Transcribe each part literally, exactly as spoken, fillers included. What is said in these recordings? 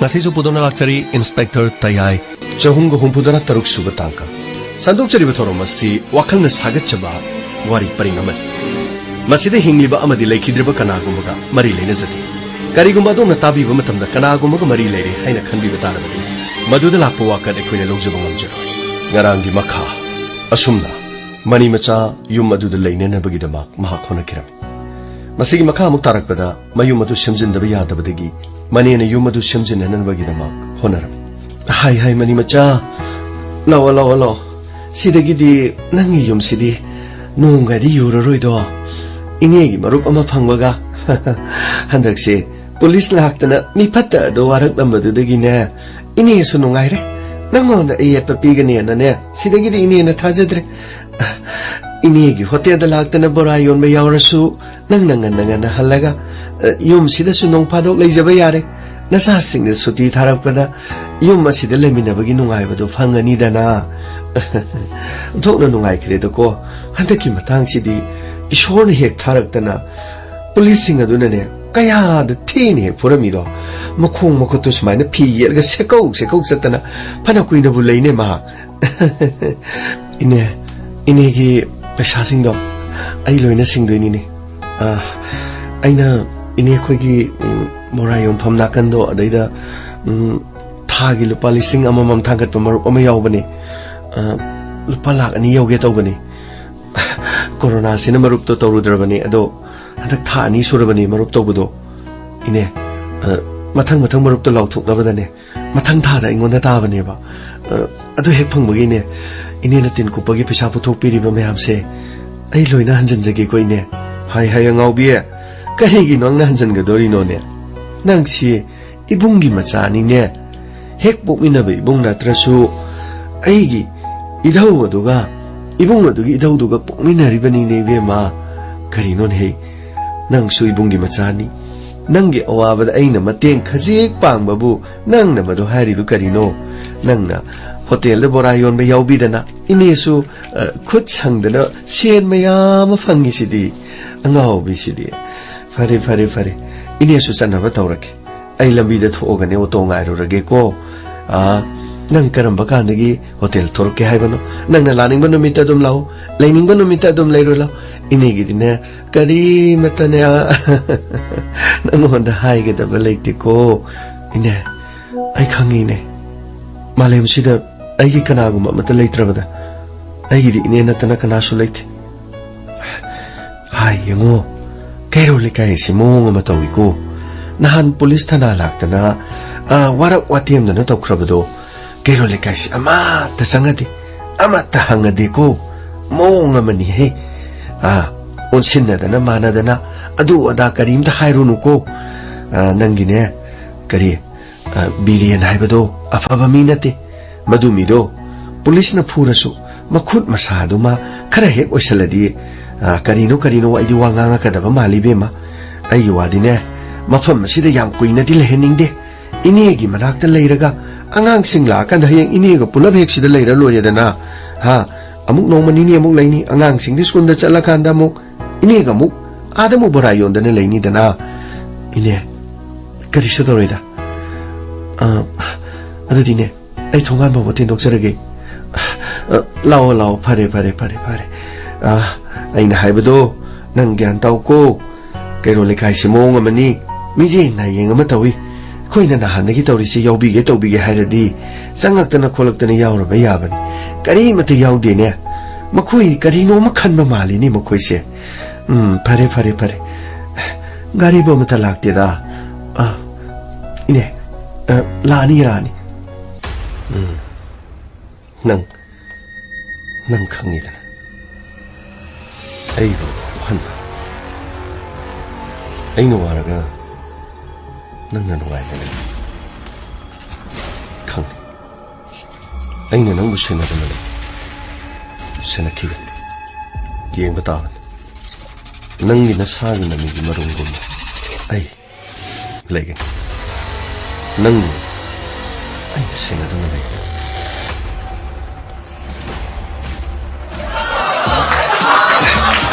ꯉꯁꯤꯁꯨ ꯄꯨꯗꯨꯅ ꯂꯥꯛꯆꯔꯤ ꯏꯟꯁꯄꯦꯛꯇꯔ ꯇꯌꯥꯏ꯫ ꯆꯍꯨꯝꯒ ꯍꯨꯝꯐꯨꯇꯔꯥ ꯇꯔꯨꯛ ꯁꯨꯕ ꯇꯥꯡꯀꯛ꯫ ꯁꯟꯗꯣꯛꯆꯔꯤꯕ ꯊꯧꯔꯝ ꯑꯁꯤ ꯋꯥꯈꯜꯅ ꯁꯥꯒꯠꯆꯕ ꯋꯥꯔꯤ ꯄꯔꯤꯡ ꯑꯃꯅꯤ꯫ ꯃꯁꯤꯗ ꯍꯤꯡꯂꯤꯕ ꯑꯃꯗꯤ ꯂꯩꯈꯤꯗ꯭ꯔꯤꯕ ꯀꯅꯥꯒꯨꯝꯕꯒ ꯃꯔꯤ ꯂꯩꯅꯖꯗꯦ꯫ ꯀꯔꯤꯒꯨꯝꯕ ꯑꯗꯣꯝꯅ ꯇꯥꯕꯤꯕ ꯃꯇꯝꯗ ꯀꯅꯥꯒꯨꯝꯕꯒ ꯃꯔꯤ ꯂꯩꯔꯦ ꯍꯥꯏꯅ ꯈꯟꯕꯤꯕ ꯇꯥꯔꯕꯗꯤ, ꯃꯗꯨꯗ ꯂꯥꯛꯄ ꯋꯥꯀꯠ ꯑꯩꯈꯣꯏꯅ ꯂꯧꯖꯕ ꯉꯝꯖꯔꯣꯏ꯫ ꯉꯔꯥꯡꯒꯤ ꯃꯈꯥ꯫ ꯑꯁꯨꯝꯅ ꯃꯅꯤ ꯃꯆꯥ ꯌꯨꯝ ꯑꯗꯨꯗ ꯂꯩꯅꯅꯕꯒꯤꯗꯃꯛ ꯃꯍꯥꯛ ꯍꯣꯠꯅꯈꯤꯔꯝꯃꯤ꯫ ꯃꯁꯤꯒꯤ ꯃꯈꯥ ꯑꯃꯨꯛ ꯇꯥꯔꯛꯄꯗ ꯃꯌꯨꯝ ꯑꯗꯨ ꯁꯦꯝꯖꯤꯟꯗꯕ ꯌꯥꯗꯕꯗꯒꯤ ꯃꯅꯦꯅ ꯌꯨꯝ ꯑꯗꯨ ꯁꯦꯝꯖꯤꯟꯅꯅꯕꯒꯤꯗꯃꯛ ꯍꯣꯠꯅꯔꯝꯃꯤ꯫ "ꯍꯥꯏ ꯍꯥꯏ, ꯃꯅꯤ ꯃꯆꯥ, ꯂꯥꯛꯑꯣ, ꯂꯥꯛꯑꯣ, ꯂꯥꯛꯑꯣ꯫ ꯁꯤꯗꯒꯤꯗꯤ ꯅꯪꯒꯤ ꯌꯨꯝꯁꯤꯗꯤ ꯅꯣꯡꯒꯗꯤ ꯌꯨꯔꯔꯣꯏꯗꯣ꯫ ꯏꯅꯦꯒꯤ ꯃꯔꯨꯞ ꯑꯃ ꯐꯪꯕꯒ ꯍꯟꯗꯛꯁꯦ ꯄꯨꯂꯤꯁ ꯂꯥꯛꯇꯅ ꯃꯤ ꯐꯠꯇ ꯑꯗꯣ ꯋꯥꯔꯛꯂꯝꯕꯗꯨꯗꯒꯤꯅꯦ, ꯏꯅꯦꯁꯨ ꯅꯨꯡꯉꯥꯏꯔꯦ꯫ ꯅꯪꯉꯣꯟꯗ ꯑꯌꯦꯠꯄ ꯄꯤꯒꯅꯦꯅꯅꯦ, ꯁꯤꯗꯒꯤꯗꯤ ꯏꯅꯦꯅ ꯊꯥꯖꯗ꯭ꯔꯦ꯫ ꯏꯅꯦꯒꯤ ꯍꯣꯇꯦꯜꯗ ꯂꯥꯛꯇꯅ ꯕꯣꯔꯥ ꯌꯣꯟꯕ ꯌꯥꯎꯔꯁꯨ, ꯅꯪꯅ ꯉꯟꯅ ꯉꯟꯅ ꯍꯜꯂꯒ, ꯑ, ꯌꯨꯝꯁꯤꯗꯁꯨ ꯅꯣꯡ ꯐꯥꯗꯣꯛ ꯂꯩꯖꯕ ꯌꯥꯔꯦ꯫ ꯅꯆꯥꯁꯤꯡꯅ ꯁꯨꯇꯤ ꯊꯥꯔꯛꯄꯗ ꯌꯨꯝ ꯑꯁꯤꯗ ꯂꯩꯃꯤꯟꯅꯕꯒꯤ ꯅꯨꯡꯉꯥꯏꯕꯗꯣ ꯐꯪꯉꯅꯤꯗꯅ꯫" "ꯑꯣꯟꯊꯣꯛꯅ ꯅꯨꯡꯉꯥꯏꯈ꯭ꯔꯦꯗꯀꯣ꯫ ꯍꯟꯗꯛꯀꯤ ꯃꯇꯥꯡꯁꯤꯗꯤ ꯏꯁꯣꯔꯅ ꯍꯦꯛ ꯊꯥꯔꯛꯇꯅ ꯄꯨꯂꯤꯁꯁꯤꯡ ꯑꯗꯨꯅꯅꯦ ꯀꯌꯥꯗ ꯊꯤꯅ ꯍꯦꯛ ꯐꯨꯔꯝꯃꯤꯗꯣ꯫ ꯃꯈꯣꯡ ꯃꯈꯨꯠꯇꯨ ꯁꯨꯃꯥꯏꯅ ꯐꯤ ꯌꯦꯠꯂꯒ ꯁꯦꯀꯧ ꯁꯦꯀꯧ ꯆꯠꯇꯅ ꯐꯅ ꯀꯨꯏꯅꯕꯨ ꯂꯩꯅꯦ ꯃꯍꯥꯛ꯫" "ꯏꯅꯦ, ꯏꯅꯦꯒꯤ ꯄꯩꯁꯥꯁꯤꯡꯗꯣ ꯑꯩ ꯂꯣꯏꯅ ꯁꯤꯡꯗꯣꯏꯅꯤꯅꯦ꯫ ꯑ, ꯑꯩꯅ ꯏꯅꯦ ꯑꯩꯈꯣꯏꯒꯤ, ꯎꯝ, ꯕꯣꯔꯥ ꯌꯣꯟꯐꯝ ꯅꯥꯀꯟꯗꯣ, ꯑꯗꯩꯗ, ꯎꯝ, ꯊꯥꯒꯤ ꯂꯨꯄꯥ ꯂꯤꯁꯤꯡ ꯑꯃꯃꯝ ꯊꯥꯡꯒꯠꯄ ꯃꯔꯨꯞ ꯑꯃ ꯌꯥꯎꯕꯅꯦ꯫ ꯑ, ꯂꯨꯄꯥ ꯂꯥꯛ ꯑꯅꯤ ꯌꯧꯒꯦ ꯇꯧꯕꯅꯤ꯫ ꯀꯣꯔꯣꯅꯥꯁꯤꯅ ꯃꯔꯨꯞꯇꯣ ꯇꯧꯔꯨꯗ꯭ꯔꯕꯅꯤ, ꯑꯗꯣ ꯍꯟꯗꯛ ꯊꯥ ꯑꯅꯤ ꯁꯨꯔꯕꯅꯤ ꯃꯔꯨꯞ ꯇꯧꯕꯗꯣ꯫ ꯏꯅꯦ, ꯑ, ꯃꯊꯪ ꯃꯊꯪ ꯃꯔꯨꯞꯇꯣ ꯂꯥꯎꯊꯣꯛꯅꯕꯗꯅꯦ, ꯃꯊꯪ ꯊꯥꯗ ꯑꯩꯉꯣꯟꯗ ꯇꯥꯕꯅꯦꯕ꯫ ꯑ, ꯑꯗꯨ ꯍꯦꯛ ꯐꯪꯕꯒꯤꯅꯦ, ꯏꯅꯦꯅ ꯇꯤꯟ ꯀꯨꯞꯄꯒꯤ ꯄꯩꯁꯥ ꯄꯨꯊꯣꯛꯄꯤꯔꯤꯕ ꯃꯌꯥꯝꯁꯦ ꯑꯩ ꯂꯣꯏꯅ ꯍꯟꯖꯤꯟꯖꯒꯦꯀꯣ, ꯏꯅꯦ꯫" "ꯍꯥꯏ ꯍꯥꯏ, ꯑꯉꯥꯎꯕꯤ, ꯀꯔꯤꯒꯤ ꯅꯪꯅ ꯍꯟꯖꯤꯟꯒꯗꯣꯔꯤꯅꯣꯅꯦ? ꯅꯪꯁꯤ ꯏꯕꯨꯡꯒꯤ ꯃꯆꯥꯅꯤꯅꯦ꯫ ꯍꯦꯛ ꯄꯣꯛꯃꯤꯟꯅꯕ ꯏꯕꯨꯡ ꯅꯠꯇ꯭ꯔꯁꯨ ꯑꯩꯒꯤ ꯏꯙꯧ ꯑꯗꯨꯒ, ꯏꯕꯨꯡ ꯑꯗꯨꯒꯤ ꯏꯙꯧꯗꯨꯒ ꯄꯣꯛꯃꯤꯟꯅꯔꯤꯕꯅꯤꯅꯦ ꯏꯕꯦꯝꯃ꯫ ꯀꯔꯤꯅꯣꯅꯦꯍꯦ? ꯅꯪꯁꯨ ꯏꯕꯨꯡꯒꯤ ꯃꯆꯥꯅꯤ꯫ ꯅꯪꯒꯤ ꯑꯋꯥꯕꯗ ꯑꯩꯅ ꯃꯇꯦꯡ ꯈꯖꯤꯛ ꯄꯥꯡꯕꯕꯨ ꯅꯪꯅ ꯃꯗꯨ ꯍꯥꯏꯔꯤꯗꯨ ꯀꯔꯤꯅꯣ? ꯅꯪꯅ ꯍꯣꯇꯦꯜꯗ ꯕꯣꯔꯥ ꯌꯣꯟꯕ ꯌꯥꯎꯕꯤꯗꯅ ꯏꯅꯦꯁꯨ, ꯑ, ꯈꯨꯠ ꯁꯪꯗꯅ ꯁꯦꯟ ꯃꯌꯥꯝ ꯑꯃ ꯐꯪꯉꯤꯁꯤꯗꯤ, ꯑꯉꯥꯎꯕꯤꯁꯤꯗꯤ꯫ ꯐꯔꯦ, ꯐꯔꯦ, ꯐꯔꯦ꯫ ꯏꯅꯦꯁꯨ ꯆꯠꯅꯕ ꯇꯧꯔꯒꯦ꯫ ꯑꯩ ꯂꯝꯕꯤꯗ ꯊꯣꯛꯑꯒꯅꯦ ꯑꯣꯇꯣ ꯉꯥꯏꯔꯨꯔꯒꯦꯀꯣ꯫ ꯑꯥ, ꯅꯪ ꯀꯔꯝꯕ ꯀꯥꯟꯗꯒꯤ ꯍꯣꯇꯦꯜ ꯊꯣꯔꯛꯀꯦ ꯍꯥꯏꯕꯅꯣ? ꯅꯪꯅ ꯂꯥꯛꯅꯤꯡꯕ ꯅꯨꯃꯤꯠꯇ ꯑꯗꯨꯝ ꯂꯥꯛꯎ, ꯂꯩꯅꯤꯡꯕ ꯅꯨꯃꯤꯠꯇ ꯑꯗꯨꯝ ꯂꯩꯔꯨ ꯂꯥꯛꯎ꯫ ꯏꯅꯦꯒꯤꯗꯤꯅꯦ ꯀꯔꯤꯃꯠꯇꯅꯦ, ꯑꯥ, ꯅꯪꯉꯣꯟꯗ ꯍꯥꯏꯒꯗꯕ ꯂꯩꯇꯦꯀꯣ꯫ ꯏꯅꯦ, ꯑꯩ ꯈꯪꯉꯤꯅꯦ, ꯃꯥꯂꯦꯝꯁꯤꯗ ꯑꯩꯒꯤ ꯀꯅꯥꯒꯨꯝꯕ ꯑꯃꯠꯇ ꯂꯩꯇ꯭ꯔꯕꯗ꯫ ꯑꯩꯒꯤꯗꯤ ꯏꯅꯦ ꯅꯠꯇꯅ ꯀꯅꯥꯁꯨ ꯂꯩꯇꯦ꯫ ꯍꯥꯏ ꯌꯦꯡꯉꯣ, ꯀꯩꯔꯧ ꯂꯩꯀꯥꯏ ꯑꯁꯤ ꯃꯑꯣꯡ ꯑꯃ ꯇꯧꯏꯀꯣ꯫ ꯅꯍꯥꯟ ꯄꯨꯂꯤꯁ ꯊꯅꯥ ꯂꯥꯛꯇꯅ, ꯑ, ꯋꯥꯔꯛ ꯋꯥꯇꯦꯝꯗꯅ ꯇꯧꯈ꯭ꯔꯕꯗꯣ, ꯀꯩꯔꯧ ꯂꯩꯀꯥꯏꯁꯤ ꯑꯃꯠꯇ ꯆꯪꯉꯗꯦ, ꯑꯃꯠꯇ ꯍꯪꯉꯗꯦꯀꯣ꯫ ꯃꯑꯣꯡ ꯑꯃꯅꯤꯍꯦ꯫ ꯑ, ꯑꯣꯟꯁꯤꯟꯅꯗꯅ ꯃꯥꯟꯅꯗꯅ ꯑꯗꯨ ꯑꯗꯥ ꯀꯔꯤꯝꯇ ꯍꯥꯏꯔꯨꯅꯨꯀꯣ꯫ ꯑ, ꯅꯪꯒꯤꯅꯦ, ꯀꯔꯤ, ꯑ, ꯕꯤꯔꯦꯟ ꯍꯥꯏꯕꯗꯣ ꯑꯐꯕ ꯃꯤ ꯅꯠꯇꯦ꯫ ꯃꯗꯨ ꯃꯤꯗꯣ ꯄꯨꯂꯤꯁꯅ ꯐꯨꯔꯁꯨ ꯃꯈꯨꯠ ꯃꯁꯥꯗꯨꯃ ꯈꯔ ꯍꯦꯛ ꯑꯣꯏꯁꯜꯂꯗꯤ, ꯑ, ꯀꯔꯤꯅꯣ ꯀꯔꯤꯅꯣ ꯑꯩꯗꯤ ꯋꯥ ꯉꯥꯡꯉꯛꯀꯗꯕ ꯃꯥꯜꯂꯤ ꯏꯕꯦꯝꯃ꯫ ꯑꯩꯒꯤ ꯋꯥꯗꯤꯅꯦ, ꯃꯐꯝ ꯑꯁꯤꯗ ꯌꯥꯝ ꯀꯨꯏꯅꯗꯤ ꯂꯩꯍꯟꯅꯤꯡꯗꯦ꯫ ꯏꯅꯦꯒꯤ ꯃꯅꯥꯛꯇ ꯂꯩꯔꯒ ꯑꯉꯥꯡꯁꯤꯡ ꯂꯥꯛꯑꯀꯥꯟꯗ ꯍꯌꯦꯡ ꯏꯅꯦꯒ ꯄꯨꯂꯞ ꯍꯦꯛ ꯁꯤꯗ ꯂꯩꯔ ꯂꯣꯏꯔꯦꯗꯅ꯫ ꯍꯥ? ꯑꯃꯨꯛ ꯅꯣꯡꯃ ꯅꯤꯅꯤ ꯑꯃꯨꯛ ꯂꯩꯅꯤ, ꯑꯉꯥꯡꯁꯤꯡꯗꯤ ꯁ꯭ꯀꯨꯜꯗ ꯆꯠꯂꯀꯥꯟꯗ ꯑꯃꯨꯛ ꯏꯅꯦꯒ ꯑꯃꯨꯛ ꯑꯥꯗ ꯑꯃꯨꯛ ꯕꯣꯔꯥ ꯌꯣꯟꯗꯅ ꯂꯩꯅꯤꯗꯅ꯫ ꯏꯅꯦ, ꯀꯔꯤꯁꯨ ꯇꯧꯔꯣꯏꯗ꯫ ꯑ, ꯑꯗꯨꯗꯤꯅꯦ, ꯑꯩ ꯊꯣꯡꯒꯥꯟ ꯐꯥꯎꯕ ꯊꯤꯟꯗꯣꯛꯆꯔꯒꯦ꯫ ꯑ, ꯂꯥꯛꯑꯣ, ꯂꯥꯛꯑꯣ, ꯐꯔꯦ, ꯐꯔꯦ, ꯐꯔꯦ, ꯐꯔꯦ꯫ ꯑ, ꯑꯩꯅ ꯍꯥꯏꯕꯗꯣ ꯅꯪ ꯒ꯭ꯌꯥꯟ ꯇꯥꯎꯀꯣ꯫ ꯀꯩꯔꯣꯜ ꯂꯩꯀꯥꯏꯁꯤ ꯃꯑꯣꯡ ꯑꯃꯅꯤ, ꯃꯤꯠꯌꯦꯡ ꯅꯥꯌꯦꯡ ꯑꯃ ꯇꯧꯏ꯫ ꯑꯩꯈꯣꯏꯅ ꯅꯍꯥꯟꯗꯒꯤ ꯇꯧꯔꯤꯁꯤ ꯌꯥꯎꯕꯤꯒꯦ ꯇꯧꯕꯤꯒꯦ ꯍꯥꯏꯔꯗꯤ ꯆꯪꯉꯛꯇꯅ ꯈꯣꯠꯂꯛꯇꯅ ꯌꯥꯎꯔꯕ ꯌꯥꯕꯅꯤ꯫ ꯀꯔꯤꯃꯠꯇ ꯌꯥꯎꯗꯦꯅꯦ꯫ ꯃꯈꯣꯏ ꯀꯔꯤꯅꯣ ꯑꯃ ꯈꯟꯕ ꯃꯥꯜꯂꯤꯅꯦ ꯃꯈꯣꯏꯁꯦ꯫ ꯎꯝ, ꯐꯔꯦ, ꯐꯔꯦ, ꯐꯔꯦ꯫ ꯒꯥꯔꯤꯕꯨ ꯑꯃꯠꯇ ꯂꯥꯛꯇꯦꯗ꯫ ꯑ, ꯏꯅꯦ, ꯑ, ꯂꯥꯛꯑꯅꯤ, ꯂꯥꯛꯑꯅꯤ꯫ ꯎꯝ, ꯅꯪ, ꯅꯪ ꯈꯪꯉꯤꯗꯅ ꯑꯩꯕꯨ ꯋꯥꯍꯟꯕ꯫ ꯑꯩꯅ ꯋꯥꯔꯒ ꯅꯪꯅ ꯅꯨꯡꯉꯥꯏꯅ ꯂꯩ꯫ ꯈꯪꯉꯤ꯫ ꯑꯩꯅ ꯅꯪꯕꯨ ꯁꯦꯟꯅꯗꯅ ꯂꯩ꯫ ꯁꯦꯟꯅꯈꯤꯒꯅꯤ꯫ ꯌꯦꯡꯕ ꯇꯥꯕꯅꯤ꯫ ꯅꯪꯒꯤ ꯅꯁꯥꯒꯤ ꯅꯃꯤꯒꯤ ꯃꯔꯨꯝꯒꯨꯝꯅ ꯑꯩ ꯂꯩꯒꯅꯤ꯫ ꯅꯪꯕꯨ ꯑꯩꯅ ꯁꯦꯟꯅꯗꯨꯅ ꯂꯩꯒꯅꯤ꯫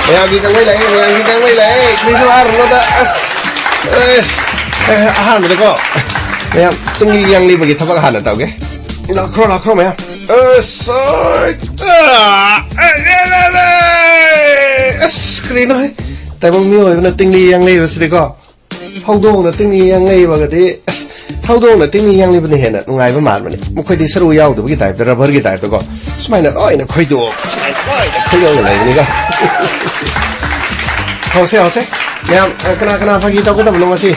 ꯃꯌꯥꯝꯒꯤ ꯀꯪꯕꯩ ꯂꯥꯛꯑꯦ, ꯃꯌꯥꯝꯒꯤ ꯀꯪꯕꯩ ꯂꯥꯛꯑꯦ꯫ ꯀꯔꯤꯁꯨ ꯍꯥꯏꯔꯨꯅꯨꯗ꯫ ꯑꯁ, ꯑꯁ꯫ ꯑꯦ, ꯑꯍꯥꯟꯕꯗꯀꯣ, ꯃꯌꯥꯝ, ꯇꯨꯡꯒꯤ ꯌꯥꯡꯂꯤꯕꯒꯤ ꯊꯕꯛ ꯍꯥꯟꯅ ꯇꯧꯒꯦ꯫ ꯂꯥꯛꯈ꯭ꯔꯣ, ꯂꯥꯛꯈ꯭ꯔꯣ, ꯃꯌꯥꯝ꯫ ꯑꯁ, ꯑ, ꯑ, ꯑꯦ, ꯑꯦ, ꯑꯦ, ꯑꯁ, ꯀꯔꯤꯅꯣ ꯍꯦ? ꯇꯥꯏꯕꯪ ꯃꯤꯑꯣꯏꯕꯅ ꯇꯤꯡꯂꯤ ꯌꯥꯡꯂꯤꯕꯁꯤꯗꯤꯀꯣ, ꯍꯧꯗꯣꯡꯅ ꯇꯤꯡꯂꯤ ꯌꯥꯡꯂꯤꯕꯒꯗꯤ, ꯑꯁ, ꯍꯧꯗꯣꯡꯅ ꯇꯤꯡꯂꯤ ꯌꯥꯡꯂꯤꯕꯅ ꯍꯦꯟꯅ ꯅꯨꯡꯉꯥꯏꯕ ꯃꯥꯟꯕꯅꯤ꯫ ꯃꯈꯣꯏꯗꯤ ꯁꯔꯨ ꯌꯥꯎꯗꯕꯒꯤ ꯇꯥꯏꯞꯇ, ꯔꯕꯔꯒꯤ ꯇꯥꯏꯞꯇꯀꯣ, ꯁꯨꯃꯥꯏꯅ ꯂꯣꯏꯅ ꯈꯣꯏꯗꯣꯛ, ꯁꯨꯃꯥꯏꯅ ꯂꯣꯏꯅ ꯈꯣꯏꯗꯣꯛꯅ ꯂꯩꯕꯅꯤꯀꯣ꯫ ꯍꯧꯁꯦ, ꯍꯧꯁꯦ꯫ ꯃꯌꯥꯝ, ꯑ, ꯀꯅꯥ ꯀꯅꯥ ꯐꯥꯒꯤ ꯇꯧꯒꯗꯕꯅꯣ ꯉꯁꯤ?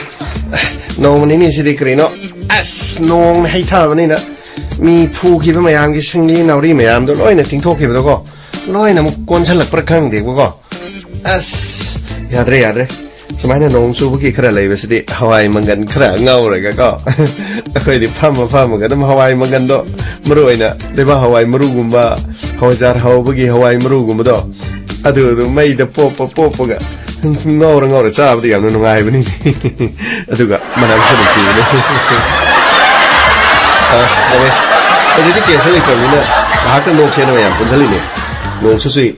ꯅꯣꯡꯃ ꯅꯤꯅꯤꯁꯤꯗꯤ ꯀꯔꯤꯅꯣ? ꯑꯁ, ꯅꯣꯡꯅ ꯍꯩꯊꯕꯅꯤꯅ ꯃꯤ ꯐꯨꯈꯤꯕ ꯃꯌꯥꯝꯒꯤ ꯁꯤꯡꯂꯤ ꯅꯥꯎꯔꯤ ꯃꯌꯥꯝꯗꯣ ꯂꯣꯏꯅ ꯇꯤꯡꯊꯣꯛꯈꯤꯕꯗꯀꯣ, ꯂꯣꯏꯅ ꯑꯃꯨꯛ ꯀꯣꯟꯁꯤꯜꯂꯛꯄ꯭ꯔꯥ ꯈꯪꯗꯦꯕꯀꯣ꯫ ꯑꯁ, ꯌꯥꯗ꯭ꯔꯦ, ꯌꯥꯗ꯭ꯔꯦ꯫ ꯁꯨꯃꯥꯏꯅ ꯅꯣꯡ ꯆꯨꯕꯒꯤ ꯈꯔ ꯂꯩꯕꯁꯤꯗꯤ ꯍꯋꯥꯏ ꯃꯪꯒꯟ ꯈꯔ ꯉꯧꯔꯒꯀꯣ꯫ ꯑꯩꯈꯣꯏꯗꯤ ꯐꯝꯃ ꯐꯝꯃꯒ ꯑꯗꯨꯝ ꯍꯋꯥꯏ ꯃꯪꯒꯟꯗꯣ, ꯃꯔꯨ ꯑꯣꯏꯅ ꯂꯩꯕꯥꯛ ꯍꯋꯥꯏ ꯃꯔꯨꯒꯨꯝꯕ, ꯍꯋꯥꯏꯖꯥꯔ ꯍꯧꯕꯒꯤ ꯍꯋꯥꯏ ꯃꯔꯨꯒꯨꯝꯕꯗꯣ, ꯑꯗꯨ ꯑꯗꯨꯝ ꯃꯩꯗ ꯄꯣꯞꯄ ꯄꯣꯞꯄꯒ ꯉꯧꯔ ꯉꯧꯔ ꯆꯥꯕꯗꯤ ꯌꯥꯝꯅ ꯅꯨꯡꯉꯥꯏꯕꯅꯤꯅꯦ꯫ ꯑꯗꯨꯒ ꯃꯅꯝꯁꯨ ꯅꯨꯡꯁꯤꯕꯅꯦ꯫ ꯑ, ꯐꯔꯦ꯫ ꯍꯧꯖꯤꯛꯇꯤ ꯀꯦꯟꯁꯔ ꯂꯩꯇ꯭ꯔꯕꯅꯤꯅ ꯉꯥꯏꯍꯥꯛꯇ ꯅꯣꯛꯁꯦꯅ ꯃꯌꯥꯝ ꯄꯨꯟꯁꯤꯜꯂꯤꯅꯦ꯫ ꯅꯣꯡꯁꯨ ꯆꯨꯏ,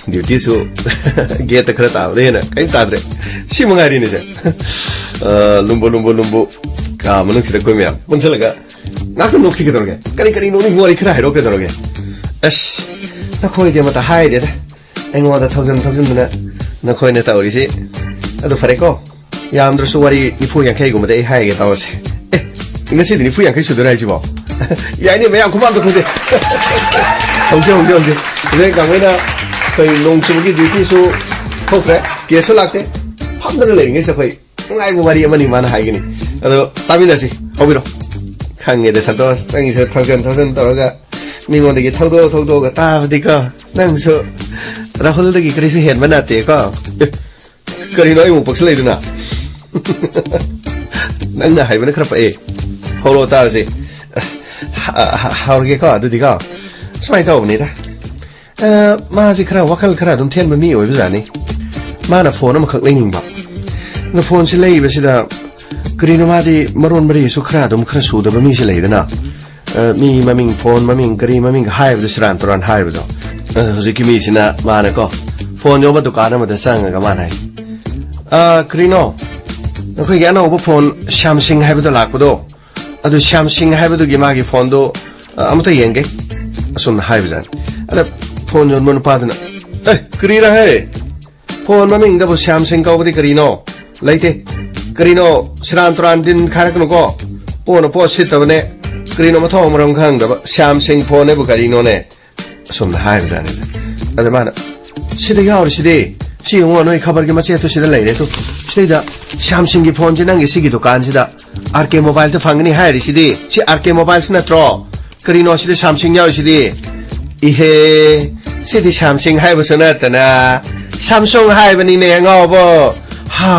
ꯗ꯭ꯌꯨꯇꯤꯁꯨ ꯒꯦꯠꯇ ꯈꯔ ꯇꯥꯕꯗ ꯍꯦꯟꯅ ꯀꯔꯤꯝ ꯇꯥꯗ꯭ꯔꯦ꯫ ꯁꯤ ꯃꯉꯥꯏꯔꯤꯅꯦ ꯁꯦ꯫ ꯑ, ꯂꯨꯝꯕꯨ, ꯂꯨꯝꯕꯨ, ꯂꯨꯝꯕꯨ꯫ ꯀꯥ ꯃꯅꯨꯡꯁꯤꯗ ꯑꯩꯈꯣꯏ ꯃꯌꯥꯝ ꯄꯨꯟꯁꯤꯜꯂꯒ ꯉꯥꯛꯇ ꯅꯣꯛꯁꯤ ꯀꯩꯗꯧꯔꯒꯦ? ꯀꯔꯤ ꯀꯔꯤ ꯅꯣꯛꯅꯤꯡꯕ ꯋꯥꯔꯤ ꯈꯔ ꯍꯥꯏꯔꯛꯑꯣ ꯀꯩꯗꯧꯔꯒꯦ? ꯑꯁ, ꯅꯈꯣꯏꯗꯤ ꯑꯃꯠꯇ ꯍꯥꯏꯗꯦꯗ꯫ ꯑꯩꯉꯣꯟꯗ ꯊꯧꯖꯤꯟ ꯊꯧꯖꯤꯟꯗꯅ ꯅꯈꯣꯏꯅ ꯇꯧꯔꯤꯁꯤ꯫ ꯑꯗꯨ ꯐꯔꯦꯀꯣ, ꯌꯥꯝꯗ꯭ꯔꯁꯨ ꯋꯥꯔꯤ ꯅꯤꯐꯨ ꯌꯥꯡꯈꯩꯒꯨꯝꯕꯗ ꯑꯩ ꯍꯥꯏꯒꯦ ꯇꯧꯔꯁꯦ꯫ ꯑꯦ, ꯉꯁꯤꯗꯤ ꯅꯤꯐꯨ ꯌꯥꯡꯈꯩ ꯁꯨꯗꯣꯏꯔꯥ ꯍꯥꯏꯁꯤꯕꯣ? ꯌꯥꯏꯅꯦ, ꯃꯌꯥꯝ ꯈꯨꯕꯥꯛꯇ ꯈꯨꯁꯦ꯫ ꯍꯧꯖꯤꯛ, ꯍꯧꯖꯤꯛ, ꯍꯧꯖꯤꯛ꯫ ꯍꯧꯖꯤꯛ ꯀꯥꯡꯕꯨꯅ ꯑꯩꯈꯣꯏ ꯅꯣꯡ ꯆꯨꯕꯒꯤ ꯗ꯭ꯌꯨꯇꯤꯁꯨ ꯊꯣꯛꯇ꯭ꯔꯦ, ꯀꯦꯁꯁꯨ ꯂꯥꯛꯇꯦ꯫ ꯐꯝꯗꯅ ꯂꯩꯔꯤꯉꯩꯁꯤꯗ ꯑꯩꯈꯣꯏ ꯅꯨꯡꯉꯥꯏꯕ ꯋꯥꯔꯤ ꯑꯃꯅꯤ ꯃꯥꯅ ꯍꯥꯏꯒꯅꯤ꯫ ꯑꯗꯣ ꯇꯥꯃꯤꯟꯅꯁꯤ, ꯍꯧꯕꯤꯔꯣ꯫ ꯈꯪꯉꯦꯗ ꯁꯟꯇꯣꯁ, ꯅꯪꯒꯤꯁꯨ ꯊꯧꯖꯟ ꯊꯧꯖꯟ ꯇꯧꯔꯒ ꯃꯤꯉꯣꯟꯗꯒꯤ ꯊꯧꯗꯣꯛ ꯊꯧꯗꯣꯛꯑꯒ ꯇꯥꯕꯗꯤꯀꯣ, ꯅꯪꯁꯨ ꯔꯥꯍꯨꯜꯗꯒꯤ ꯀꯔꯤꯁꯨ ꯍꯦꯟꯕ ꯅꯠꯇꯦꯀꯣ꯫ ꯑꯦ, ꯀꯔꯤꯅꯣ ꯑꯩꯕꯨ ꯄꯛꯁꯤꯜꯂꯛꯏꯗꯨꯅ? ꯅꯪꯅ ꯍꯥꯏꯕꯅ ꯈꯔ ꯄꯛꯑꯦ꯫ ꯍꯧꯔꯛꯑꯣ ꯇꯥꯔꯁꯦ꯫ ꯍ-, ꯍ-, ꯍꯧꯔꯒꯦꯀꯣ ꯑꯗꯨꯗꯤꯀꯣ꯫ ꯁꯨꯃꯥꯏꯅ ꯇꯧꯕꯅꯤꯗ꯫ ꯑ, ꯃꯥꯁꯤ ꯈꯔ ꯋꯥꯈꯜ ꯈꯔ ꯑꯗꯨꯝ ꯊꯦꯟꯕ ꯃꯤ ꯑꯣꯏꯕꯖꯥꯠꯅꯤ꯫ ꯃꯥꯅ ꯐꯣꯟ ꯑꯃꯈꯛ ꯂꯩꯅꯤꯡꯕ꯫ ꯑꯗꯣ ꯐꯣꯟꯁꯤ ꯂꯩꯕꯁꯤꯗ ꯀꯔꯤꯅꯣ ꯃꯥꯗꯤ ꯃꯔꯣꯟ ꯃꯔꯤꯁꯨ ꯈꯔ ꯑꯗꯨꯝ ꯈꯔ ꯁꯨꯗꯕ ꯃꯤꯁꯤ ꯂꯩꯗꯅ꯫ ꯑ, ꯃꯤ ꯃꯃꯤꯡ, ꯐꯣꯟ ꯃꯃꯤꯡ, ꯀꯔꯤ ꯃꯃꯤꯡ ꯍꯥꯏꯕꯗꯣ ꯁꯦꯔꯥꯟ ꯇꯨꯔꯥꯟ ꯍꯥꯏꯕꯗꯣ꯫ ꯑ, ꯍꯧꯖꯤꯛꯀꯤ ꯃꯤꯁꯤꯅ ꯃꯥꯅꯀꯣ ꯐꯣꯟ ꯌꯣꯟꯕ ꯗꯨꯀꯥꯟ ꯑꯃꯗ ꯆꯪꯉꯒ ꯃꯥꯅ ꯍꯥꯏ, "ꯑ, ꯀꯔꯤꯅꯣ? ꯅꯈꯣꯏꯒꯤ ꯑꯅꯧꯕ ꯐꯣꯟ ꯁ꯭ꯌꯥꯝꯁꯤꯡ ꯍꯥꯏꯕꯗꯣ ꯂꯥꯛꯄꯗꯣ, ꯑꯗꯨ ꯁ꯭ꯌꯥꯝꯁꯤꯡ ꯍꯥꯏꯕꯗꯨꯒꯤ ꯃꯥꯒꯤ ꯐꯣꯟꯗꯣ, ꯑ, ꯑꯃꯇ ꯌꯦꯡꯒꯦ, ꯑꯁꯨꯝꯅ ꯍꯥꯏꯕꯖꯥꯠꯅꯤ꯫ ꯑꯗ ꯐꯣꯟ ꯌꯣꯟꯕ ꯅꯨꯄꯥꯗꯨꯅ, "ꯑꯦ, ꯀꯔꯤꯔꯥ ꯍꯦ? ꯐꯣꯟ ꯃꯃꯤꯡꯗꯕꯨ ꯁ꯭ꯌꯥꯝꯁꯤꯡ ꯀꯧꯕꯗꯤ ꯀꯔꯤꯅꯣ? ꯂꯩꯇꯦ꯫ ꯀꯔꯤꯅꯣ, ꯁꯤꯔꯥꯟ ꯇꯨꯔꯥꯟ ꯗꯤꯟ ꯈꯥꯏꯔꯛꯀꯅꯨꯀꯣ꯫ ꯄꯣꯠꯅ ꯄꯣꯠ ꯁꯤꯠꯇꯕꯅꯦ꯫ ꯀꯔꯤꯅꯣ ꯃꯊꯧ ꯃꯔꯝ ꯈꯪꯗꯕ ꯁ꯭ꯌꯥꯝꯁꯤꯡ ꯐꯣꯟ ꯍꯥꯏꯕꯨ ꯀꯔꯤꯅꯣꯅꯦ?" ꯑꯁꯨꯝꯅ ꯍꯥꯏꯕꯖꯥꯠꯅꯤꯗ꯫ ꯑꯗ ꯃꯥꯅ, "ꯁꯤꯗ ꯌꯥꯎꯔꯤꯁꯤꯗꯤ, ꯁꯤ ꯌꯦꯡꯉꯣ, ꯅꯣꯏ ꯈꯕꯔꯒꯤ ꯃꯆꯦꯠꯇꯨ ꯁꯤꯗ ꯂꯩꯔꯦ ꯇꯨ꯫ ꯁꯤꯗꯩꯗ ꯁ꯭ꯌꯥꯝꯁꯤꯡꯒꯤ ꯐꯣꯟꯁꯤ ꯅꯪꯒꯤ ꯁꯤꯒꯤ ꯗꯨꯀꯥꯟꯁꯤꯗ ꯑꯥꯔ ꯀꯦ ꯃꯣꯕꯥꯏꯜꯗ ꯐꯪꯒꯅꯤ ꯍꯥꯏꯔꯤꯁꯤꯗꯤ, ꯁꯤ ꯑꯥꯔ ꯀꯦ ꯃꯣꯕꯥꯏꯜꯁꯤ ꯅꯠꯇ꯭ꯔꯣ? ꯀꯔꯤꯅꯣ ꯁꯤꯗ ꯁ꯭ꯌꯥꯝꯁꯤꯡ ꯌꯥꯎꯔꯤꯁꯤꯗꯤ?" "ꯏꯍꯦ, ꯁꯤꯗꯤ ꯁ꯭ꯌꯥꯝꯁꯤꯡ ꯍꯥꯏꯕꯁꯨ ꯅꯠꯇꯅ ꯁꯥꯝꯁꯨꯡ ꯍꯥꯏꯕꯅꯤꯅꯦ, ꯑꯉꯥꯎꯕ꯫ ꯍꯥ?"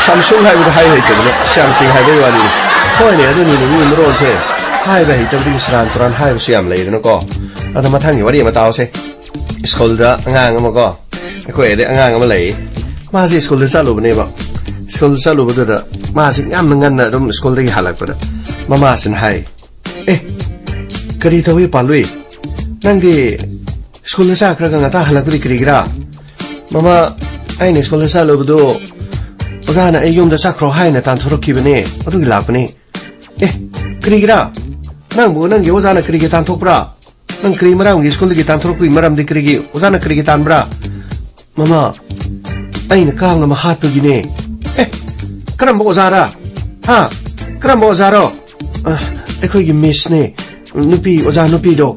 ꯁꯥꯝꯁꯨꯡ ꯍꯥꯏꯕꯗꯣ ꯍꯥꯏ ꯍꯩꯇꯗꯅ ꯁ꯭ꯌꯥꯝꯁꯤꯡ ꯍꯥꯏꯕꯩ ꯋꯥꯅꯤꯅꯦ꯫ ꯍꯣꯏꯅꯦ, ꯑꯗꯨꯅꯤꯅꯦ, ꯃꯤ ꯃꯔꯣꯟꯁꯦ ꯍꯥꯏꯕ ꯍꯩꯇꯕꯗꯒꯤ ꯁꯦꯔꯥꯟ ꯇꯨꯔꯥꯟ ꯍꯥꯏꯕꯁꯨ ꯌꯥꯝ ꯂꯩꯗꯅꯀꯣ꯫ ꯑꯗꯣ ꯃꯊꯪꯒꯤ ꯋꯥꯔꯤ ꯑꯃ ꯇꯥꯎꯁꯦ꯫ ꯁ꯭ꯀꯨꯜꯗ ꯑꯉꯥꯡ ꯑꯃꯀꯣ, ꯑꯩꯈꯣꯏ ꯑꯗꯩ ꯑꯉꯥꯡ ꯑꯃ ꯂꯩ꯫ ꯃꯥꯁꯦ ꯁ꯭ꯀꯨꯜꯗ ꯆꯠꯂꯨꯕꯅꯦꯕ꯫ ꯁ꯭ꯀꯨꯜꯗ ꯆꯠꯂꯨꯕꯗꯨꯗ ꯃꯥꯁꯦ ꯌꯥꯝꯅ ꯉꯟꯅ ꯑꯗꯨꯝ ꯁ꯭ꯀꯨꯜꯗꯒꯤ ꯍꯜꯂꯛꯄꯗ ꯃꯃꯥꯁꯤꯅ ꯍꯥꯏ, "ꯑꯦ, ꯀꯔꯤ ꯇꯧꯏ ꯄꯥꯜꯂꯨꯏ? ꯅꯪꯗꯤ ꯁ꯭ꯀꯨꯜꯗ ꯆꯠꯈ꯭ꯔꯒ ꯉꯟꯇꯥ ꯍꯜꯂꯛꯄꯗꯤ ꯀꯔꯤꯒꯤꯔꯥ?" "ꯃꯃꯥ, ꯑꯩꯅ ꯁ꯭ꯀꯨꯜꯗ ꯆꯠꯂꯨꯕꯗꯨ ꯑꯣꯖꯥꯅ ꯑꯩ ꯌꯨꯝꯗ ꯆꯠꯈ꯭ꯔꯣ ꯍꯥꯏꯅ ꯇꯥꯟꯊꯣꯔꯛꯈꯤꯕꯅꯦ, ꯑꯗꯨꯒꯤ ꯂꯥꯛꯄꯅꯦ꯫" "ꯑꯦ, ꯀꯔꯤꯒꯤꯔꯥ? ꯅꯪꯕꯨ ꯅꯪꯒꯤ ꯑꯣꯖꯥꯅ ꯀꯔꯤꯒꯤ ꯇꯥꯟꯊꯣꯛꯄ꯭ꯔꯥ? ꯅꯪ ꯀꯔꯤ ꯃꯔꯝꯒꯤ ꯁ꯭ꯀꯨꯜꯗꯒꯤ ꯇꯥꯟꯊꯣꯔꯛꯄꯒꯤ ꯃꯔꯝꯗꯤ ꯀꯔꯤꯒꯤ? ꯑꯣꯖꯥꯅ ꯀꯔꯤꯒꯤ ꯇꯥꯟꯕ꯭ꯔꯥ?" "ꯃꯃꯥ, ꯑꯩꯅ ꯀꯥꯡ ꯑꯃ ꯍꯥꯠꯄꯒꯤꯅꯦ꯫" "ꯑꯦ, ꯀꯔꯝꯕ ꯑꯣꯖꯥꯔꯥ? ꯍꯥ? ꯀꯔꯝꯕ ꯑꯣꯖꯥꯔꯣ?" "ꯑ, ꯑꯩꯈꯣꯏꯒꯤ ꯃꯤꯁꯅꯦ, ꯅꯨꯄꯤ, ꯑꯣꯖꯥ ꯅꯨꯄꯤꯗꯣ꯫"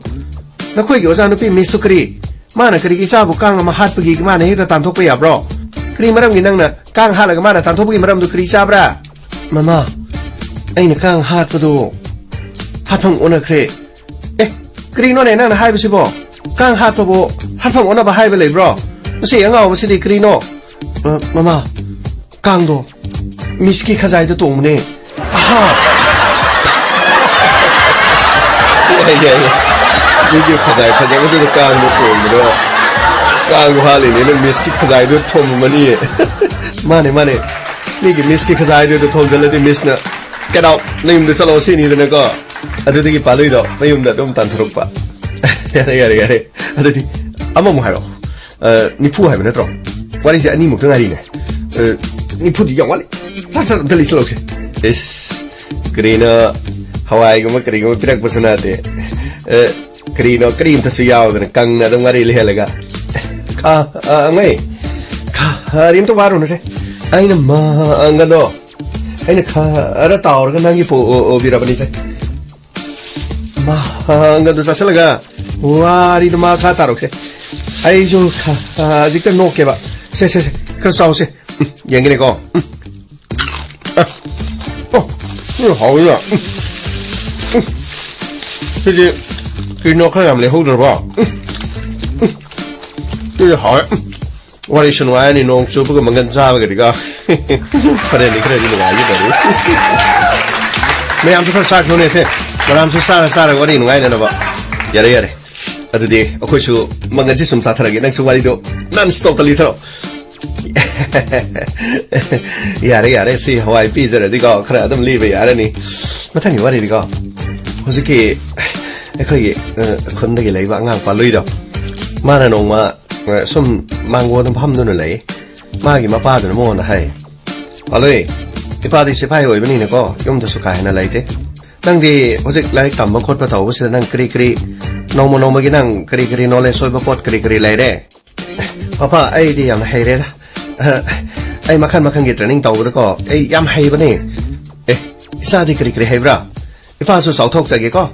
"ꯅꯈꯣꯏꯒꯤ ꯑꯣꯖꯥ ꯅꯨꯄꯤ ꯃꯤꯁꯇꯨ ꯀꯔꯤ? ꯃꯥꯅ ꯀꯔꯤꯒꯤ ꯏꯆꯥꯕꯨ ꯀꯥꯡ ꯑꯃ ꯍꯥꯠꯄꯒꯤ ꯃꯥꯅ ꯍꯦꯛꯇ ꯇꯥꯟꯊꯣꯛꯄ ꯌꯥꯕ꯭ꯔꯣ? ꯀꯔꯤ ꯃꯔꯝꯒꯤ ꯅꯪꯅ ꯀꯥꯡ ꯍꯥꯠꯂꯒ ꯃꯥꯅ ꯇꯥꯟꯊꯣꯛꯄꯒꯤ ꯃꯔꯝꯗꯨ ꯀꯔꯤ ꯆꯥꯕ꯭ꯔꯥ?" "ꯃꯃꯥ, ꯑꯩꯅ ꯀꯥꯡ ꯍꯥꯠꯄꯗꯨ ꯍꯥꯠꯐꯝ ꯑꯣꯟꯅꯈ꯭ꯔꯦ꯫" "ꯑꯦ, ꯀꯔꯤꯅꯣꯅꯦ ꯅꯪꯅ ꯍꯥꯏꯕꯁꯤꯕꯣ? ꯀꯥꯡ ꯍꯥꯠꯄꯕꯨ ꯍꯥꯠꯐꯝ ꯑꯣꯟꯅꯕ ꯍꯥꯏꯕ ꯂꯩꯕ꯭ꯔꯣ? ꯃꯁꯤ ꯑꯉꯥꯎꯕꯁꯤꯗꯤ ꯀꯔꯤꯅꯣ?" "ꯑ, ꯃꯃꯥ, ꯀꯥꯡꯗꯣ ꯃꯤꯁꯀꯤ ꯈꯖꯥꯏꯗ ꯇꯣꯡꯕꯅꯦ꯫" "ꯑꯍꯥ!" ꯌꯥꯏ, ꯌꯥꯏ, ꯌꯥꯏ꯫ ꯃꯤꯒꯤ ꯈꯖꯥꯏ ꯐꯖꯕꯗꯨꯗ ꯀꯥꯡꯗꯣ ꯇꯣꯡꯕꯗꯣ, ꯀꯥꯡꯗꯣ ꯍꯥꯠꯂꯤꯅꯦꯅ ꯃꯤꯁꯀꯤ ꯈꯖꯥꯏꯗꯨ ꯊꯣꯝꯃꯝꯃꯅꯤꯌꯦ꯫ ꯃꯥꯅꯦ, ꯃꯥꯅꯦ꯫ ꯃꯤꯒꯤ ꯃꯤꯁꯀꯤ ꯈꯖꯥꯏꯗꯨꯗ ꯊꯣꯝꯖꯤꯜꯂꯗꯤ ꯃꯤꯁꯅ, "Get out! ꯅꯌꯨꯝꯗ ꯆꯠꯂꯣ" ꯁꯤꯅꯤꯗꯅꯀꯣ꯫ ꯑꯗꯨꯗꯒꯤ ꯄꯥꯂꯨꯏꯗꯣ ꯃꯌꯨꯝꯗ ꯑꯗꯨꯝ ꯇꯥꯟꯊꯣꯔꯛꯄ꯫ ꯌꯥꯔꯦ, ꯌꯥꯔꯦ, ꯌꯥꯔꯦ꯫ ꯑꯗꯨꯗꯤ ꯑꯃꯃꯨꯛ ꯍꯥꯏꯔꯛꯑꯣ꯫ ꯑ, ꯅꯤꯐꯨ ꯍꯥꯏꯕ ꯅꯠꯇ꯭ꯔꯣ? ꯋꯥꯔꯤꯁꯦ ꯑꯅꯤꯃꯨꯛꯇ ꯉꯥꯏꯔꯤꯅꯦ꯫ ꯑ, ꯅꯤꯐꯨꯗꯤ ꯌꯥꯝ ꯋꯥꯠꯂꯤ꯫ ꯁꯠ ꯁꯠ ꯑꯝꯇ ꯂꯩꯁꯤꯜꯂꯧꯁꯦ꯫ ꯏꯁ, ꯀꯔꯤꯅꯣ, ꯍꯋꯥꯏꯒꯨꯝꯕ ꯀꯔꯤꯒꯨꯝꯕ ꯄꯤꯔꯛꯄꯁꯨ ꯅꯠꯇꯦ꯫ ꯑ, ꯀꯔꯤꯅꯣ, ꯀꯔꯤꯝꯇꯁꯨ ꯌꯥꯎꯗꯅ ꯀꯪꯅ ꯑꯗꯨꯝ ꯋꯥꯔꯤ ꯂꯩꯍꯜꯂꯒ꯫ ꯈꯥ-, ꯑ, ꯑꯉꯩ, ꯈꯥ-, ꯀꯔꯤꯝꯇ ꯋꯥꯔꯨꯅꯨꯁꯦ꯫ ꯑꯩꯅ ꯃꯪꯒꯟꯗꯣ, ꯑꯩꯅ ꯈꯔ ꯇꯥꯎꯔꯒ ꯅꯪꯒꯤ ꯄꯨ-, ꯑꯣ-, ꯑꯣꯕꯤꯔꯕꯅꯤꯁꯦ꯫ ꯃꯪꯒꯟꯗꯣ ꯆꯥꯁꯤꯜꯂꯒ ꯋꯥꯔꯤꯗꯣ ꯃꯈꯥ ꯇꯥꯔꯛꯁꯦ꯫ ꯑꯩꯁꯨ ꯈ-, ꯍꯧꯖꯤꯛꯇ ꯅꯣꯛꯀꯦꯕ꯫ ꯁꯦ, ꯁꯦ, ꯁꯦ, ꯈꯔ ꯆꯥꯎꯁꯦ꯫ ꯎꯝ, ꯌꯦꯡꯒꯦꯅꯦꯀꯣ꯫ ꯎꯝ꯫ ꯑ, ꯑꯣ, ꯎꯝ, ꯍꯥꯎꯋꯤꯅ꯫ ꯎꯝ, ꯎꯝ꯫ ꯁꯤꯗꯤ ꯀꯩꯅꯣ ꯈꯔ ꯌꯥꯝ ꯂꯩꯍꯧꯗ꯭ꯔꯕꯣ? ꯎꯝ, ꯎꯝ꯫ ꯁꯤꯗꯤ ꯍꯥꯎꯋꯦ꯫ ꯎꯝ꯫ ꯋꯥꯔꯤꯁꯨ ꯅꯨꯡꯉꯥꯏꯔꯅꯤ, ꯅꯣꯡ ꯆꯨꯕꯒ ꯃꯪꯒꯟ ꯆꯥꯕꯒꯗꯤꯀꯣ꯫ ꯍꯣꯔꯦꯟꯗꯤ ꯈꯔꯗꯤ ꯅꯨꯡꯉꯥꯏꯒꯗꯧꯔꯤ꯫ ꯃꯌꯥꯝꯁꯨ ꯈꯔ ꯆꯥꯈꯤꯌꯣꯅꯦꯁꯦ꯫ ꯃꯌꯥꯝꯁꯨ ꯆꯥꯔ ꯆꯥꯔꯒ ꯋꯥꯔꯤ ꯅꯨꯡꯉꯥꯏꯅꯅꯕ꯫ ꯌꯥꯔꯦ, ꯌꯥꯔꯦ꯫ ꯑꯗꯨꯗꯤ ꯑꯩꯈꯣꯏꯁꯨ ꯃꯪꯒꯟꯁꯤ ꯁꯨꯝ ꯆꯥꯊꯔꯒꯦ, ꯅꯪꯁꯨ ꯋꯥꯔꯤꯗꯣ non stopꯇ ꯂꯤꯊꯔꯣ꯫ ꯌꯥꯔꯦ, ꯌꯥꯔꯦ, ꯁꯤ ꯍꯋꯥꯏ ꯄꯤꯖꯔꯗꯤꯀꯣ, ꯈꯔ ꯑꯗꯨꯝ ꯂꯤꯕ ꯌꯥꯔꯅꯤ꯫ ꯃꯊꯪꯒꯤ ꯋꯥꯔꯤꯗꯤꯀꯣ, ꯍꯧꯖꯤꯛꯀꯤ ꯑꯩꯈꯣꯏꯒꯤ, ꯑ, ꯈꯨꯟꯗꯒꯤ ꯂꯩꯕ ꯑꯉꯥꯡ ꯄꯥꯂꯨꯏꯗꯣ, ꯃꯥꯅ ꯅꯣꯡꯃ, ꯑ, ꯁꯨꯝ ꯃꯥꯡꯒꯣꯟꯗ ꯐꯝꯗꯨꯅ ꯂꯩ꯫ ꯃꯥꯒꯤ ꯃꯄꯥꯗꯨꯅ ꯃꯉꯣꯟꯗ ꯍꯥꯏ, "ꯄꯥꯂꯨꯏ, ꯏꯄꯥꯗꯤ ꯁꯤꯐꯥꯏ ꯑꯣꯏꯕꯅꯤꯅꯀꯣ, ꯌꯨꯝꯗꯁꯨ ꯀꯥ ꯍꯦꯟꯅ ꯂꯩꯇꯦ꯫ ꯅꯪꯗꯤ ꯍꯧꯖꯤꯛ ꯂꯥꯏꯔꯤꯛ ꯇꯝꯕ ꯈꯣꯠꯄ ꯇꯧꯕꯁꯤꯗ ꯅꯪ ꯀꯔꯤ ꯀꯔꯤ, ꯅꯣꯡꯃ ꯅꯣꯡꯃꯒꯤ ꯅꯪ ꯀꯔꯤ ꯀꯔꯤ knowledge ꯑꯣꯏꯕ ꯄꯣꯠ ꯀꯔꯤ ꯀꯔꯤ ꯂꯩꯔꯦ?" "ꯄꯥꯄꯥ, ꯑꯩꯗꯤ ꯌꯥꯝꯅ ꯍꯩꯔꯦꯗ꯫ ꯑ, ꯑꯩ ꯃꯈꯜ ꯃꯈꯜꯒꯤ training ꯇꯧꯕꯗꯀꯣ, ꯑꯩ ꯌꯥꯝ ꯍꯩꯕꯅꯦ꯫" "ꯑꯦ, ꯏꯆꯥꯗꯤ ꯀꯔꯤ ꯀꯔꯤ ꯍꯩꯕ꯭ꯔꯥ?" "ꯏꯄꯥꯁꯨ ꯆꯥꯎꯊꯣꯛꯆꯒꯦꯀꯣ꯫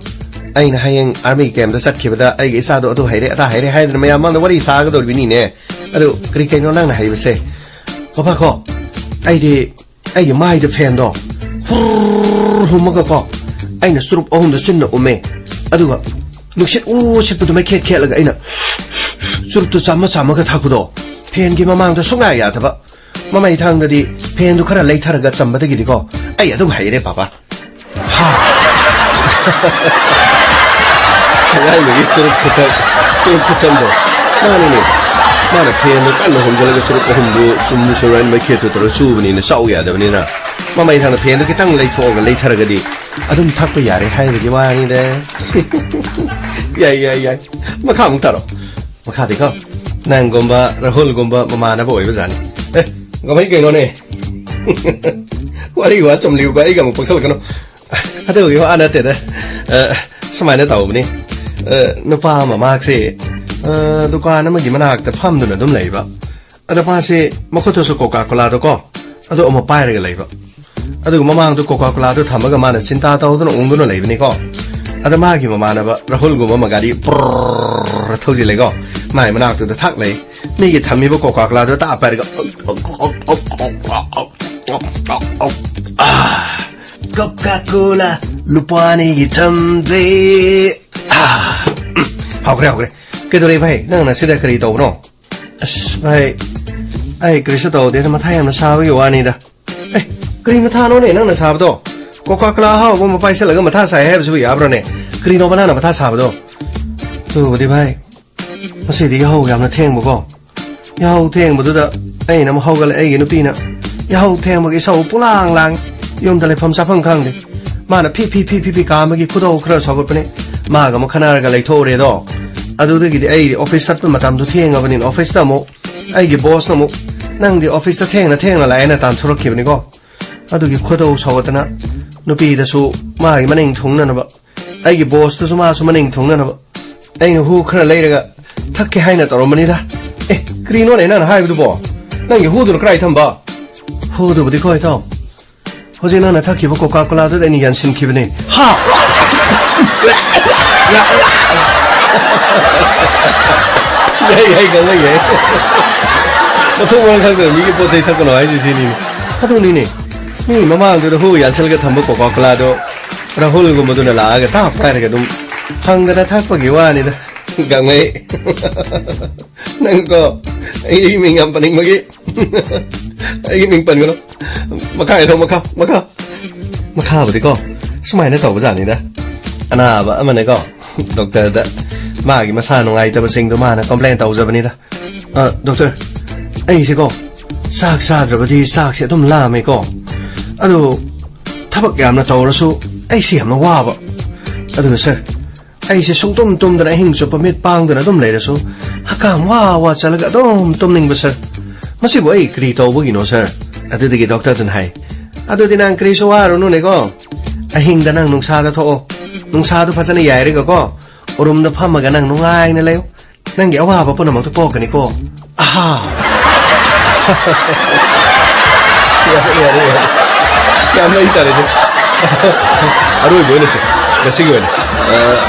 ꯑꯩꯅ ꯍꯌꯦꯡ army campꯇ ꯆꯠꯈꯤꯕꯗ ꯑꯩꯒꯤ ꯏꯆꯥꯗꯣ ꯑꯗꯨ ꯍꯩꯔꯦ, ꯑꯗꯥ ꯍꯩꯔꯦ ꯍꯥꯏꯗꯅ ꯃꯌꯥꯝ ꯃꯥꯡꯗ ꯋꯥꯔꯤ ꯁꯥꯒꯗꯧꯔꯤꯕꯅꯤꯅꯦ꯫ ꯑꯗꯨ ꯀꯔꯤ ꯀꯩꯅꯣ ꯅꯪꯅ ꯍꯩꯕꯁꯦ?" "ꯄꯥꯄꯥ ꯀꯣ, ꯑꯩꯗꯤ ꯑꯩꯒꯤ ꯃꯥꯏꯗ fanꯗꯣ ꯍꯨꯔ ꯍꯨꯝꯃꯒꯀꯣ, ꯑꯩꯅ ꯆꯨꯔꯨꯞ ꯑꯍꯨꯝꯗꯣ ꯆꯤꯟꯅ ꯎꯝꯃꯦ꯫ ꯑꯗꯨꯒ ꯅꯨꯡꯁꯤꯠ ꯎ ꯁꯤꯠꯄꯗꯣ ꯃꯩꯈꯦꯠ ꯈꯦꯠꯂꯒ ꯑꯩꯅ ꯆꯨꯔꯨꯞꯇꯣ ꯆꯥꯝꯃ ꯆꯥꯝꯃꯒ ꯊꯛꯄꯗꯣ fanꯒꯤ ꯃꯃꯥꯡꯗ ꯁꯨꯡꯌꯥ ꯌꯥꯗꯕ꯫ ꯃꯃꯩ ꯊꯥꯡꯗꯗꯤ fanꯗꯨ ꯈꯔ ꯂꯩꯊꯔꯒ ꯆꯝꯕꯗꯒꯤꯗꯤꯀꯣ, ꯑꯩ ꯑꯗꯨꯝ ꯍꯩꯔꯦ, ꯄꯥꯄꯥ꯫" ꯍꯥ꯫ ꯑꯉꯥꯡꯗꯨꯒꯤ ꯆꯨꯔꯨꯞ ꯈꯨꯊꯛ, ꯆꯨꯔꯨꯞ ꯈꯨꯆꯝꯗꯣ꯫ ꯃꯥꯅꯤꯅꯦ꯫ ꯃꯥꯅ fanꯗꯣ ꯀꯟꯅ ꯍꯨꯝꯖꯤꯜꯂꯒ ꯆꯨꯔꯨꯞ ꯑꯍꯨꯝꯗꯨ ꯆꯨꯝꯅ ꯁꯨꯃꯥꯏꯅ ꯃꯩꯈꯦꯠꯇꯨ ꯇꯧꯔꯒ ꯆꯨꯕꯅꯤꯅ ꯆꯥꯎ ꯌꯥꯗꯕꯅꯤꯅ꯫ ꯃꯃꯩ ꯊꯥꯡꯗ fanꯗꯣ ꯈꯤꯇꯪ ꯂꯩꯊꯣꯛꯑꯒ ꯂꯩꯊꯔꯒꯗꯤ ꯑꯗꯨꯝ ꯊꯛꯄ ꯌꯥꯔꯦ ꯍꯥꯏꯕꯒꯤ ꯋꯥꯅꯤꯗ꯫ ꯌꯥꯏ, ꯌꯥꯏ, ꯌꯥꯏ꯫ ꯃꯈꯥ ꯑꯃꯨꯛ ꯇꯥꯔꯣ꯫ ꯃꯈꯥꯗꯤꯀꯣ꯫ ꯅꯪꯒꯨꯝꯕ ꯔꯥꯍꯨꯜꯒꯨꯝꯕ ꯃꯃꯥꯟꯅꯕ ꯑꯣꯏꯕꯖꯥꯠꯅꯤ꯫ ꯑꯦ, ꯀꯃꯥꯏ ꯀꯩꯅꯣꯅꯦ? ꯋꯥꯔꯤ ꯋꯥ ꯆꯨꯝꯂꯤꯕ ꯑꯩꯒ ꯑꯃꯨꯛ ꯄꯛꯁꯜꯂꯛꯀꯅꯨ꯫ ꯑꯗꯨꯒꯤ ꯋꯥ ꯅꯠꯇꯦꯗ꯫ ꯑ, ꯁꯨꯃꯥꯏꯅ ꯇꯧꯕꯅꯤ꯫ ꯑ, ꯅꯨꯄꯥ ꯑꯃ ꯃꯍꯥꯛꯁꯦ, ꯑ, ꯗꯨꯀꯥꯟ ꯑꯃꯒꯤ ꯃꯅꯥꯛꯇ ꯐꯝꯗꯨꯅ ꯑꯗꯨꯝ ꯂꯩꯕ꯫ ꯑꯗ ꯃꯥꯁꯦ ꯃꯈꯨꯠꯇꯁꯨ ꯀꯣꯀꯥ ꯀꯣꯂꯥꯗꯣ ꯀꯣ, ꯑꯗꯨ ꯑꯃ ꯄꯥꯏꯔꯒ ꯂꯩꯕ꯫ ꯑꯗꯨꯒ ꯃꯃꯥꯡꯗ ꯀꯣꯀꯥ ꯀꯣꯂꯥꯗꯣ ꯊꯝꯃꯒ ꯃꯥꯅ ꯆꯤꯟꯇꯥ ꯇꯧꯗꯨꯅ ꯎꯪꯗꯨꯅ ꯂꯩꯕꯅꯤꯀꯣ꯫ ꯑꯗ ꯃꯥꯒꯤ ꯃꯃꯥꯟꯅꯕ ꯔꯥꯍꯨꯜꯒꯨꯝꯕ ꯑꯃ ꯒꯥꯔꯤ ꯄ꯭ꯔꯔꯔꯔ ꯊꯧꯖꯤꯜꯂꯦꯀꯣ꯫ ꯃꯥꯏ ꯃꯅꯥꯛꯇꯨꯗ ꯊꯛ ꯂꯩ꯫ ꯃꯤꯒꯤ ꯊꯝꯃꯤꯕ ꯀꯣꯀꯥ ꯀꯣꯂꯥꯗꯣ ꯇꯥ ꯄꯥꯏꯔꯒ, "ꯑꯥ, ꯀꯣꯀꯥ ꯀꯣꯂꯥ ꯂꯨꯄꯥ ꯑꯅꯤꯒꯤ ꯊꯝꯗꯦ꯫ ꯑꯥ, ꯍꯧꯈ꯭ꯔꯦ, ꯍꯧꯈ꯭ꯔꯦ꯫ ꯀꯩꯗꯧꯔꯦ ꯚꯥꯏ? ꯅꯪꯅ ꯁꯤꯗ ꯀꯔꯤ ꯇꯧꯕꯅꯣ?" "ꯑꯁ ꯚꯥꯏ, ꯑꯩ ꯀꯔꯤꯁꯨ ꯇꯧꯗꯦꯗ, ꯃꯊꯥ ꯌꯥꯝꯅ ꯁꯥꯕꯒꯤ ꯋꯥꯅꯤꯗ꯫ ꯑꯦ, ꯀꯔꯤ ꯃꯊꯥꯅꯣꯅꯦ ꯅꯪꯅ ꯁꯥꯕꯗꯣ? ꯀꯣꯀꯥ ꯀꯣꯂꯥ ꯑꯍꯥꯎꯕ ꯑꯃ ꯄꯥꯏꯁꯤꯜꯂꯒ ꯃꯊꯥ ꯁꯥꯏ ꯍꯥꯏꯕꯁꯤꯕꯨ ꯌꯥꯕ꯭ꯔꯣꯅꯦ? ꯀꯔꯤꯅꯣꯕ ꯅꯪꯅ ꯃꯊꯥ ꯁꯥꯕꯗꯣ?" "ꯑꯗꯨꯕꯨꯗꯤ ꯚꯥꯏ, ꯉꯁꯤꯗꯤ ꯌꯥꯍꯧ ꯌꯥꯝꯅ ꯊꯦꯡꯕꯀꯣ꯫ ꯌꯥꯍꯧ ꯊꯦꯡꯕꯗꯨꯗ ꯑꯩꯅ ꯑꯃꯨꯛ ꯍꯧꯒꯠꯂꯦ, ꯑꯩꯒꯤ ꯅꯨꯄꯤꯅ ꯌꯥꯍꯧ ꯊꯦꯡꯕꯒꯤ ꯏꯁꯧ ꯄꯨꯂꯥꯡ ꯂꯥꯡꯉꯤ꯫ ꯌꯨꯝꯗ ꯂꯩꯐꯝ ꯆꯥꯐꯝ ꯈꯪꯗꯦ꯫ ꯃꯥꯅ ꯐꯤ ꯐꯤ ꯐꯤ ꯐꯤ ꯐꯤ ꯀꯥꯝꯕꯒꯤ ꯈꯨꯗꯧ ꯈꯔ ꯁꯥꯎꯒꯠꯄꯅꯦ꯫ ꯃꯥꯒ ꯑꯃꯨꯛ ꯈꯟꯅꯔꯒ ꯂꯩꯊꯣꯛꯎꯔꯦꯗꯣ꯫ ꯑꯗꯨꯗꯒꯤꯗꯤ ꯑꯩꯗꯤ ꯑꯣꯐꯤꯁ ꯆꯠꯄ ꯃꯇꯝꯗꯣ ꯊꯦꯡꯉꯕꯅꯤꯅ ꯑꯣꯐꯤꯁꯇ ꯑꯃꯨꯛ ꯑꯩꯒꯤ ꯕꯣꯁꯅ ꯑꯃꯨꯛ, "ꯅꯪꯗꯤ ꯑꯣꯐꯤꯁꯇ ꯊꯦꯡꯅ ꯊꯦꯡꯅ ꯂꯥꯛꯑꯦꯅ" ꯇꯥꯟꯊꯣꯔꯛꯈꯤꯕꯅꯤꯀꯣ꯫ ꯑꯗꯨꯒꯤ ꯈꯣꯏꯗꯧ ꯁꯧꯒꯠꯇꯅ ꯅꯨꯄꯤꯗꯁꯨ ꯃꯥꯒꯤ ꯃꯅꯤꯡ ꯊꯨꯡꯅꯅꯕ, ꯑꯩꯒꯤ ꯕꯣꯁꯇꯨꯁꯨ ꯃꯥꯁꯨ ꯃꯅꯤꯡ ꯊꯨꯡꯅꯅꯕ ꯑꯩꯅ ꯍꯨ ꯈꯔ ꯂꯩꯔꯒ ꯊꯛꯀꯦ ꯍꯥꯏꯅ ꯇꯧꯔꯝꯕꯅꯤꯗ꯫ "ꯑꯦ, ꯀꯔꯤꯅꯣꯅꯦ ꯅꯪꯅ ꯍꯥꯏꯕꯗꯨꯕꯣ? ꯅꯪꯒꯤ ꯍꯨꯗꯨꯅ ꯀꯗꯥꯏ ꯊꯝꯕ?" "ꯍꯨꯗꯨꯕꯨꯗꯤ ꯀꯣ ꯏꯇꯥꯎ, ꯍꯧꯖꯤꯛ ꯅꯪꯅ ꯊꯛꯈꯤꯕ ꯀꯣꯀꯥ ꯀꯣꯂꯥꯗꯨꯗ ꯑꯩꯅ ꯌꯥꯟꯁꯤꯟꯈꯤꯕꯅꯦ"꯫ "ꯍꯥ?" ꯌꯥꯏ, ꯌꯥꯏ, ꯈꯪꯅ ꯌꯥꯏ꯫ ꯃꯊꯣꯡ ꯃꯔꯝ ꯈꯪꯗꯅ ꯃꯤꯒꯤ ꯄꯣꯠ ꯆꯩ ꯊꯛꯀꯅꯣ ꯍꯥꯏꯁꯦ ꯁꯤꯅꯤꯅꯦ꯫ ꯑꯗꯨꯅꯤꯅꯦ, ꯃꯤ ꯃꯃꯥꯡꯗꯨꯗ ꯍꯨ ꯌꯥꯟꯁꯤꯜꯂꯒ ꯊꯝꯕ ꯀꯣꯀꯥ ꯀꯣꯂꯥꯗꯣ ꯔꯥꯍꯨꯜꯒꯨꯝꯕꯗꯨꯅ ꯂꯥꯛꯑꯒ ꯇꯥꯞ ꯄꯥꯏꯔꯒ ꯑꯗꯨꯝ ꯐꯪꯗꯅ ꯊꯛꯄꯒꯤ ꯋꯥꯅꯤꯗ꯫ ꯒꯥꯡꯃꯩ꯫ ꯅꯪꯀꯣ, ꯑꯩ ꯃꯤꯡ ꯌꯥꯝ ꯄꯟꯅꯤꯡꯕꯒꯤ꯫ ꯑꯩꯒꯤ ꯃꯤꯡ ꯄꯟꯒꯅꯨ꯫ ꯃꯈꯥ ꯍꯥꯏꯔꯣ, ꯃꯈꯥ, ꯃꯈꯥ꯫ ꯃꯈꯥꯕꯨꯗꯤꯀꯣ, ꯁꯨꯃꯥꯏꯅ ꯇꯧꯕꯖꯥꯠꯅꯤꯗ꯫ ꯑꯅꯥꯕ ꯑꯃꯅꯀꯣ, ꯗꯣꯛꯇꯔꯗ ꯃꯥꯒꯤ ꯃꯁꯥ ꯅꯨꯡꯉꯥꯏꯇꯕꯁꯤꯡꯗꯣ ꯃꯥꯅ ꯀꯝꯄ꯭ꯂꯦꯟ ꯇꯧꯖꯕꯅꯤꯗ꯫ "ꯑ, ꯗꯣꯛꯇꯔ, ꯑꯩꯁꯦꯀꯣ, ꯆꯥꯛ ꯆꯥꯗ꯭ꯔꯕꯗꯤ ꯆꯥꯛꯁꯦ ꯑꯗꯨꯝ ꯂꯥꯝꯃꯦꯀꯣ꯫ ꯑꯗꯨ ꯊꯕꯛ ꯌꯥꯝꯅ ꯇꯧꯔꯁꯨ ꯑꯩꯁꯦ ꯌꯥꯝꯅ ꯋꯥꯕ꯫ ꯑꯗꯨꯒ ꯁꯥꯔ, ꯑꯩꯁꯦ ꯁꯨꯡꯇꯨꯝ ꯇꯨꯝꯗꯅ ꯑꯍꯤꯡ ꯆꯨꯞꯄ ꯃꯤꯠ ꯄꯥꯡꯗꯅ ꯑꯗꯨꯝ ꯂꯩꯔꯁꯨ ꯍꯀꯥꯝ ꯋꯥ ꯋꯥ ꯆꯠꯂꯒ ꯑꯗꯨꯝ ꯇꯨꯝꯅꯤꯡꯕ, ꯁꯥꯔ꯫ ꯃꯁꯤꯕꯨ ꯑꯩ ꯀꯔꯤ ꯇꯧꯕꯒꯤꯅꯣ, ꯁꯥꯔ? ꯑꯗꯨꯗꯒꯤ ꯗꯣꯛꯇꯔꯗꯨꯅ ꯍꯥꯏ, "ꯑꯗꯨꯗꯤ ꯅꯪ ꯀꯔꯤꯁꯨ ꯋꯥꯔꯨꯅꯨꯅꯦꯀꯣ꯫ ꯑꯍꯤꯡꯗ ꯅꯪ ꯅꯨꯡꯁꯥꯗ ꯊꯣꯛꯑꯣ꯫ ꯅꯨꯡꯁꯥꯗꯨ ꯐꯖꯅ ꯌꯥꯏꯔꯒꯀꯣ, ꯎꯔꯨꯝꯗ ꯐꯝꯃꯒ ꯅꯪ ꯅꯨꯡꯉꯥꯏꯅ ꯂꯩꯌꯨ꯫ ꯅꯪꯒꯤ ꯑꯋꯥꯕ ꯄꯨꯝꯅꯃꯛꯇꯨ ꯀꯣꯛꯀꯅꯤꯀꯣ꯫ ꯑꯍꯥ!" ꯌꯥꯔꯦ, ꯌꯥꯔꯦ, ꯌꯥꯔꯦ꯫ ꯌꯥꯝ ꯂꯩ ꯇꯥꯔꯦꯁꯦ꯫ ꯑꯔꯣꯏꯕ ꯑꯣꯏꯅꯁꯦ, ꯉꯁꯤꯒꯤ ꯑꯣꯏꯅ꯫ ꯑ,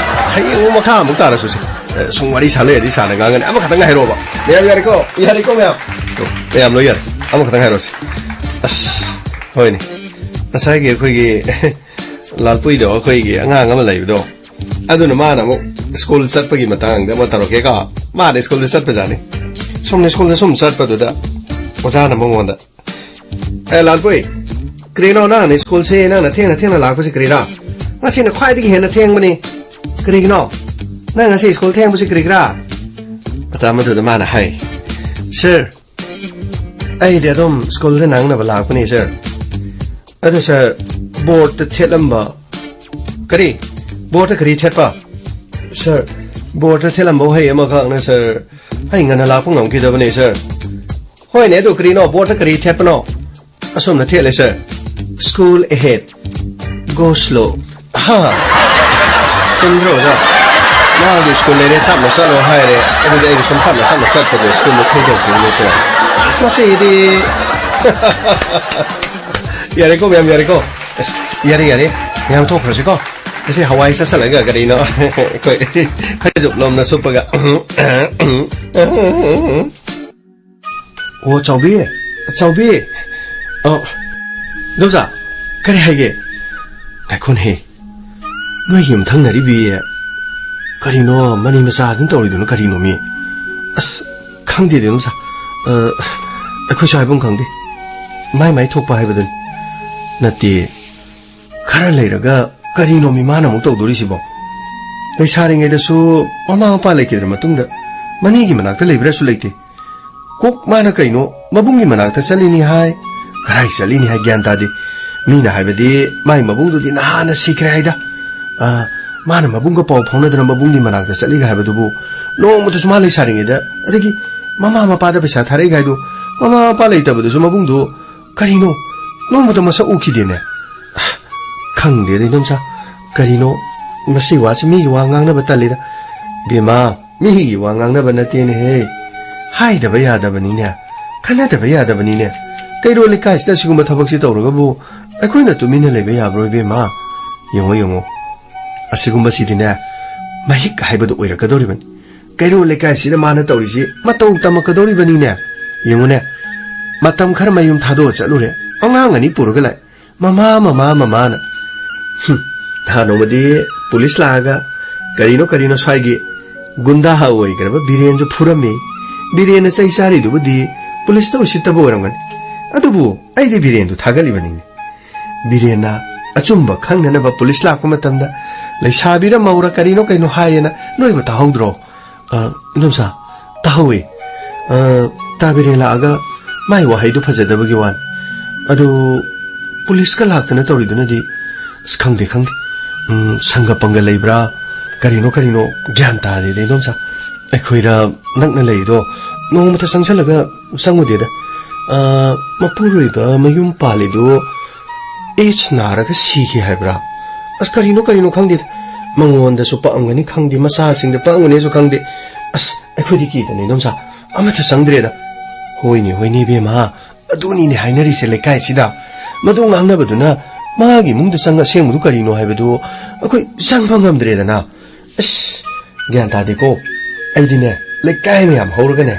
ꯍꯌꯦꯡ ꯑꯃꯨꯛ ꯃꯈꯥ ꯑꯃꯨꯛ ꯇꯥꯔꯁꯨꯁꯦ꯫ ꯑ, ꯁꯨꯝ ꯋꯥꯔꯤ ꯁꯥꯟꯅ ꯂꯩꯔꯗꯤ ꯁꯥꯟꯅ ꯉꯥꯡꯒꯅꯤ꯫ ꯑꯃꯈꯛꯇꯪ ꯍꯥꯏꯔꯛꯑꯣꯕ꯫ ꯃꯌꯥꯝ ꯌꯥꯔꯦꯀꯣ? ꯌꯥꯔꯦꯀꯣ, ꯃꯌꯥꯝ? ꯃꯌꯥꯝ ꯂꯣꯏ ꯌꯥꯔꯦ꯫ ꯑꯃꯈꯛꯇꯪ ꯍꯥꯏꯔꯛꯑꯣꯁꯦ꯫ ꯑꯁ, ꯍꯣꯏꯅꯦ꯫ ꯉꯁꯥꯏꯒꯤ ꯑꯩꯈꯣꯏꯒꯤ ꯂꯥꯜꯄꯨꯏꯗꯣ, ꯑꯩꯈꯣꯏꯒꯤ ꯑꯉꯥꯡ ꯑꯃ ꯂꯩꯕꯗꯣ, ꯑꯗꯨꯅ ꯃꯥꯅ ꯑꯃꯨꯛ ꯁ꯭ꯀꯨꯜ ꯆꯠꯄꯒꯤ ꯃꯇꯥꯡꯗ ꯑꯃ ꯇꯧꯔꯛꯀꯦꯀꯣ꯫ ꯃꯥꯗꯤ ꯁ꯭ꯀꯨꯜꯗ ꯆꯠꯄꯖꯥꯠꯅꯤ꯫ ꯁꯨꯝ ꯁ꯭ꯀꯨꯜꯗ ꯁꯨꯝ ꯆꯠꯄꯗꯨꯗ ꯑꯣꯖꯥꯅ ꯃꯉꯣꯟꯗ, "ꯑꯦ ꯂꯥꯜꯄꯨꯏ, ꯀꯔꯤꯅꯣ ꯅꯪꯅ ꯁ꯭ꯀꯨꯜꯁꯦ ꯅꯪꯅ ꯊꯦꯡꯅ ꯊꯦꯡꯅ ꯂꯥꯛꯄꯁꯤ ꯀꯔꯤꯔꯥ? ꯉꯁꯤꯅ ꯈ꯭ꯋꯥꯏꯗꯒꯤ ꯍꯦꯟꯅ ꯊꯦꯡꯕꯅꯤ꯫ ꯀꯔꯤꯒꯤꯅꯣ? ꯅꯪ ꯉꯁꯤ ꯁ꯭ꯀꯨꯜ ꯊꯦꯡꯕꯁꯤ ꯀꯔꯤꯒꯤꯔꯥ?" ꯃꯇꯝ ꯑꯗꯨꯗ ꯃꯥꯅ ꯍꯥꯏ, "ꯁꯥꯔ, ꯑꯩꯗꯤ ꯑꯗꯨꯝ ꯁ꯭ꯀꯨꯜꯗ ꯅꯪꯅꯕ ꯂꯥꯛꯄꯅꯤ, ꯁꯥꯔ꯫ ꯑꯗꯨ, ꯁꯥꯔ, ꯕꯣꯔꯗꯇ ꯊꯦꯠꯂꯝꯕ," "ꯀꯔꯤ? ꯕꯣꯔꯗꯇ ꯀꯔꯤ ꯊꯦꯠꯄ?" "ꯁꯥꯔ, ꯕꯣꯔꯗꯇ ꯊꯦꯠꯂꯝꯕ ꯋꯥꯍꯩ ꯑꯃꯈꯛꯅ, ꯁꯥꯔ, ꯑꯩ ꯉꯟꯅ ꯂꯥꯛꯄ ꯉꯝꯈꯤꯗꯕꯅꯤ, ꯁꯥꯔ꯫" "ꯍꯣꯏꯅꯦ, ꯑꯗꯨ ꯀꯔꯤꯅꯣ? ꯕꯣꯔꯗꯇ ꯀꯔꯤ ꯊꯦꯠꯄꯅꯣ?" "ꯑꯁꯣꯝꯗ ꯊꯦꯠꯂꯦ, ꯁꯥꯔ꯫ School ahead, go slow." ꯍꯥ? ꯆꯨꯝꯗ꯭ꯔꯣ, ꯑꯣꯖꯥ? ꯃꯥꯒꯤ ꯁ꯭ꯀꯨꯜ ꯂꯩꯔꯦ, ꯇꯞꯅ ꯆꯠꯂꯣ ꯍꯥꯏꯔꯦ, ꯑꯗꯨꯗꯤ ꯑꯩꯅ ꯁꯨꯝ ꯇꯞꯅ ꯇꯞꯅ ꯆꯠꯄꯗꯣ ꯁ꯭ꯀꯨꯜꯗꯣ ꯊꯦꯡꯗꯣꯛꯈꯤꯕꯅꯦ, ꯁꯥꯔ꯫ ꯃꯁꯤꯗꯤ꯫ ꯌꯥꯔꯦꯀꯣ, ꯃꯌꯥꯝ, ꯌꯥꯔꯦꯀꯣ? ꯑꯁ, ꯌꯥꯔꯦ, ꯌꯥꯔꯦ꯫ ꯃꯌꯥꯝ ꯊꯣꯛꯈ꯭ꯔꯁꯤꯀꯣ꯫ ꯉꯁꯤ ꯍꯋꯥꯏ ꯆꯥꯁꯤꯜꯂꯒ ꯀꯔꯤꯅꯣ? ꯑꯩꯈꯣꯏ ꯐꯩꯖꯨꯞ ꯂꯣꯝꯅ ꯁꯨꯞꯄꯒ꯫ ꯑꯣ, ꯆꯥꯎꯕꯤ, ꯆꯥꯎꯕꯤ꯫ ꯑꯣ, ꯏꯗꯣꯝꯆꯥ, ꯀꯔꯤ ꯍꯥꯏꯒꯦ? ꯉꯥꯏꯈꯣꯅꯦꯍꯦ, ꯅꯣꯏꯒꯤ ꯌꯨꯝꯊꯪꯅꯔꯤꯕꯤ ꯀꯔꯤꯅꯣ ꯃꯅꯤ ꯃꯆꯥꯗꯨꯅ ꯇꯧꯔꯤꯗꯨꯅ ꯀꯔꯤꯅꯣꯃꯤ? ꯑꯁ, ꯈꯪꯗꯦꯗ ꯏꯗꯣꯝꯆꯥ, ꯑ, ꯑꯩꯈꯣꯏꯁꯨ ꯍꯥꯏꯐꯝ ꯈꯪꯗꯦ, ꯃꯥꯏ ꯃꯥꯏ ꯊꯣꯛꯄ ꯍꯥꯏꯕꯗꯨꯅꯤ꯫ ꯅꯠꯇꯦ, ꯈꯔ ꯂꯩꯔꯒ ꯀꯔꯤꯅꯣꯃꯤ ꯃꯥꯅ ꯑꯃꯨꯛ ꯇꯧꯗꯣꯔꯤꯁꯤꯕꯣ? ꯂꯩꯁꯥꯔꯤꯉꯩꯗꯁꯨ ꯃꯃꯥ ꯃꯄꯥ ꯂꯩꯈꯤꯗ꯭ꯔ ꯃꯇꯨꯡꯗ ꯃꯅꯦꯒꯤ ꯃꯅꯥꯛꯇ ꯂꯩꯕ꯭ꯔꯥꯁꯨ ꯂꯩꯇꯦ꯫ ꯀꯣꯛ ꯃꯥꯅ ꯀꯩꯅꯣ ꯃꯕꯨꯡꯒꯤ ꯃꯅꯥꯛꯇ ꯆꯠꯂꯤꯅꯤ ꯍꯥꯏ, ꯀꯗꯥꯏ ꯆꯠꯂꯤꯅꯤ ꯍꯥꯏ ꯒ꯭ꯌꯥꯟ ꯇꯥꯗꯦ꯫ ꯃꯤꯅ ꯍꯥꯏꯕꯗꯤ ꯃꯥꯏ ꯃꯕꯨꯡꯗꯨꯗꯤ ꯅꯍꯥꯟꯅ ꯁꯤꯈ꯭ꯔꯦ ꯍꯥꯏꯗ꯫ ꯑ, ꯃꯥꯅ ꯃꯕꯨꯡꯒ ꯄꯥꯎ ꯐꯥꯎꯅꯗꯅ ꯃꯕꯨꯡꯒꯤ ꯃꯅꯥꯛꯇ ꯆꯠꯂꯤꯒ ꯍꯥꯏꯕꯗꯨꯕꯨ ꯅꯣꯡꯃꯇꯁꯨ ꯃꯥ ꯂꯩꯁꯥꯔꯤꯉꯩꯗ, ꯑꯗꯒꯤ ꯃꯃꯥ ꯃꯄꯥꯗ ꯄꯩꯁꯥ ꯊꯥꯔꯛꯏ ꯍꯥꯏꯗꯣ, ꯃꯃꯥ ꯃꯄꯥ ꯂꯩꯇꯕꯗꯨꯁꯨ ꯃꯕꯨꯡꯗꯣ ꯀꯔꯤꯅꯣ ꯅꯣꯡꯃꯇ ꯃꯁꯛ ꯎꯈꯤꯗꯦꯅꯦ꯫ ꯈꯪꯗꯦꯗ ꯏꯟꯗꯣꯝꯆꯥ, ꯀꯔꯤꯅꯣ ꯃꯁꯤ ꯋꯥꯁꯤ ꯃꯤꯒꯤ ꯋꯥ ꯉꯥꯡꯅꯕ ꯇꯜꯂꯤꯗ꯫ ꯕꯦꯝꯃ, ꯃꯤꯒꯤ ꯋꯥ ꯉꯥꯡꯅꯕ ꯅꯠꯇꯦꯅꯦꯍꯦ꯫ ꯍꯥꯏꯗꯕ ꯌꯥꯗꯕꯅꯤꯅꯦ, ꯈꯟꯅꯗꯕ ꯌꯥꯗꯕꯅꯤꯅꯦ꯫ ꯀꯩꯔꯣꯜ ꯂꯩꯀꯥꯏꯁꯤꯗ ꯑꯁꯤꯒꯨꯝꯕ ꯊꯕꯛꯁꯤ ꯇꯧꯔꯒꯕꯨ ꯑꯩꯈꯣꯏꯅ ꯇꯨꯃꯤꯟꯅ ꯂꯩꯕ ꯌꯥꯕ꯭ꯔꯣ ꯏꯕꯦꯝꯃ? ꯌꯦꯡꯉꯣ ꯌꯦꯡꯉꯣ, ꯑꯁꯤꯒꯨꯝꯕꯁꯤꯗꯤꯅꯦ ꯃꯍꯤꯛ ꯍꯥꯏꯕꯗꯨ ꯑꯣꯏꯔꯛꯀꯗꯧꯔꯤꯕꯅꯤ꯫ ꯀꯩꯔꯣꯜ ꯂꯩꯀꯥꯏꯁꯤꯗ ꯃꯥꯅ ꯇꯧꯔꯤꯁꯤ ꯃꯇꯧ ꯇꯝꯃꯛꯀꯗꯧꯔꯤꯕꯅꯤꯅꯦ꯫ ꯌꯦꯡꯉꯨꯅꯦ, ꯃꯇꯝ ꯈꯔ ꯃꯌꯨꯝ ꯊꯥꯗꯣꯛꯑ ꯆꯠꯂꯨꯔꯦ, ꯑꯉꯥꯡ ꯑꯅꯤ ꯄꯨꯔꯒ ꯂꯥꯛꯑꯦ꯫ "ꯃꯃꯥ, ꯃꯃꯥ, ꯃꯃꯥꯅ"꯫ ꯍꯨꯝ, ꯅꯍꯥꯟ ꯅꯣꯡꯃꯗꯤ ꯄꯨꯂꯤꯁ ꯂꯥꯛꯑꯒ ꯀꯔꯤꯅꯣ ꯀꯔꯤꯅꯣ ꯁ꯭ꯋꯥꯏꯒꯤ ꯒꯨꯟꯗꯥ ꯑꯣꯏꯈ꯭ꯔꯕ ꯕꯤꯔꯦꯟꯁꯨ ꯐꯨꯔꯝꯃꯤ꯫ ꯕꯤꯔꯦꯟꯅ ꯆꯩ ꯆꯥꯔꯤꯗꯨꯕꯨꯗꯤ ꯄꯨꯂꯤꯁꯇ ꯎꯁꯤꯠꯇꯕ ꯑꯣꯏꯔꯝꯒꯅꯤ꯫ ꯑꯗꯨꯕꯨ ꯑꯩꯗꯤ ꯕꯤꯔꯦꯟꯗꯨ ꯊꯥꯒꯠꯂꯤꯕꯅꯤꯅꯦ꯫ ꯕꯤꯔꯦꯟꯅ ꯑꯆꯨꯝꯕ ꯈꯪꯅꯅꯕ ꯄꯨꯂꯤꯁ ꯂꯥꯛꯄ ꯃꯇꯝꯗ ꯂꯩꯁꯥꯕꯤꯔ ꯃꯧꯔ ꯀꯔꯤꯅꯣ ꯀꯩꯅꯣ ꯍꯥꯏꯌꯦꯅ ꯅꯣꯏꯕꯨ ꯇꯥꯍꯧꯗ꯭ꯔꯣ? ꯑ, ꯏꯟꯗꯣꯝꯆꯥ, ꯇꯥꯍꯧꯋꯦ꯫ ꯑ, ꯇꯥ ꯕꯤꯔꯦꯟ ꯂꯥꯛꯑꯒ ꯃꯥꯏ ꯋꯥꯍꯩꯗꯨ ꯐꯖꯗꯕꯒꯤ ꯋꯥꯅꯤ꯫ ꯑꯗꯨ ꯄꯨꯂꯤꯁꯀ ꯂꯥꯛꯇꯅ ꯇꯧꯔꯤꯗꯨꯅꯗꯤ, ꯑꯁ, ꯈꯪꯗꯦ, ꯈꯪꯗꯦ꯫ ꯎꯝ, ꯁꯪꯒ ꯄꯪꯒ ꯂꯩꯕ꯭ꯔꯥ? ꯀꯔꯤꯅꯣ, ꯀꯔꯤꯅꯣ ꯒ꯭ꯌꯥꯟ ꯇꯥꯗꯦꯗ, ꯏꯟꯗꯣꯝꯆꯥ꯫ ꯑꯩꯈꯣꯏꯔ ꯅꯛꯅ ꯂꯩꯔꯤꯗꯣ ꯅꯣꯡꯃꯇ ꯆꯪꯁꯜꯂꯒ ꯆꯪꯉꯨꯗꯦꯗ꯫ ꯑ, ꯃꯄꯨꯔꯣꯏꯕ ꯃꯌꯨꯝ ꯄꯥꯜꯂꯤꯗꯨ AIDS ꯅꯥꯔꯒ ꯁꯤꯈꯤ ꯍꯥꯏꯕ꯭ꯔꯥ? ꯑꯁ, ꯀꯔꯤꯅꯣ, ꯀꯔꯤꯅꯣ ꯈꯪꯗꯦꯗ꯫ ꯃꯉꯣꯟꯗꯁꯨ ꯄꯛꯑꯝꯒꯅꯤ ꯈꯪꯗꯦ, ꯃꯆꯥꯁꯤꯡꯗ ꯄꯛꯑꯝꯒꯅꯤꯁꯨ ꯈꯪꯗꯦ꯫ ꯑꯁ, ꯑꯩꯈꯣꯏꯗꯤ ꯀꯤꯗꯅ, ꯏꯟꯗꯣꯝꯆꯥ, ꯑꯃꯠꯇ ꯆꯪꯗ꯭ꯔꯦꯗ꯫ ꯍꯣꯏꯅꯦ, ꯍꯣꯏꯅꯦ, ꯏꯕꯦꯝꯃ, ꯑꯗꯨꯅꯤꯅꯦ ꯍꯥꯏꯅꯔꯤꯁꯦ ꯂꯩꯀꯥꯏꯁꯤꯗ꯫ ꯃꯗꯨ ꯉꯥꯡꯅꯕꯗꯨꯅ ꯃꯥꯒꯤ ꯏꯃꯨꯡꯗ ꯆꯪꯉ ꯑꯁꯦꯡꯕꯗꯨ ꯀꯔꯤꯅꯣ ꯍꯥꯏꯕꯗꯨ ꯑꯩꯈꯣꯏ ꯆꯪꯕ ꯉꯝꯗ꯭ꯔꯦꯗꯅ꯫ ꯑꯁ, ꯒ꯭ꯌꯥꯟ ꯇꯥꯗꯦꯀꯣ꯫ ꯑꯩꯗꯤꯅꯦ, ꯂꯩꯀꯥꯏ ꯃꯌꯥꯝ ꯍꯧꯔꯒꯅꯦ,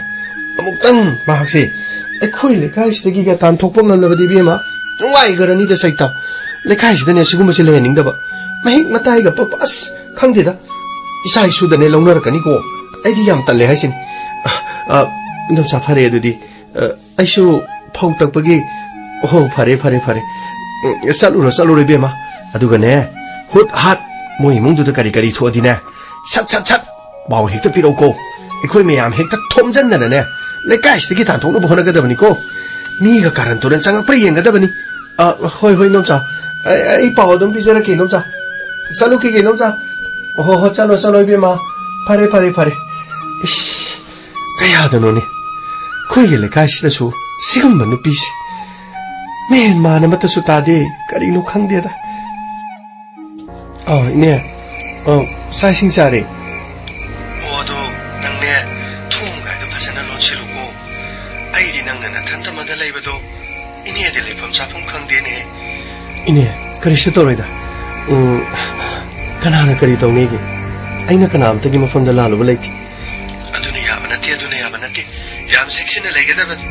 ꯑꯃꯨꯛꯇꯪ ꯃꯍꯥꯛꯁꯦ ꯑꯩꯈꯣꯏ ꯂꯩꯀꯥꯏꯁꯤꯗꯒꯤꯒ ꯇꯥꯟꯊꯣꯛꯄ ꯉꯝꯂꯕꯗꯤ, ꯏꯕꯦꯝꯃ, ꯅꯨꯡꯉꯥꯏꯈ꯭ꯔꯅꯤꯗ ꯁꯩꯇ꯫ ꯂꯩꯀꯥꯏꯁꯤꯗꯅꯦ ꯁꯤꯒꯨꯝꯕꯁꯦ ꯂꯩꯍꯟꯅꯤꯡꯗꯕ꯫ ꯃꯍꯤꯛ ꯃꯇꯥꯏꯒ ꯄꯛꯄ, ꯑꯁ, ꯈꯪꯗꯦꯗ꯫ ꯏꯆꯥ ꯏꯁꯨꯗꯅꯦ ꯂꯧꯅꯔꯛꯀꯅꯤꯀꯣ꯫ ꯑꯩꯗꯤ ꯌꯥꯝ ꯇꯜꯂꯦ ꯍꯥꯏꯁꯤꯅꯤ꯫ ꯑ, ꯑ, ꯏꯟꯗꯣꯝꯆꯥ, ꯐꯔꯦ ꯑꯗꯨꯗꯤ꯫ ꯑ, ꯑꯩꯁꯨ ꯐꯧ ꯇꯛꯄꯒꯤ꯫ ꯑꯣꯍꯣ, ꯐꯔꯦ, ꯐꯔꯦ, ꯐꯔꯦ꯫ ꯎꯝ, ꯆꯠꯂꯨꯔꯣ, ꯆꯠꯂꯨꯔꯣ, ꯏꯕꯦꯝꯃ꯫ ꯑꯗꯨꯒꯅꯦ, ꯍꯨꯠ ꯍꯥꯠ ꯃꯣꯏ ꯏꯃꯨꯡꯗꯨꯗ ꯀꯔꯤ ꯀꯔꯤ ꯊꯣꯛꯑꯗꯤꯅꯦ, ꯁꯠ, ꯁꯠ, ꯁꯠ ꯄꯥꯎ ꯍꯦꯛꯇ ꯄꯤꯔꯛꯎꯀꯣ꯫ ꯑꯩꯈꯣꯏ ꯃꯌꯥꯝ ꯍꯦꯛꯇ ꯊꯣꯝꯖꯟꯗꯅꯅꯦ, ꯂꯩꯀꯥꯏꯁꯤꯗꯒꯤ ꯇꯥꯟꯊꯣꯛꯅꯕ ꯍꯣꯠꯅꯒꯗꯕꯅꯤꯀꯣ꯫ ꯃꯤꯒ ꯀꯥꯔꯟ ꯇꯨꯔꯟ ꯆꯪꯉꯛꯄ꯭ꯔꯥ ꯌꯦꯡꯒꯗꯕꯅꯤ꯫ ꯑ, ꯍꯣꯏ, ꯍꯣꯏ, ꯏꯟꯗꯣꯝꯆꯥ꯫ ꯑꯩ, ꯑꯩ ꯄꯥꯎ ꯑꯗꯨꯝ ꯄꯤꯖꯔꯛꯀꯦ, ꯏꯟꯗꯣꯝꯆꯥ꯫ ꯆꯠꯂꯨꯈꯤꯒꯦ, ꯏꯟꯗꯣꯝꯆꯥ꯫ ꯍꯣ, ꯍꯣ, ꯆꯠꯂꯣ, ꯆꯠꯂꯣ, ꯏꯕꯦꯝꯃ꯫ ꯐꯔꯦ, ꯐꯔꯦ, ꯐꯔꯦ꯫ ꯌꯥꯗꯅꯣꯅꯦ, ꯑꯩꯈꯣꯏꯒꯤ ꯂꯩꯀꯥꯏꯁꯤꯗꯁꯨ ꯁꯤꯒꯨꯝꯕ ꯅꯨꯄꯤꯁꯦ ꯃꯦꯟ ꯃꯥꯟ ꯑꯃꯠꯇꯁꯨ ꯇꯥꯗꯦ꯫ ꯀꯔꯤꯅꯣ ꯈꯪꯗꯦꯗ꯫ ꯑꯥ, ꯏꯅꯦ꯫ ꯑꯥ, ꯆꯥꯛ ꯏꯁꯤꯡ ꯆꯥꯔꯦ꯫ ꯑꯣ, ꯑꯗꯣ ꯅꯪꯅꯦ, ꯊꯣꯡꯒꯥꯏꯗꯣ ꯐꯖꯅ ꯂꯣꯟꯁꯤꯜꯂꯨꯀꯣ꯫ ꯑꯩꯗꯤ ꯅꯪꯅ ꯅꯊꯟꯇꯃꯗ ꯂꯩꯕꯗꯣ ꯏꯅꯦꯗꯤ ꯂꯩꯐꯝ ꯆꯥꯐꯝ ꯈꯪꯗꯦꯅꯦ꯫ ꯏꯅꯦ, ꯀꯔꯤꯁꯨ ꯇꯧꯔꯣꯏꯗ꯫ ꯎꯝ, ꯀꯅꯥꯅ ꯀꯔꯤ ꯇꯧꯅꯤꯒꯦ? ꯑꯩꯅ ꯀꯅꯥꯝꯇꯒꯤ ꯃꯐꯝꯗ ꯂꯥꯜꯂꯨꯕ ꯂꯩꯇꯦ꯫ ꯑꯗꯨꯅ ꯌꯥꯕ ꯅꯠꯇꯦ, ꯑꯗꯨꯅ ꯌꯥꯕ ꯅꯠꯇꯦ꯫ ꯌꯥꯝ ꯆꯦꯛꯁꯤꯟꯅ ꯂꯩꯒꯗꯕꯅꯤ꯫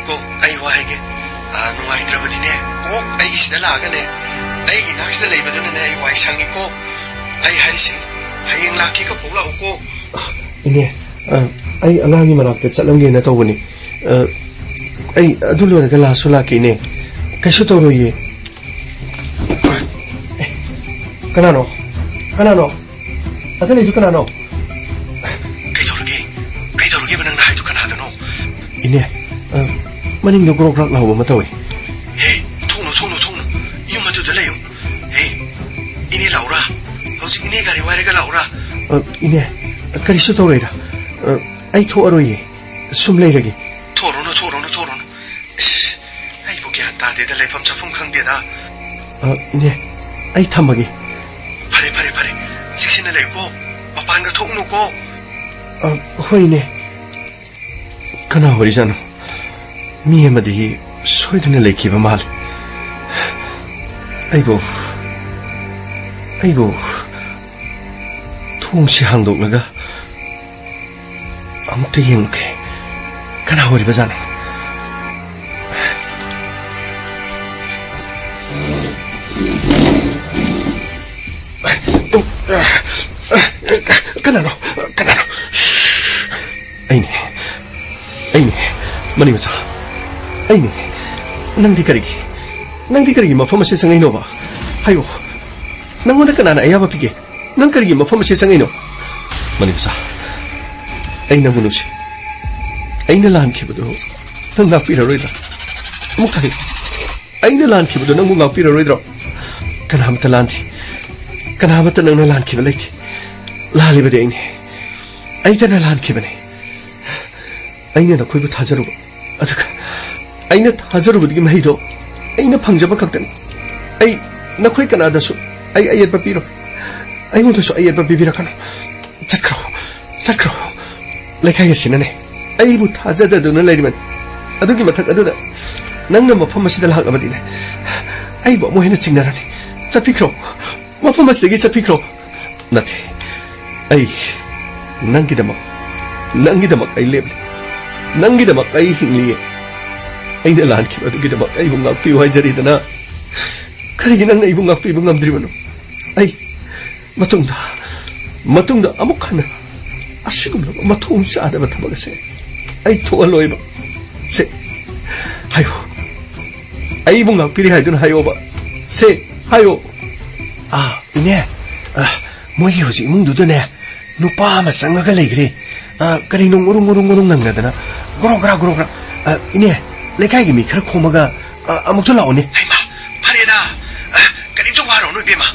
ꯀꯣ, ꯑꯩ ꯋꯥ ꯍꯥꯏꯒꯦ꯫ ꯑꯥ, ꯅꯨꯡꯉꯥꯏꯇ꯭ꯔꯕꯗꯤꯅꯦ, ꯀꯣꯛ ꯑꯩꯒꯤꯁꯤꯗ ꯂꯥꯛꯑꯒꯅꯦ, ꯑꯩꯒꯤ ꯅꯥꯛꯁꯤꯗ ꯂꯩꯕꯗꯨꯅꯅꯦ ꯑꯩ ꯋꯥꯏ ꯁꯪꯉꯤꯀꯣ꯫ ꯑꯩ ꯍꯥꯏꯔꯤꯁꯤꯅꯤ, ꯍꯌꯦꯡ ꯂꯥꯛꯀꯦꯒ ꯀꯣꯛ ꯂꯥꯛꯎꯀꯣ꯫ ꯏꯅꯦ, ꯑ, ꯑꯩ ꯑꯉꯥꯡꯒꯤ ꯃꯅꯥꯛꯇ ꯆꯠꯂꯝꯒꯦꯅ ꯇꯧꯕꯅꯤ꯫ ꯑ, ꯑꯩ ꯑꯗꯨ ꯂꯣꯏꯔꯒ ꯂꯥꯛꯁꯨ ꯂꯥꯛꯀꯦ, ꯏꯅꯦ꯫ ꯀꯩꯁꯨ ꯇꯧꯔꯣꯏꯌꯦ꯫ ꯑꯦ, ꯀꯅꯥꯅꯣ? ꯀꯅꯥꯅꯣ? ꯑꯗ ꯂꯩꯗꯨ ꯀꯅꯥꯅꯣ? ꯀꯩꯗꯧꯔꯒꯦ? ꯀꯩꯗꯧꯔꯒꯦꯕ ꯅꯪꯅ ꯍꯥꯏꯗꯨ ꯀꯅꯥꯗꯅꯣ? ꯏꯅꯦ, ꯑ, ꯃꯅꯤꯡꯗ ꯒ꯭ꯔꯣꯛ ꯒ꯭ꯔꯥꯛ ꯂꯥꯎꯕ ꯑꯃ ꯇꯧꯏ꯫ ꯍꯦ, ꯊꯣꯛꯅꯣ, ꯊꯣꯛꯅꯣ, ꯊꯣꯛꯅꯣ꯫ ꯌꯨꯝ ꯑꯗꯨꯗ ꯂꯩꯌꯨ꯫ ꯍꯦ, ꯏꯅꯦ ꯂꯥꯛꯎꯔꯥ? ꯍꯧꯖꯤꯛ ꯏꯅꯦ ꯒꯥꯔꯤ ꯋꯥꯏꯔꯒ ꯂꯥꯛꯎꯔꯥ? ꯑ, ꯏꯅꯦ, ꯀꯔꯤꯁꯨ ꯇꯧꯔꯣꯏꯗ꯫ ꯑ, ꯑꯩ ꯊꯣꯛꯑꯔꯣꯏꯌꯦ꯫ ꯁꯨꯝ ꯂꯩꯔꯒꯦ꯫ ꯊꯣꯛꯔꯨꯅꯨ, ꯊꯣꯛꯔꯨꯅꯨ, ꯊꯣꯛꯔꯨꯅꯨ꯫ ꯏꯁ, ꯑꯩꯕꯨ ꯒ꯭ꯌꯥꯟ ꯇꯥꯗꯦꯗ, ꯂꯩꯐꯝ ꯆꯥꯐꯝ ꯈꯪꯗꯦꯗ꯫ ꯑ, ꯏꯅꯦ, ꯑꯩ ꯊꯝꯃꯒꯦ꯫ ꯐꯔꯦ, ꯐꯔꯦ, ꯐꯔꯦ꯫ ꯆꯦꯛꯁꯤꯟꯅ ꯂꯩꯌꯨꯀꯣ꯫ ꯃꯄꯥꯟꯒ ꯊꯣꯛꯎꯅꯨꯀꯣ꯫ ꯑ, ꯍꯣꯏ, ꯏꯅꯦ꯫ ꯀꯅꯥ ꯑꯣꯏꯔꯤꯖꯥꯠꯅꯣ? ꯃꯤ ꯑꯃꯗꯤ ꯁꯣꯏꯗꯅ ꯂꯩꯈꯤꯕ ꯃꯥꯜꯂꯤ꯫ ꯑꯩꯕꯨ, ꯑꯩꯕꯨ ꯊꯣꯡꯁꯤ ꯍꯥꯡꯗꯣꯛꯂꯒ ꯑꯃꯨꯛꯇ ꯌꯦꯡꯂꯨꯒꯦ꯫ ꯀꯅꯥ ꯑꯣꯏꯔꯤꯕꯖꯥꯠꯅꯣ? ꯀꯅꯥꯅꯣ? ꯀꯅꯥꯅꯣ? ꯑꯩꯅꯦ꯫ ꯑꯩꯅꯦ꯫ ꯃꯅꯤ ꯃꯆꯥ꯫ ꯑꯩꯅꯦ꯫ ꯅꯪꯗꯤ ꯀꯔꯤꯒꯤ? ꯅꯪꯗꯤ ꯀꯔꯤꯒꯤ ꯃꯐꯝ ꯑꯁꯤꯗ ꯆꯪꯉꯛꯏꯅꯣꯕ? ꯍꯥꯏꯌꯣ꯫ ꯅꯪꯉꯣꯟꯗ ꯀꯅꯥꯅ ꯑꯌꯥꯕ ꯄꯤꯒꯦ? ꯅꯪ ꯀꯔꯤꯒꯤ ꯃꯐꯝ ꯑꯁꯤꯗ ꯆꯪꯉꯛꯏꯅꯣ? ꯃꯅꯤ ꯃꯆꯥ, ꯑꯩ ꯅꯪꯕꯨ ꯅꯨꯡꯁꯤ꯫ ꯑꯩꯅ ꯂꯥꯟꯈꯤꯕꯗꯨ ꯅꯪ ꯉꯥꯛꯄꯤꯔꯔꯣꯏꯗ꯭ꯔꯥ? ꯑꯃꯨꯛꯀ ꯍꯥꯏꯌꯨ꯫ ꯑꯩꯅ ꯂꯥꯟꯈꯤꯕꯗꯨ ꯅꯪꯕꯨ ꯉꯥꯛꯄꯤꯔꯔꯣꯏꯗ꯭ꯔꯣ? ꯀꯅꯥꯃꯠꯇ ꯂꯥꯟꯗꯦ꯫ ꯀꯅꯥꯃꯠꯇ ꯅꯪꯅ ꯂꯥꯟꯈꯤꯕ ꯂꯩꯇꯦ꯫ ꯂꯥꯜꯂꯤꯕꯗꯤ ꯑꯩꯅꯦ꯫ ꯑꯩꯇꯅ ꯂꯥꯟꯈꯤꯕꯅꯦ꯫ ꯑꯩꯅ ꯅꯈꯣꯏꯕꯨ ꯊꯥꯖꯔꯨꯕ, ꯑꯗꯨꯒ ꯑꯩꯅ ꯊꯥꯖꯔꯨꯕꯗꯨꯒꯤ ꯃꯍꯩꯗꯣ ꯑꯩꯅ ꯐꯪꯖꯕ ꯈꯛꯇꯅꯤ꯫ ꯑꯩ ꯅꯈꯣꯏ ꯀꯅꯥꯗꯁꯨ ꯑꯩ ꯑꯌꯦꯠꯄ ꯄꯤꯔꯣꯏ꯫ ꯑꯩꯉꯣꯟꯗꯁꯨ ꯑꯌꯦꯠꯄ ꯄꯤꯕꯤꯔꯛꯀꯅꯨ꯫ ꯆꯠꯈ꯭ꯔꯣ, ꯆꯠꯈ꯭ꯔꯣ꯫ ꯂꯩꯀꯥꯏ ꯑꯁꯤꯅꯅꯦ ꯑꯩꯕꯨ ꯊꯥꯖꯗꯗꯨꯅ ꯂꯩꯔꯤꯕꯅꯤ꯫ ꯑꯗꯨꯒꯤ ꯃꯊꯛ ꯑꯗꯨꯗ ꯅꯪꯅ ꯃꯐꯝ ꯑꯁꯤꯗ ꯂꯥꯛꯂꯕꯗꯤꯅꯦ, ꯑꯩꯕꯨ ꯑꯃꯨꯛ ꯍꯦꯟꯅ ꯆꯤꯡꯅꯔꯅꯤ꯫ ꯆꯠꯄꯤꯈ꯭ꯔꯣ, ꯃꯐꯝ ꯑꯁꯤꯗꯒꯤ ꯆꯠꯄꯤꯈ꯭ꯔꯣ꯫ ꯅꯠꯇꯦ, ꯑꯩ ꯅꯪꯒꯤꯗꯃꯛ, ꯅꯪꯒꯤꯗꯃꯛ ꯑꯩ ꯂꯦꯞꯂꯤ꯫ ꯅꯪꯒꯤꯗꯃꯛ ꯑꯩ ꯍꯤꯡꯂꯤꯌꯦ꯫ ꯑꯩꯅ ꯂꯥꯟꯈꯤꯕ ꯑꯗꯨꯒꯤꯗꯃꯛ ꯑꯩꯕꯨ ꯉꯥꯛꯄꯤꯌꯨ ꯍꯥꯏꯖꯔꯤꯗꯅ꯫ ꯀꯔꯤꯒꯤ ꯅꯪꯅ ꯑꯩꯕꯨ ꯉꯥꯛꯄꯤꯕ ꯉꯝꯗ꯭ꯔꯤꯕꯅꯣ? ꯑꯩ ꯃꯇꯨꯡꯗ, ꯃꯇꯨꯡꯗ ꯑꯃꯨꯛ ꯍꯟꯅ ꯑꯁꯤꯒꯨꯝꯂꯕ ꯃꯊꯣꯡ ꯆꯥꯗꯕ ꯊꯕꯛ ꯑꯁꯦ ꯑꯩ ꯊꯣꯛꯍꯜꯂꯣꯏꯕ꯫ ꯁꯦ, ꯍꯥꯏꯌꯣ꯫ ꯑꯩꯕꯨ ꯉꯥꯛꯄꯤꯔꯤ ꯍꯥꯏꯗꯨꯅ ꯍꯥꯏꯌꯣꯕ꯫ ꯁꯦ, ꯍꯥꯏꯌꯣ꯫ ꯑꯥ, ꯏꯅꯦ, ꯑꯥ, ꯃꯣꯏꯒꯤ ꯍꯧꯖꯤꯛ ꯏꯃꯨꯡꯗꯨꯗꯅꯦ, ꯅꯨꯄꯥ ꯑꯃ ꯆꯪꯉꯒ ꯂꯩꯈ꯭ꯔꯦ꯫ ꯑꯥ, ꯀꯔꯤꯅꯣ ꯉꯨꯔꯨꯡ ꯉꯨꯔꯨꯡ ꯉꯨꯔꯨꯡ ꯉꯪꯅꯗꯅ, ꯒ꯭ꯔꯣ ꯒ꯭ꯔꯥ, ꯒ꯭ꯔꯣ ꯒ꯭ꯔꯥ꯫ ꯑꯥ, ꯏꯅꯦ, ꯂꯩꯀꯥꯏꯒꯤ ꯃꯤ ꯈꯔ ꯈꯣꯝꯃꯒ, ꯑꯥ, ꯑꯃꯨꯛꯇ ꯂꯥꯛꯑꯣꯅꯦ꯫ ꯍꯩꯃꯥ, ꯐꯔꯦꯗ꯫ ꯑꯥ, ꯀꯔꯤꯝꯇ ꯋꯥꯔꯨꯔꯅꯨ ꯏꯕꯦꯝꯃ꯫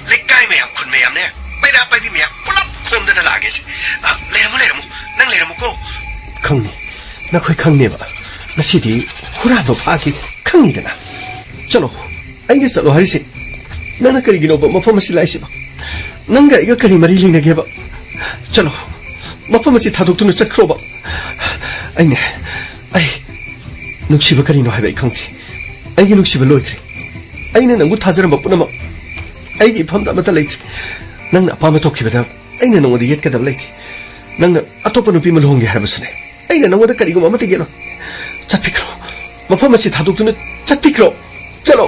ꯂꯩꯀꯥꯏ ꯃꯌꯥꯝ, ꯈꯨꯟ ꯃꯌꯥꯝꯅꯦ, ꯃꯩꯔꯥ ꯄꯥꯏꯕꯤ ꯃꯌꯥꯝ ꯄꯨꯂꯞ ꯈꯣꯝꯗꯅ ꯂꯥꯛꯑꯒꯦꯁꯦ꯫ ꯑꯥ, ꯂꯩꯔꯝꯃꯣ, ꯂꯩꯔꯝꯃꯣ꯫ ꯅꯪ ꯂꯩꯔꯝꯃꯨꯀꯣ꯫ ꯈꯪꯅꯤ, ꯅꯈꯣꯏ ꯈꯪꯅꯦꯕ꯫ ꯉꯁꯤꯗꯤ ꯍꯨꯔꯥꯟꯕ ꯐꯥꯈꯤ, ꯈꯪꯉꯤꯗꯅ꯫ ꯆꯠꯂꯣ, ꯑꯩꯒ ꯆꯠꯂꯣ ꯍꯥꯏꯔꯤꯁꯦ꯫ ꯅꯪꯅ ꯀꯔꯤꯒꯤꯅꯣꯕ ꯃꯐꯝ ꯑꯁꯤ ꯂꯥꯛꯏꯁꯤꯕꯣ? ꯅꯪꯒ ꯑꯩꯒ ꯀꯔꯤ ꯃꯔꯤ ꯂꯩꯅꯒꯦꯕ? ꯆꯠꯂꯣ, ꯃꯐꯝ ꯑꯁꯤ ꯊꯥꯗꯣꯛꯇꯨꯅ ꯆꯠꯈ꯭ꯔꯣꯕ꯫ ꯑꯩꯅꯦ, ꯑꯩ ꯅꯨꯡꯁꯤꯕ ꯀꯔꯤꯅꯣ ꯍꯥꯏꯕ ꯑꯩ ꯈꯪꯗꯦ꯫ ꯑꯩꯒꯤ ꯅꯨꯡꯁꯤꯕ ꯂꯣꯏꯈ꯭ꯔꯦ꯫ ꯑꯩꯅ ꯅꯪꯕꯨ ꯊꯥꯖꯔꯝꯕ ꯄꯨꯝꯅꯃꯛ ꯑꯩꯒꯤ ꯏꯐꯝꯗ ꯑꯃꯠꯇ ꯂꯩꯇ꯭ꯔꯦ꯫ ꯅꯪꯅ ꯑꯄꯥꯝꯕ ꯊꯣꯛꯈꯤꯕꯗ ꯑꯩꯅ ꯅꯉꯣꯟꯗ ꯌꯦꯠꯀꯗꯕ ꯂꯩꯇꯦ꯫ ꯅꯪꯅ ꯑꯇꯣꯞꯄ ꯅꯨꯄꯤ ꯑꯃ ꯂꯨꯍꯣꯡꯒꯦ ꯍꯥꯏꯔꯕꯁꯨꯅꯦ, ꯑꯩꯅ ꯅꯉꯣꯟꯗ ꯀꯔꯤꯒꯨꯝꯕ ꯑꯃꯠꯇ ꯌꯦꯠꯂꯣꯏ꯫ ꯆꯠꯄꯤꯈ꯭ꯔꯣ꯫ ꯃꯐꯝ ꯑꯁꯤ ꯊꯥꯗꯣꯛꯇꯨꯅ ꯆꯠꯄꯤꯈ꯭ꯔꯣ꯫ ꯆꯠꯂꯣ꯫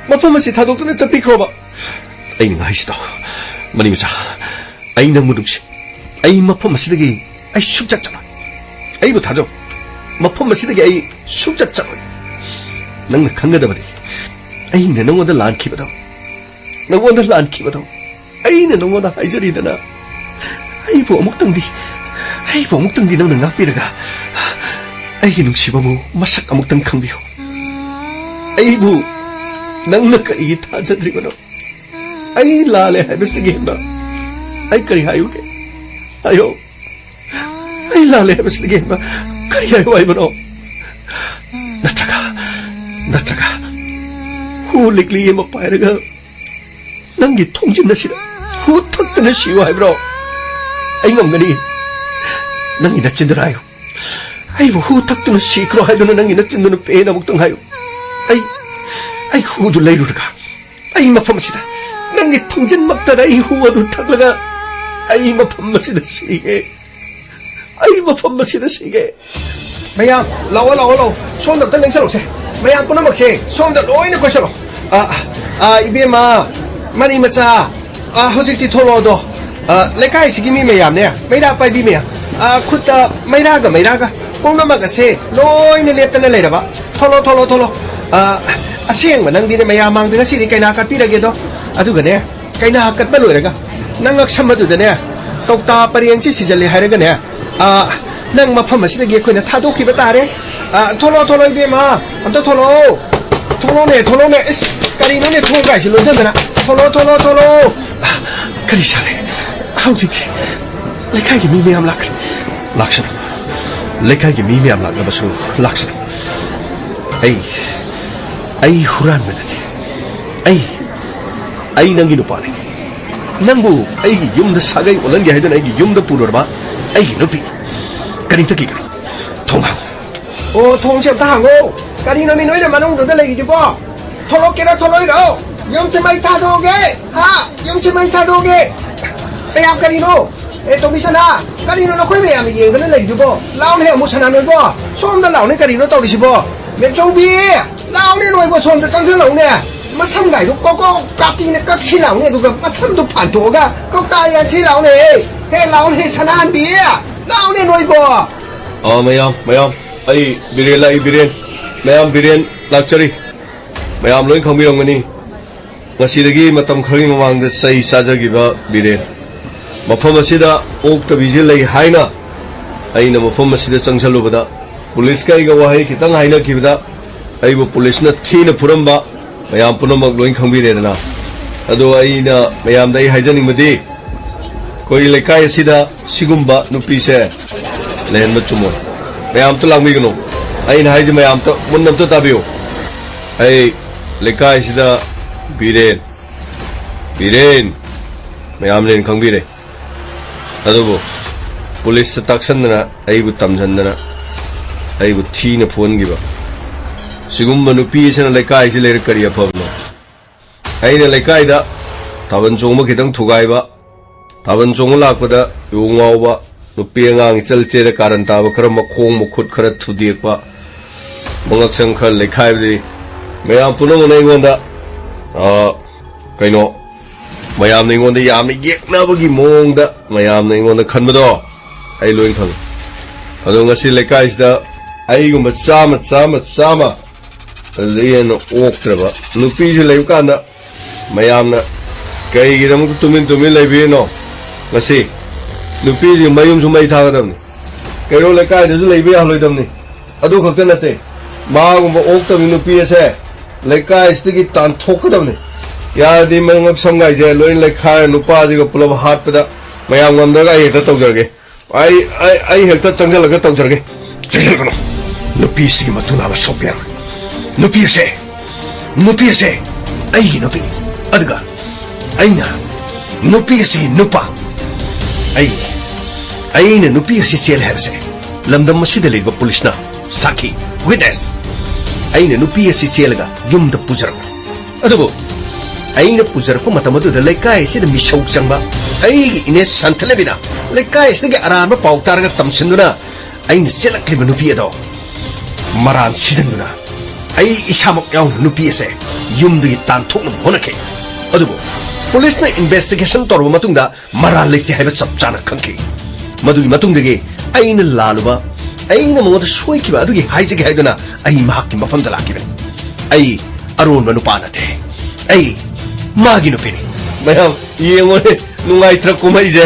ꯃꯐꯝ ꯑꯁꯤ ꯊꯥꯗꯣꯛꯇꯨꯅ ꯆꯠꯄꯤꯈ꯭ꯔꯣꯕ꯫ ꯑꯩꯅ ꯉꯥꯏꯁꯤꯗꯣ, ꯃꯅꯤ ꯃꯆꯥ, ꯑꯩ ꯅꯪꯕꯨ ꯅꯨꯡꯁꯤ꯫ ꯑꯩ ꯃꯐꯝ ꯑꯁꯤꯗꯒꯤ ꯑꯩ ꯁꯨꯡꯆꯠ ꯆꯠꯂꯣꯏ꯫ ꯑꯩꯕꯨ ꯊꯥꯖꯧ꯫ ꯃꯐꯝ ꯑꯁꯤꯗꯒꯤ ꯑꯩ ꯁꯨꯡꯆꯠ ꯆꯠꯂꯣꯏ꯫ ꯅꯪꯅ ꯈꯪꯒꯗꯕꯗꯤ, ꯑꯩꯅ ꯅꯉꯣꯟꯗ ꯂꯥꯟꯈꯤꯕꯗꯣ, ꯅꯉꯣꯟꯗ ꯂꯥꯟꯈꯤꯕꯗꯣ, ꯑꯩꯅ ꯅꯉꯣꯟꯗ ꯍꯥꯏꯖꯔꯤꯗꯅ, ꯑꯩꯕꯨ ꯑꯃꯨꯛꯇꯪꯗꯤ, ꯑꯩꯕꯨ ꯑꯃꯨꯛꯇꯪꯗꯤ ꯅꯪꯅ ꯉꯥꯛꯄꯤꯔꯒ, ꯑꯩꯒꯤ ꯅꯨꯡꯁꯤꯕꯕꯨ ꯃꯁꯛ ꯑꯃꯨꯛꯇꯪ ꯈꯪꯕꯤꯌꯨ꯫ ꯑꯩꯕꯨ ꯅꯪꯅ ꯀꯔꯤꯒꯤ ꯊꯥꯖꯗ꯭ꯔꯤꯕꯅꯣ? ꯑꯩ ꯂꯥꯜꯂꯦ ꯍꯥꯏꯕꯁꯤꯗꯒꯤ ꯍꯦꯟꯕ ꯑꯩ ꯀꯔꯤ ꯍꯥꯏꯌꯨꯒꯦ? ꯍꯥꯏꯌꯣ꯫ ꯑꯩ ꯂꯥꯜꯂꯦ ꯍꯥꯏꯕꯁꯤꯗꯒꯤ ꯍꯦꯟꯕ ꯀꯔꯤ ꯍꯥꯏꯌꯨ ꯍꯥꯏꯕꯅꯣ? ꯅꯠꯇ꯭ꯔꯒ, ꯅꯠꯇ꯭ꯔꯒ ꯍꯨ ꯂꯤꯛꯂꯤ ꯑꯃ ꯄꯥꯏꯔꯒ ꯅꯪꯒꯤ ꯊꯣꯡꯖꯤꯟ ꯑꯁꯤꯗ ꯍꯨ ꯊꯛꯇꯅ ꯁꯤꯌꯨ ꯍꯥꯏꯕ꯭ꯔꯣ? ꯑꯩ ꯉꯝꯒꯅꯤ꯫ ꯅꯪꯒꯤ ꯅꯆꯤꯟꯗꯨꯅ ꯍꯥꯏꯌꯨ꯫ ꯑꯩꯕꯨ ꯍꯨ ꯊꯛꯇꯨꯅ ꯁꯤꯈ꯭ꯔꯣ ꯍꯥꯏꯗꯨꯅ ꯅꯪꯒꯤ ꯅꯆꯤꯟꯗꯨꯅ ꯄꯦꯟꯅ ꯑꯃꯨꯛꯇꯪ ꯍꯥꯏꯌꯨ꯫ ꯑꯩ, ꯑꯩ ꯍꯨꯗꯨ ꯂꯩꯔꯨꯔꯒ ꯑꯩ ꯃꯐꯝ ꯑꯁꯤꯗ, ꯅꯪꯒꯤ ꯊꯣꯡꯖꯤꯟꯃꯛꯇꯗ ꯑꯩ ꯍꯨ ꯑꯗꯨ ꯊꯛꯂꯒ ꯑꯩ ꯃꯐꯝ ꯑꯁꯤꯗ ꯁꯤꯒꯦ꯫ ꯑꯩ ꯃꯐꯝ ꯑꯁꯤꯗ ꯁꯤꯒꯦ꯫ ꯃꯌꯥꯝ, ꯂꯥꯛꯑꯣ, ꯂꯥꯛꯑꯣ, ꯂꯥꯛꯑꯣ꯫ ꯁꯣꯝꯗ ꯑꯝꯇ ꯂꯦꯡꯁꯜꯂꯛꯁꯦ꯫ ꯃꯌꯥꯝ ꯄꯨꯝꯅꯃꯛꯁꯦ ꯁꯣꯝꯗ ꯂꯣꯏꯅ ꯀꯣꯏꯁꯜꯂꯣ꯫ ꯑ, ꯑ, ꯏꯕꯦꯝꯃ, ꯃꯔꯤ ꯃꯆꯥ, ꯑ, ꯍꯧꯖꯤꯛꯇꯤ ꯊꯣꯛꯂꯛꯑꯣꯗꯣ꯫ ꯑ, ꯂꯩꯀꯥꯏꯁꯤꯒꯤ ꯃꯤ ꯃꯌꯥꯝꯅꯦ, ꯃꯩꯔꯥ ꯄꯥꯏꯕꯤ ꯃꯌꯥꯝ, ꯑ, ꯈꯨꯠꯇ ꯃꯩꯔꯥꯒ ꯃꯩꯔꯥꯒ ꯄꯨꯝꯅꯃꯛ ꯑꯁꯦ ꯂꯣꯏꯅ ꯂꯦꯞꯇꯅ ꯂꯩꯔꯕ꯫ ꯊꯣꯛꯂꯛꯑꯣ, ꯊꯣꯛꯂꯛꯑꯣ, ꯊꯣꯛꯂꯛꯑꯣ꯫ ꯑ, ꯑꯁꯦꯡꯕ ꯅꯪꯗꯤꯅꯦ, ꯃꯌꯥꯝ ꯃꯥꯡꯗ ꯉꯁꯤꯗꯤ ꯀꯩꯅꯥ ꯀꯠꯄꯤꯔꯒꯦꯗꯣ꯫ ꯑꯗꯨꯒꯅꯦ, ꯀꯩꯅꯥ ꯀꯠꯄ ꯂꯣꯏꯔꯒ ꯅꯪ ꯉꯛꯁꯝ ꯑꯗꯨꯗꯅꯦ, ꯀꯧꯇꯥ ꯄꯔꯦꯡꯁꯤ ꯁꯤꯖꯜꯂꯦ ꯍꯥꯏꯔꯒꯅꯦ, ꯑ, ꯅꯪ ꯃꯐꯝ ꯑꯁꯤꯗꯒꯤ ꯑꯩꯈꯣꯏꯅ ꯊꯥꯗꯣꯛꯈꯤꯕ ꯇꯥꯔꯦ꯫ ꯑ, ꯊꯣꯛꯂꯛꯑꯣ, ꯊꯣꯛꯂꯛꯑꯣ, ꯏꯕꯦꯝꯃ, ꯑꯝꯇ ꯊꯣꯛꯂꯛꯑꯣ꯫ ꯊꯣꯛꯂꯛꯑꯣꯅꯦ, ꯊꯣꯛꯂꯛꯑꯣꯅꯦ꯫ ꯏꯁ, ꯀꯔꯤꯅꯣꯅꯦ, ꯊꯣꯡ ꯀꯥꯏꯁꯤ ꯂꯣꯟꯁꯤꯟꯗꯅ? ꯊꯣꯛꯂꯛꯑꯣ, ꯊꯣꯛꯂꯛꯑꯣ, ꯊꯣꯛꯂꯛꯑꯣ꯫ ꯑ, ꯀꯔꯤ ꯁꯥꯔꯦ? ꯍꯧꯖꯤꯛꯇꯤ ꯂꯩꯀꯥꯏꯒꯤ ꯃꯤ ꯃꯌꯥꯝ ꯂꯥꯛꯈ꯭ꯔꯦ꯫ ꯂꯥꯛꯁꯅꯨ꯫ ꯂꯩꯀꯥꯏꯒꯤ ꯃꯤ ꯃꯌꯥꯝ ꯂꯥꯛꯅꯕꯁꯨ ꯂꯥꯛꯁꯅꯨ꯫ ꯑꯩ, ꯑꯩ ꯍꯨꯔꯥꯟꯕ ꯅꯠꯇꯦ꯫ ꯑꯩ, ꯑꯩ ꯅꯪꯒꯤ ꯅꯨꯄꯥꯅꯤ꯫ ꯅꯪꯕꯨ ꯑꯩꯒꯤ ꯌꯨꯝꯗ ꯁꯥꯒꯩ ꯑꯣꯜꯍꯟꯒꯦ ꯍꯥꯏꯗꯨꯅ ꯑꯩꯒꯤ ꯌꯨꯝꯗ ꯄꯨꯔꯨꯔꯕ ꯑꯩꯒꯤ ꯅꯨꯄꯤ꯫ ꯀꯔꯤꯝꯇ ꯀꯤꯒꯅꯨ꯫ ꯊꯣꯡ ꯍꯥꯡꯉꯨ꯫ ꯑꯣ, ꯊꯣꯡꯁꯦ ꯑꯝꯇ ꯍꯥꯡꯉꯣ꯫ ꯀꯔꯤꯅꯣ ꯃꯤ ꯅꯣꯏꯅ ꯃꯅꯨꯡꯗꯨꯗ ꯂꯩꯔꯤꯗꯨꯕꯣ? ꯊꯣꯛꯂꯛꯀꯦꯔꯥ ꯊꯣꯛꯂꯛꯑꯣꯏꯔꯣ? ꯌꯨꯝꯁꯦ ꯃꯩ ꯊꯥꯗꯣꯛꯑꯒꯦ꯫ ꯍꯥ? ꯌꯨꯝꯁꯦ ꯃꯩ ꯊꯥꯗꯣꯛꯑꯒꯦ꯫ ꯃꯌꯥꯝ ꯀꯔꯤꯅꯣ? ꯑꯦ, ꯇꯣꯝꯕꯤ ꯁꯅꯥ, ꯀꯔꯤꯅꯣ ꯅꯈꯣꯏ ꯃꯌꯥꯝꯅ ꯌꯦꯡꯗꯅ ꯂꯩꯔꯤꯗꯨꯕꯣ? ꯂꯥꯎꯅꯦ ꯑꯃꯨꯛ ꯁꯅꯥ ꯅꯣꯏꯕꯣ꯫ ꯁꯣꯝꯗ ꯂꯥꯎꯅꯦ, ꯀꯔꯤꯅꯣ ꯇꯧꯔꯤꯁꯤꯕꯣ? ꯃꯦꯝꯆꯧꯕꯤ, ꯂꯥꯎꯅꯦ ꯅꯣꯏꯕꯣ, ꯁꯣꯝꯗ ꯆꯪꯁꯤꯜꯂꯛꯎꯅꯦ꯫ ꯃꯁꯝꯒꯥꯏꯗꯣ ꯀꯣꯛ ꯀꯣꯛ ꯀꯥꯇꯤꯅ ꯀꯛꯁꯤ ꯂꯥꯎꯅꯦ, ꯑꯗꯨꯒ ꯃꯁꯝꯗꯣ ꯐꯥꯟꯊꯣꯛꯑꯒ ꯀꯧꯇꯥ ꯌꯥꯟꯁꯤ ꯂꯥꯎꯅꯦ꯫ ꯍꯦ, ꯂꯥꯎꯅꯦ ꯁꯅꯥꯍꯟꯕꯤ, ꯂꯥꯎꯅꯦ ꯅꯣꯏꯕꯣ꯫ ꯑ, ꯃꯌꯥꯝ, ꯃꯌꯥꯝ, ꯑꯩ ꯕꯤꯔꯦꯟ ꯂꯥꯛꯏ, ꯕꯤꯔꯦꯟ꯫ ꯃꯌꯥꯝ, ꯕꯤꯔꯦꯟ ꯂꯥꯛꯆꯔꯤ꯫ ꯃꯌꯥꯝ ꯂꯣꯏ ꯈꯪꯕꯤꯔꯝꯒꯅꯤ꯫ ꯉꯁꯤꯗꯒꯤ ꯃꯇꯝ ꯈꯔꯒꯤ ꯃꯃꯥꯡꯗ ꯆꯩ ꯆꯥꯖꯈꯤꯕ ꯕꯤꯔꯦꯟ꯫ ꯃꯐꯝ ꯑꯁꯤꯗ ꯑꯣꯛꯇꯕꯤꯁꯦ ꯂꯩ ꯍꯥꯏꯅ ꯑꯩꯅ ꯃꯐꯝ ꯑꯁꯤꯗ ꯆꯪꯁꯜꯂꯨꯕꯗ ꯄꯨꯂꯤꯁꯀ ꯑꯩꯒ ꯋꯥꯍꯩ ꯈꯤꯇꯪ ꯍꯥꯏꯅꯈꯤꯕꯗ ꯑꯩꯕꯨ ꯄꯨꯂꯤꯁꯅ ꯊꯤꯅ ꯐꯨꯔꯝꯕ ꯃꯌꯥꯝ ꯄꯨꯝꯅꯃꯛ ꯂꯣꯏ ꯈꯪꯕꯤꯔꯦꯗꯅ꯫ ꯑꯗꯣ ꯑꯩꯅ ꯃꯌꯥꯝꯗ ꯑꯩ ꯍꯥꯏꯖꯅꯤꯡꯕꯗꯤ ꯑꯩꯈꯣꯏ ꯂꯩꯀꯥꯏ ꯑꯁꯤꯗ ꯁꯤꯒꯨꯝꯕ ꯅꯨꯄꯤꯁꯦ ꯂꯩꯍꯟꯕ ꯆꯨꯝꯃꯣꯏ꯫ ꯃꯌꯥꯝ ꯑꯝꯇ ꯂꯥꯡꯕꯤꯒꯅꯨ꯫ ꯑꯩꯅ ꯍꯥꯏꯁꯦ ꯃꯌꯥꯝ ꯑꯝꯇ ꯃꯨꯟꯅ ꯑꯝꯇ ꯇꯥꯕꯤꯌꯨ꯫ ꯑꯩ ꯂꯩꯀꯥꯏꯁꯤꯗ ꯕꯤꯔꯦꯟ, ꯕꯤꯔꯦꯟ ꯃꯌꯥꯝꯅ ꯍꯦꯟꯅ ꯈꯪꯕꯤꯔꯦ꯫ ꯑꯗꯨꯕꯨ ꯄꯨꯂꯤꯁꯇ ꯇꯥꯛꯁꯟꯗꯅ, ꯑꯩꯕꯨ ꯇꯝꯁꯟꯗꯅ, ꯑꯩꯕꯨ ꯊꯤꯅ ꯐꯨꯍꯟꯈꯤꯕ ꯁꯤꯒꯨꯝꯕ ꯅꯨꯄꯤ ꯑꯁꯤꯅ ꯂꯩꯀꯥꯏꯁꯤ ꯂꯩꯔ ꯀꯔꯤ ꯑꯐꯕꯅꯣ? ꯑꯩꯅ ꯂꯩꯀꯥꯏꯗ ꯊꯥꯕꯜ ꯆꯣꯡꯕ ꯈꯤꯇꯪ ꯊꯨꯒꯥꯏꯕ, ꯊꯥꯕꯜ ꯆꯣꯡꯕ ꯂꯥꯛꯄꯗ ꯌꯨ ꯉꯥꯎꯕ, ꯅꯨꯄꯤ ꯑꯉꯥꯡ ꯏꯆꯜ ꯏꯆꯦꯗ ꯀꯥꯔꯟ ꯇꯥꯕ, ꯈꯔ ꯃꯈꯣꯡ ꯃꯈꯨꯠ ꯈꯔ ꯊꯨꯗꯦꯛꯄ, ꯃꯉꯛꯁꯝ ꯈꯔ ꯂꯩꯈꯥꯏꯕꯗꯤ ꯃꯌꯥꯝ ꯄꯨꯝꯅꯃꯛꯅ ꯑꯩꯉꯣꯟꯗ, ꯑ, ꯀꯩꯅꯣ, ꯃꯌꯥꯝꯅ ꯑꯩꯉꯣꯟꯗ ꯌꯥꯝꯅ ꯌꯦꯛꯅꯕꯒꯤ ꯃꯑꯣꯡꯗ ꯃꯌꯥꯝꯅ ꯑꯩꯉꯣꯟꯗ ꯈꯟꯕꯗꯣ ꯑꯩ ꯂꯣꯏ ꯈꯪꯉꯤ꯫ ꯑꯗꯣ ꯉꯁꯤ ꯂꯩꯀꯥꯏꯁꯤꯗ ꯑꯩꯒꯨꯝꯕ ꯆꯥꯝꯃ, ꯆꯥꯝꯃ, ꯆꯥꯝꯃ ꯑꯗꯨꯗꯒꯤ ꯍꯦꯟꯅ ꯑꯣꯛꯇ꯭ꯔꯕ ꯅꯨꯄꯤꯁꯨ ꯂꯩꯕ ꯀꯥꯟꯗ ꯃꯌꯥꯝꯅ ꯀꯩꯒꯤꯗꯃꯛꯇ ꯇꯨꯃꯤꯟ ꯇꯨꯃꯤꯟ ꯂꯩꯕꯤꯔꯤꯅꯣ? ꯉꯁꯤ ꯅꯨꯄꯤꯁꯤ ꯃꯌꯨꯝꯁꯨ ꯃꯩ ꯊꯥꯒꯗꯕꯅꯤ, ꯀꯩꯔꯣꯜ ꯂꯩꯀꯥꯏꯗꯁꯨ ꯂꯩꯕ ꯌꯥꯍꯜꯂꯣꯏꯗꯕꯅꯤ꯫ ꯑꯗꯨ ꯈꯛꯇ ꯅꯠꯇꯦ, ꯃꯥꯒꯨꯝꯕ ꯑꯣꯛꯇꯕꯤ ꯅꯨꯄꯤ ꯑꯁꯦ ꯂꯩꯀꯥꯏꯁꯤꯗꯒꯤ ꯇꯥꯟꯊꯣꯛꯀꯗꯕꯅꯤ꯫ ꯌꯥꯔꯗꯤ ꯃꯉꯛ ꯁꯝꯒꯥꯏꯁꯦ ꯂꯣꯏꯅ ꯂꯩꯈꯥꯏꯔ ꯅꯨꯄꯥꯁꯤꯒ ꯄꯨꯂꯞ ꯍꯥꯠꯄꯗ ꯃꯌꯥꯝ ꯉꯝꯗ꯭ꯔꯒ ꯑꯩ ꯍꯦꯛꯇ ꯇꯧꯖꯔꯒꯦ꯫ ꯑꯩ, ꯑꯩ, ꯑꯩ ꯍꯦꯛꯇ ꯆꯪꯁꯤꯜꯂꯒ ꯇꯧꯖꯔꯒꯦ꯫ ꯆꯪꯁꯤꯜꯂꯒꯅꯨ꯫ ꯅꯨꯄꯤꯁꯤꯒꯤ ꯃꯇꯨ ꯅꯥꯕ ꯁꯣꯛꯄ ꯌꯥꯔꯣꯏ꯫ ꯅꯨꯄꯤ ꯑꯁꯦ, ꯅꯨꯄꯤ ꯑꯁꯦ ꯑꯩꯒꯤ ꯅꯨꯄꯤ꯫ ꯑꯗꯨꯒ ꯑꯩꯅ ꯅꯨꯄꯤ ꯑꯁꯤꯒꯤ ꯅꯨꯄꯥ꯫ ꯑꯩ, ꯑꯩꯅ ꯅꯨꯄꯤ ꯑꯁꯤ ꯆꯦꯜꯂꯦ ꯍꯥꯏꯕꯁꯦ ꯂꯝꯗꯝ ꯑꯁꯤꯗ ꯂꯩꯔꯤꯕ ꯄꯨꯂꯤꯁꯅ ꯁꯥꯈꯤ, ꯋꯤꯠꯅꯦꯁ꯫ ꯑꯩꯅ ꯅꯨꯄꯤ ꯑꯁꯤ ꯆꯦꯜꯂꯒ ꯌꯨꯝꯗ ꯄꯨꯖꯔꯛꯄ꯫ ꯑꯗꯨꯕꯨ ꯑꯩꯅ ꯄꯨꯖꯔꯛꯄ ꯃꯇꯝ ꯑꯗꯨꯗ ꯂꯩꯀꯥꯏ ꯑꯁꯤꯗ ꯃꯤꯁꯧ ꯆꯪꯕ ꯑꯩꯒꯤ ꯏꯅꯦ ꯁꯟꯊꯂꯦꯕꯤꯅ ꯂꯩꯀꯥꯏ ꯑꯁꯤꯗꯒꯤ ꯑꯔꯥꯟꯕ ꯄꯥꯎ ꯇꯥꯔꯒ ꯇꯝꯁꯤꯟꯗꯨꯅ ꯑꯩꯅ ꯆꯦꯜꯂꯛꯂꯤꯕ ꯅꯨꯄꯤ ꯑꯗꯣ ꯃꯔꯥꯟ ꯁꯤꯖꯤꯟꯗꯨꯅ ꯑꯩ ꯏꯁꯥꯃꯛ ꯌꯥꯎꯅ ꯅꯨꯄꯤ ꯑꯁꯦ ꯌꯨꯝꯗꯒꯤ ꯇꯥꯟꯊꯣꯛꯅꯕ ꯍꯣꯠꯅꯈꯤ꯫ ꯑꯗꯨꯕꯨ ꯄꯨꯂꯤꯁꯅ ꯏꯟꯚꯦꯁꯇꯤꯒꯦꯁꯟ ꯇꯧꯔꯕ ꯃꯇꯨꯡꯗ ꯃꯔꯥꯜ ꯂꯩꯇꯦ ꯍꯥꯏꯕ ꯆꯞ ꯆꯥꯅ ꯈꯪꯈꯤ꯫ ꯃꯗꯨꯒꯤ ꯃꯇꯨꯡꯗꯒꯤ ꯑꯩꯅ ꯂꯥꯜꯂꯨꯕ, ꯑꯩꯅ ꯃꯉꯣꯟꯗ ꯁꯣꯏꯈꯤꯕ ꯑꯗꯨꯒꯤ ꯍꯥꯏꯖꯒꯦ ꯍꯥꯏꯗꯨꯅ ꯑꯩ ꯃꯍꯥꯛꯀꯤ ꯃꯐꯝꯗ ꯂꯥꯛꯈꯤꯕꯅꯤ꯫ ꯑꯩ ꯑꯔꯣꯟꯕ ꯅꯨꯄꯥ ꯅꯠꯇꯦ꯫ ꯑꯩ ꯃꯥꯒꯤ ꯅꯨꯄꯤꯅꯤ꯫ ꯃꯌꯥꯝ ꯌꯦꯡꯉꯣꯅꯦ, ꯅꯨꯡꯉꯥꯏꯇ꯭ꯔ ꯀꯨꯝꯍꯩꯁꯦ꯫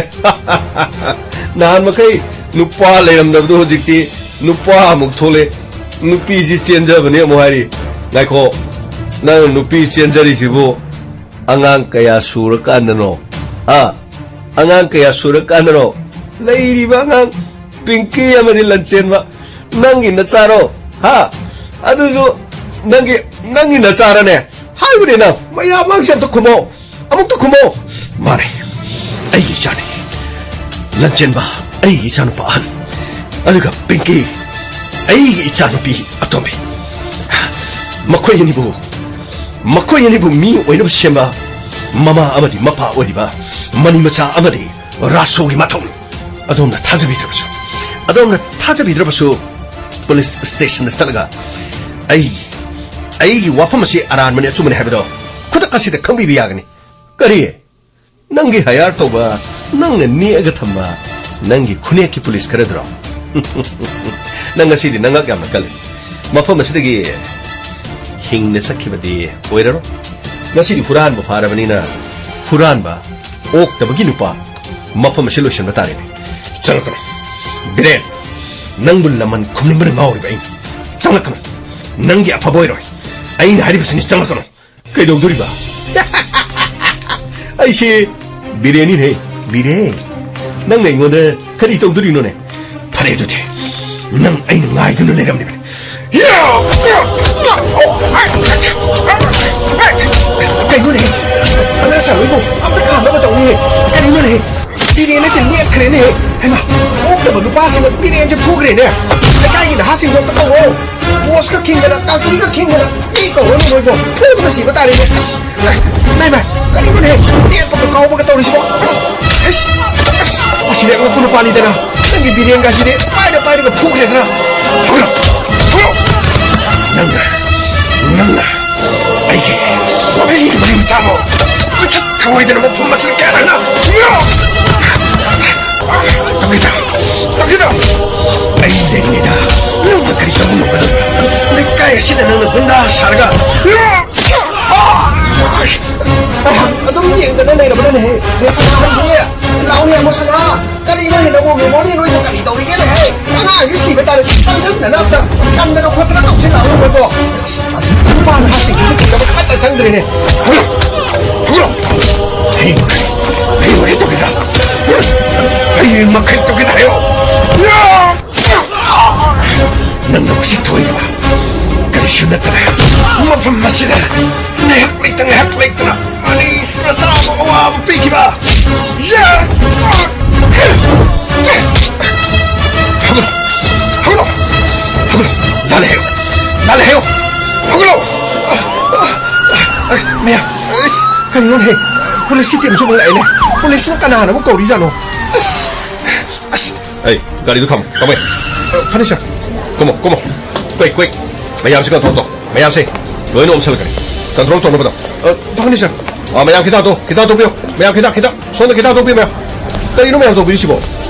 ꯅꯍꯥꯟ ꯃꯈꯩ ꯅꯨꯄꯥ ꯂꯩꯔꯝꯗꯕꯗꯣ ꯍꯧꯖꯤꯛꯇꯤ ꯅꯨꯄꯥ ꯑꯃꯨꯛ ꯊꯣꯛꯂꯦ꯫ ꯅꯨꯄꯤꯁꯤ ꯆꯦꯟꯖꯕꯅꯤ ꯑꯃꯨꯛ ꯍꯥꯏꯔꯤ꯫ ꯉꯥꯏꯈꯣ, ꯅꯪ ꯅꯨꯄꯤ ꯆꯦꯟꯖꯔꯤꯁꯤꯕꯨ ꯑꯉꯥꯡ ꯀꯌꯥ ꯁꯨꯔꯀꯥꯟꯗꯅꯣ? ꯍꯥ? ꯑꯉꯥꯡ ꯀꯌꯥ ꯁꯨꯔꯀꯥꯟꯗꯅꯣ? ꯂꯩꯔꯤꯕ ꯑꯉꯥꯡ ꯄꯤꯡꯀꯤ ꯑꯃꯗꯤ ꯂꯟꯆꯦꯟꯕ ꯅꯪꯒꯤ ꯅꯆꯥꯔꯣ? ꯍꯥ? ꯑꯗꯨꯁꯨ ꯅꯪꯒꯤ, ꯅꯪꯒꯤ ꯅꯆꯥꯔꯅꯦ? ꯍꯥꯏꯕꯅꯦ ꯅꯪ, ꯃꯌꯥꯝ ꯃꯥꯡꯁꯦ ꯑꯝꯇ ꯈꯨꯝꯃꯣ, ꯑꯃꯨꯛꯇ ꯈꯨꯝꯃꯣ꯫ ꯃꯥꯅꯦ, ꯑꯩꯒꯤ ꯏꯆꯥꯅꯤ꯫ ꯂꯟꯆꯦꯟꯕ, ꯑꯩꯒꯤ ꯏꯆꯥꯅꯨꯄꯥ ꯑꯍꯟ, ꯑꯗꯨꯒ ꯄꯤꯡꯀꯤ, ꯑꯩꯒꯤ ꯏꯆꯥꯅꯨꯄꯤ ꯑꯇꯣꯝꯕꯤ꯫ ꯃꯈꯣꯏ ꯑꯅꯤꯕꯨ, ꯃꯈꯣꯏ ꯑꯅꯤꯕꯨ ꯃꯤ ꯑꯣꯏꯅꯕ ꯁꯦꯝꯕ ꯃꯃꯥ ꯑꯃꯗꯤ ꯃꯄꯥ ꯑꯣꯏꯔꯤꯕ ꯃꯅꯤ ꯃꯆꯥ ꯑꯃꯗꯤ ꯔꯥꯁꯣꯒꯤ ꯃꯊꯧꯅꯤ꯫ ꯑꯗꯣꯝꯅ ꯊꯥꯖꯕꯤꯗ꯭ꯔꯕꯁꯨ, ꯑꯗꯣꯝꯅ ꯊꯥꯖꯕꯤꯗ꯭ꯔꯕꯁꯨ, ꯄꯨꯂꯤꯁ ꯁ꯭ꯇꯦꯁꯟꯗ ꯆꯠꯂꯒ ꯑꯩ, ꯑꯩꯒꯤ ꯋꯥꯐꯝ ꯑꯁꯤ ꯑꯔꯥꯟꯕꯅꯤ, ꯑꯆꯨꯝꯕꯅꯤ ꯍꯥꯏꯕꯗꯣ ꯈꯨꯗꯛ ꯑꯁꯤꯗ ꯈꯪꯕꯤꯕ ꯌꯥꯒꯅꯤ꯫ ꯀꯔꯤ? ꯅꯪꯒꯤ ꯍꯥꯌꯔ ꯇꯧꯕ, ꯅꯪꯅ ꯅꯦꯛꯑꯒ ꯊꯝꯕ ꯅꯪꯒꯤ ꯈꯨꯅꯦꯛꯀꯤ ꯄꯨꯂꯤꯁ ꯈꯔꯗꯨꯔꯣ? ꯅꯪ ꯉꯁꯤꯗꯤ ꯅꯉꯛ ꯌꯥꯝꯅ ꯀꯜꯂꯤ꯫ ꯃꯐꯝ ꯑꯁꯤꯗꯒꯤ ꯍꯤꯡꯅ ꯆꯠꯈꯤꯕꯗꯤ ꯑꯣꯏꯔꯔꯣꯏ꯫ ꯉꯁꯤꯗꯤ ꯍꯨꯔꯥꯟꯕ ꯐꯥꯔꯕꯅꯤꯅ, ꯍꯨꯔꯥꯟꯕ ꯑꯣꯛꯇꯕꯒꯤ ꯅꯨꯄꯥ, ꯃꯐꯝ ꯑꯁꯤ ꯂꯣꯏꯁꯤꯟꯕ ꯇꯥꯔꯦꯅꯦ꯫ ꯆꯪꯂꯛꯀꯅꯨ꯫ ꯕꯤꯔꯦꯟ, ꯅꯪꯕꯨ ꯂꯃꯟ ꯈꯨꯝꯅꯤꯡꯕꯅ ꯉꯥꯎꯔꯤꯕ ꯑꯩꯅꯤ꯫ ꯆꯪꯂꯛꯀꯅꯨ꯫ ꯅꯪꯒꯤ ꯑꯐꯕ ꯑꯣꯏꯔꯣꯏ꯫ ꯑꯩꯅ ꯍꯥꯏꯔꯤꯕꯁꯤꯅꯤ, ꯆꯪꯂꯛꯀꯅꯨ꯫ ꯀꯩꯗꯧꯗꯣꯔꯤꯕ? ꯑꯩꯁꯦ ꯕꯤꯔꯦꯟꯅꯤꯅꯦ, ꯕꯤꯔꯦꯟ꯫ ꯅꯪꯅ ꯑꯩꯉꯣꯟꯗ ꯀꯔꯤ ꯇꯧꯗꯣꯔꯤꯅꯣꯅꯦ? ꯐꯔꯦ ꯑꯗꯨꯗꯤ, ꯅꯪ ꯑꯩꯅ ꯉꯥꯏꯗꯨꯅ ꯂꯩꯔꯝꯂꯤꯕꯅꯤ꯫ ꯀꯩꯅꯣꯅꯦ? ꯑꯉꯥꯡ ꯁꯥꯂꯣꯏꯕꯨ ꯑꯝꯇ ꯈꯥꯝꯅꯕ ꯇꯧꯅꯤꯍꯦ꯫ ꯀꯔꯤꯅꯣꯅꯦ? ꯕꯤꯔꯦꯟ ꯑꯁꯤ ꯅꯦꯠꯈ꯭ꯔꯦꯅꯦ꯫ ꯍꯩꯃꯥ, ꯑꯣꯛꯇꯕ ꯅꯨꯄꯥꯁꯤꯅ ꯕꯤꯔꯦꯟꯁꯦ ꯐꯨꯈ꯭ꯔꯦꯅꯦ꯫ ꯂꯩꯀꯥꯏꯒꯤ ꯅꯍꯥꯁꯤꯡꯗꯣ ꯑꯝꯇ ꯀꯧꯔꯣ꯫ ꯕꯣꯁꯀ ꯈꯤꯡꯗꯅ, ꯇꯥꯛꯁꯤꯒ ꯈꯤꯡꯗꯅ ꯃꯤ ꯀꯧꯔꯣ ꯃꯣꯏꯕꯣ꯫ ꯐꯨꯕꯅ ꯁꯤꯕ ꯇꯥꯔꯦꯅꯦ꯫ ꯑꯁ, ꯃꯥꯏ, ꯃꯥꯏ, ꯀꯔꯤꯅꯣꯅꯦ? ꯅꯦꯠꯄꯒ ꯀꯥꯎꯕꯒ ꯇꯧꯔꯤꯁꯤꯕꯣ? ꯑꯁ, ꯑꯁ, ꯑꯁ, ꯑꯁꯤꯗꯤ ꯑꯉꯛꯄ ꯅꯨꯄꯥꯅꯤꯗꯅ꯫ ꯅꯪꯒꯤ ꯕꯤꯔꯦꯟꯒ ꯑꯁꯤꯗꯤ ꯄꯥꯏꯔ ꯄꯥꯏꯔꯒ ꯐꯨꯈ꯭ꯔꯦꯗꯅ꯫ ꯍꯧꯔꯣ, ꯍꯧꯔꯣ꯫ ꯅꯪꯅ, ꯅꯪꯅ ꯑꯩꯒꯤ, ꯑꯩꯒꯤ ꯃꯔꯤ ꯃꯇꯥꯕꯨ ꯃꯤꯆꯠ ꯊꯑꯣꯏꯗꯅ ꯃꯐꯝ ꯑꯁꯤꯗ ꯀꯌꯥꯔꯛꯅ ꯇꯧꯏꯗ, ꯇꯧꯏꯗ꯫ ꯑꯩ ꯂꯩꯔꯤꯉꯩꯗ ꯅꯪꯅ ꯀꯔꯤ ꯇꯧꯕ ꯉꯝꯒꯗꯧꯔꯤꯕ? ꯂꯩꯀꯥꯏ ꯑꯁꯤꯗ ꯅꯪꯅ ꯒꯨꯟꯗꯥ ꯁꯥꯔꯒ ꯑꯗꯨꯝ ꯌꯦꯡꯗꯅ ꯂꯩꯔꯕꯅꯅꯦꯍꯦ꯫ ꯅꯦꯁꯅꯥ ꯍꯟꯗ꯭ꯔꯦ꯫ ꯂꯥꯎꯅꯦ ꯑꯃꯨꯛꯁꯅꯥ꯫ ꯀꯔꯤꯅꯣꯅꯦ ꯅꯪꯕꯨ ꯃꯦꯃꯣꯔꯤ ꯂꯣꯏꯅ ꯀꯔꯤ ꯇꯧꯔꯤꯒꯦꯅꯦꯍꯦ? ꯑꯉꯥꯡꯁꯤ ꯁꯤꯕ ꯇꯥꯔꯦ꯫ ꯆꯪꯁꯤꯟꯗꯅ ꯑꯝꯇ ꯀꯟꯗꯅ ꯈꯣꯠꯇꯅ ꯇꯧꯁꯤ ꯂꯥꯎꯅꯦ ꯃꯣꯏꯕꯣ꯫ ꯑꯁ, ꯑꯁ, ꯅꯨꯄꯥ ꯅꯍꯥꯁꯤꯡꯁꯤꯁꯨ ꯊꯤꯡꯅꯕ ꯑꯃꯠꯇ ꯆꯪꯗ꯭ꯔꯦꯅꯦ꯫ ꯍꯧꯔꯣ! ꯍꯧꯔꯣ! ꯍꯌꯦꯡ ꯃꯈꯩ, ꯍꯌꯦꯡ ꯃꯈꯩ ꯇꯧꯒꯦꯅ ꯍꯥꯏꯌꯣ꯫ ꯍꯌꯦꯡ ꯃꯈꯩ ꯇꯧꯒꯦꯅ ꯍꯥꯏꯌꯣ꯫ ꯅꯪꯅ ꯍꯧꯖꯤꯛ ꯊꯣꯛꯏꯕ ꯀꯔꯤꯁꯨ ꯅꯠꯇꯅ, ꯃꯐꯝ ꯑꯁꯤꯗ ꯉꯥꯏꯍꯥꯛ ꯂꯩꯇ ꯉꯥꯏꯍꯥꯛ ꯂꯩꯇꯅ ꯃꯅꯤ ꯃꯆꯥꯕꯨ ꯑꯋꯥꯕ ꯄꯤꯈꯤꯕ꯫ ꯌꯥ! ꯍꯧꯒꯠꯂꯣ! ꯍꯧꯒꯠꯂꯣ! ꯍꯧꯒꯠꯂꯣ! ꯅꯥ ꯂꯩꯍꯧ! ꯅꯥ ꯂꯩꯍꯧ! ꯍꯧꯒꯠꯂꯣ! ꯃꯌꯥꯝ, ꯑꯁ, ꯀꯔꯤꯅꯣꯅꯦ? ꯄꯨꯂꯤꯁꯀꯤ ꯇꯤꯝꯁꯨ ꯑꯃꯨꯛ ꯂꯥꯛꯑꯦꯅꯦ꯫ ꯄꯨꯂꯤꯁꯅ ꯀꯅꯥꯅ ꯑꯃꯨꯛ ꯀꯧꯔꯤꯖꯥꯠꯅꯣ? ꯑꯁ! ꯑꯁ! ꯑꯩ ꯒꯥꯔꯤꯗꯨ ꯈꯥꯝꯃꯨ, ꯈꯥꯝꯃꯨ꯫ ꯑ, ꯐꯅꯤ, ꯁꯥꯔ꯫ ꯀꯨꯝꯃꯣ, ꯀꯨꯝꯃꯣ꯫ Quick, quick. ꯃꯌꯥꯝꯁꯤ ꯀꯟꯇ꯭ꯔꯣꯜ ꯇꯧ꯫ ꯃꯌꯥꯝꯁꯦ ꯂꯣꯏꯅ ꯑꯣꯝꯁꯜꯂꯛꯀꯅꯤ꯫ ꯀꯟꯇ꯭ꯔꯣꯜ ꯇꯧꯅꯕꯗꯣ꯫ ꯑ, ꯐꯅꯤ, ꯁꯥꯔ꯫ ꯑ, ꯃꯌꯥꯝ ꯈꯤꯇꯪ ꯍꯥꯡꯇꯣꯛꯑꯣ, ꯈꯤꯇꯪ ꯍꯥꯡꯇꯣꯛꯄꯤꯌꯨ꯫ ꯃꯌꯥꯝ ꯈꯤꯇꯪ, ꯈꯤꯇꯪ꯫ ꯁꯣꯝꯗ ꯈꯤꯇꯪ ꯍꯥꯡꯇꯣꯛꯄꯤꯌꯨ, ꯃꯌꯥꯝ꯫ ꯀꯔꯤꯅꯣ ꯃꯌꯥꯝ ꯇꯧꯕꯤꯔꯤꯁꯤꯕꯣ?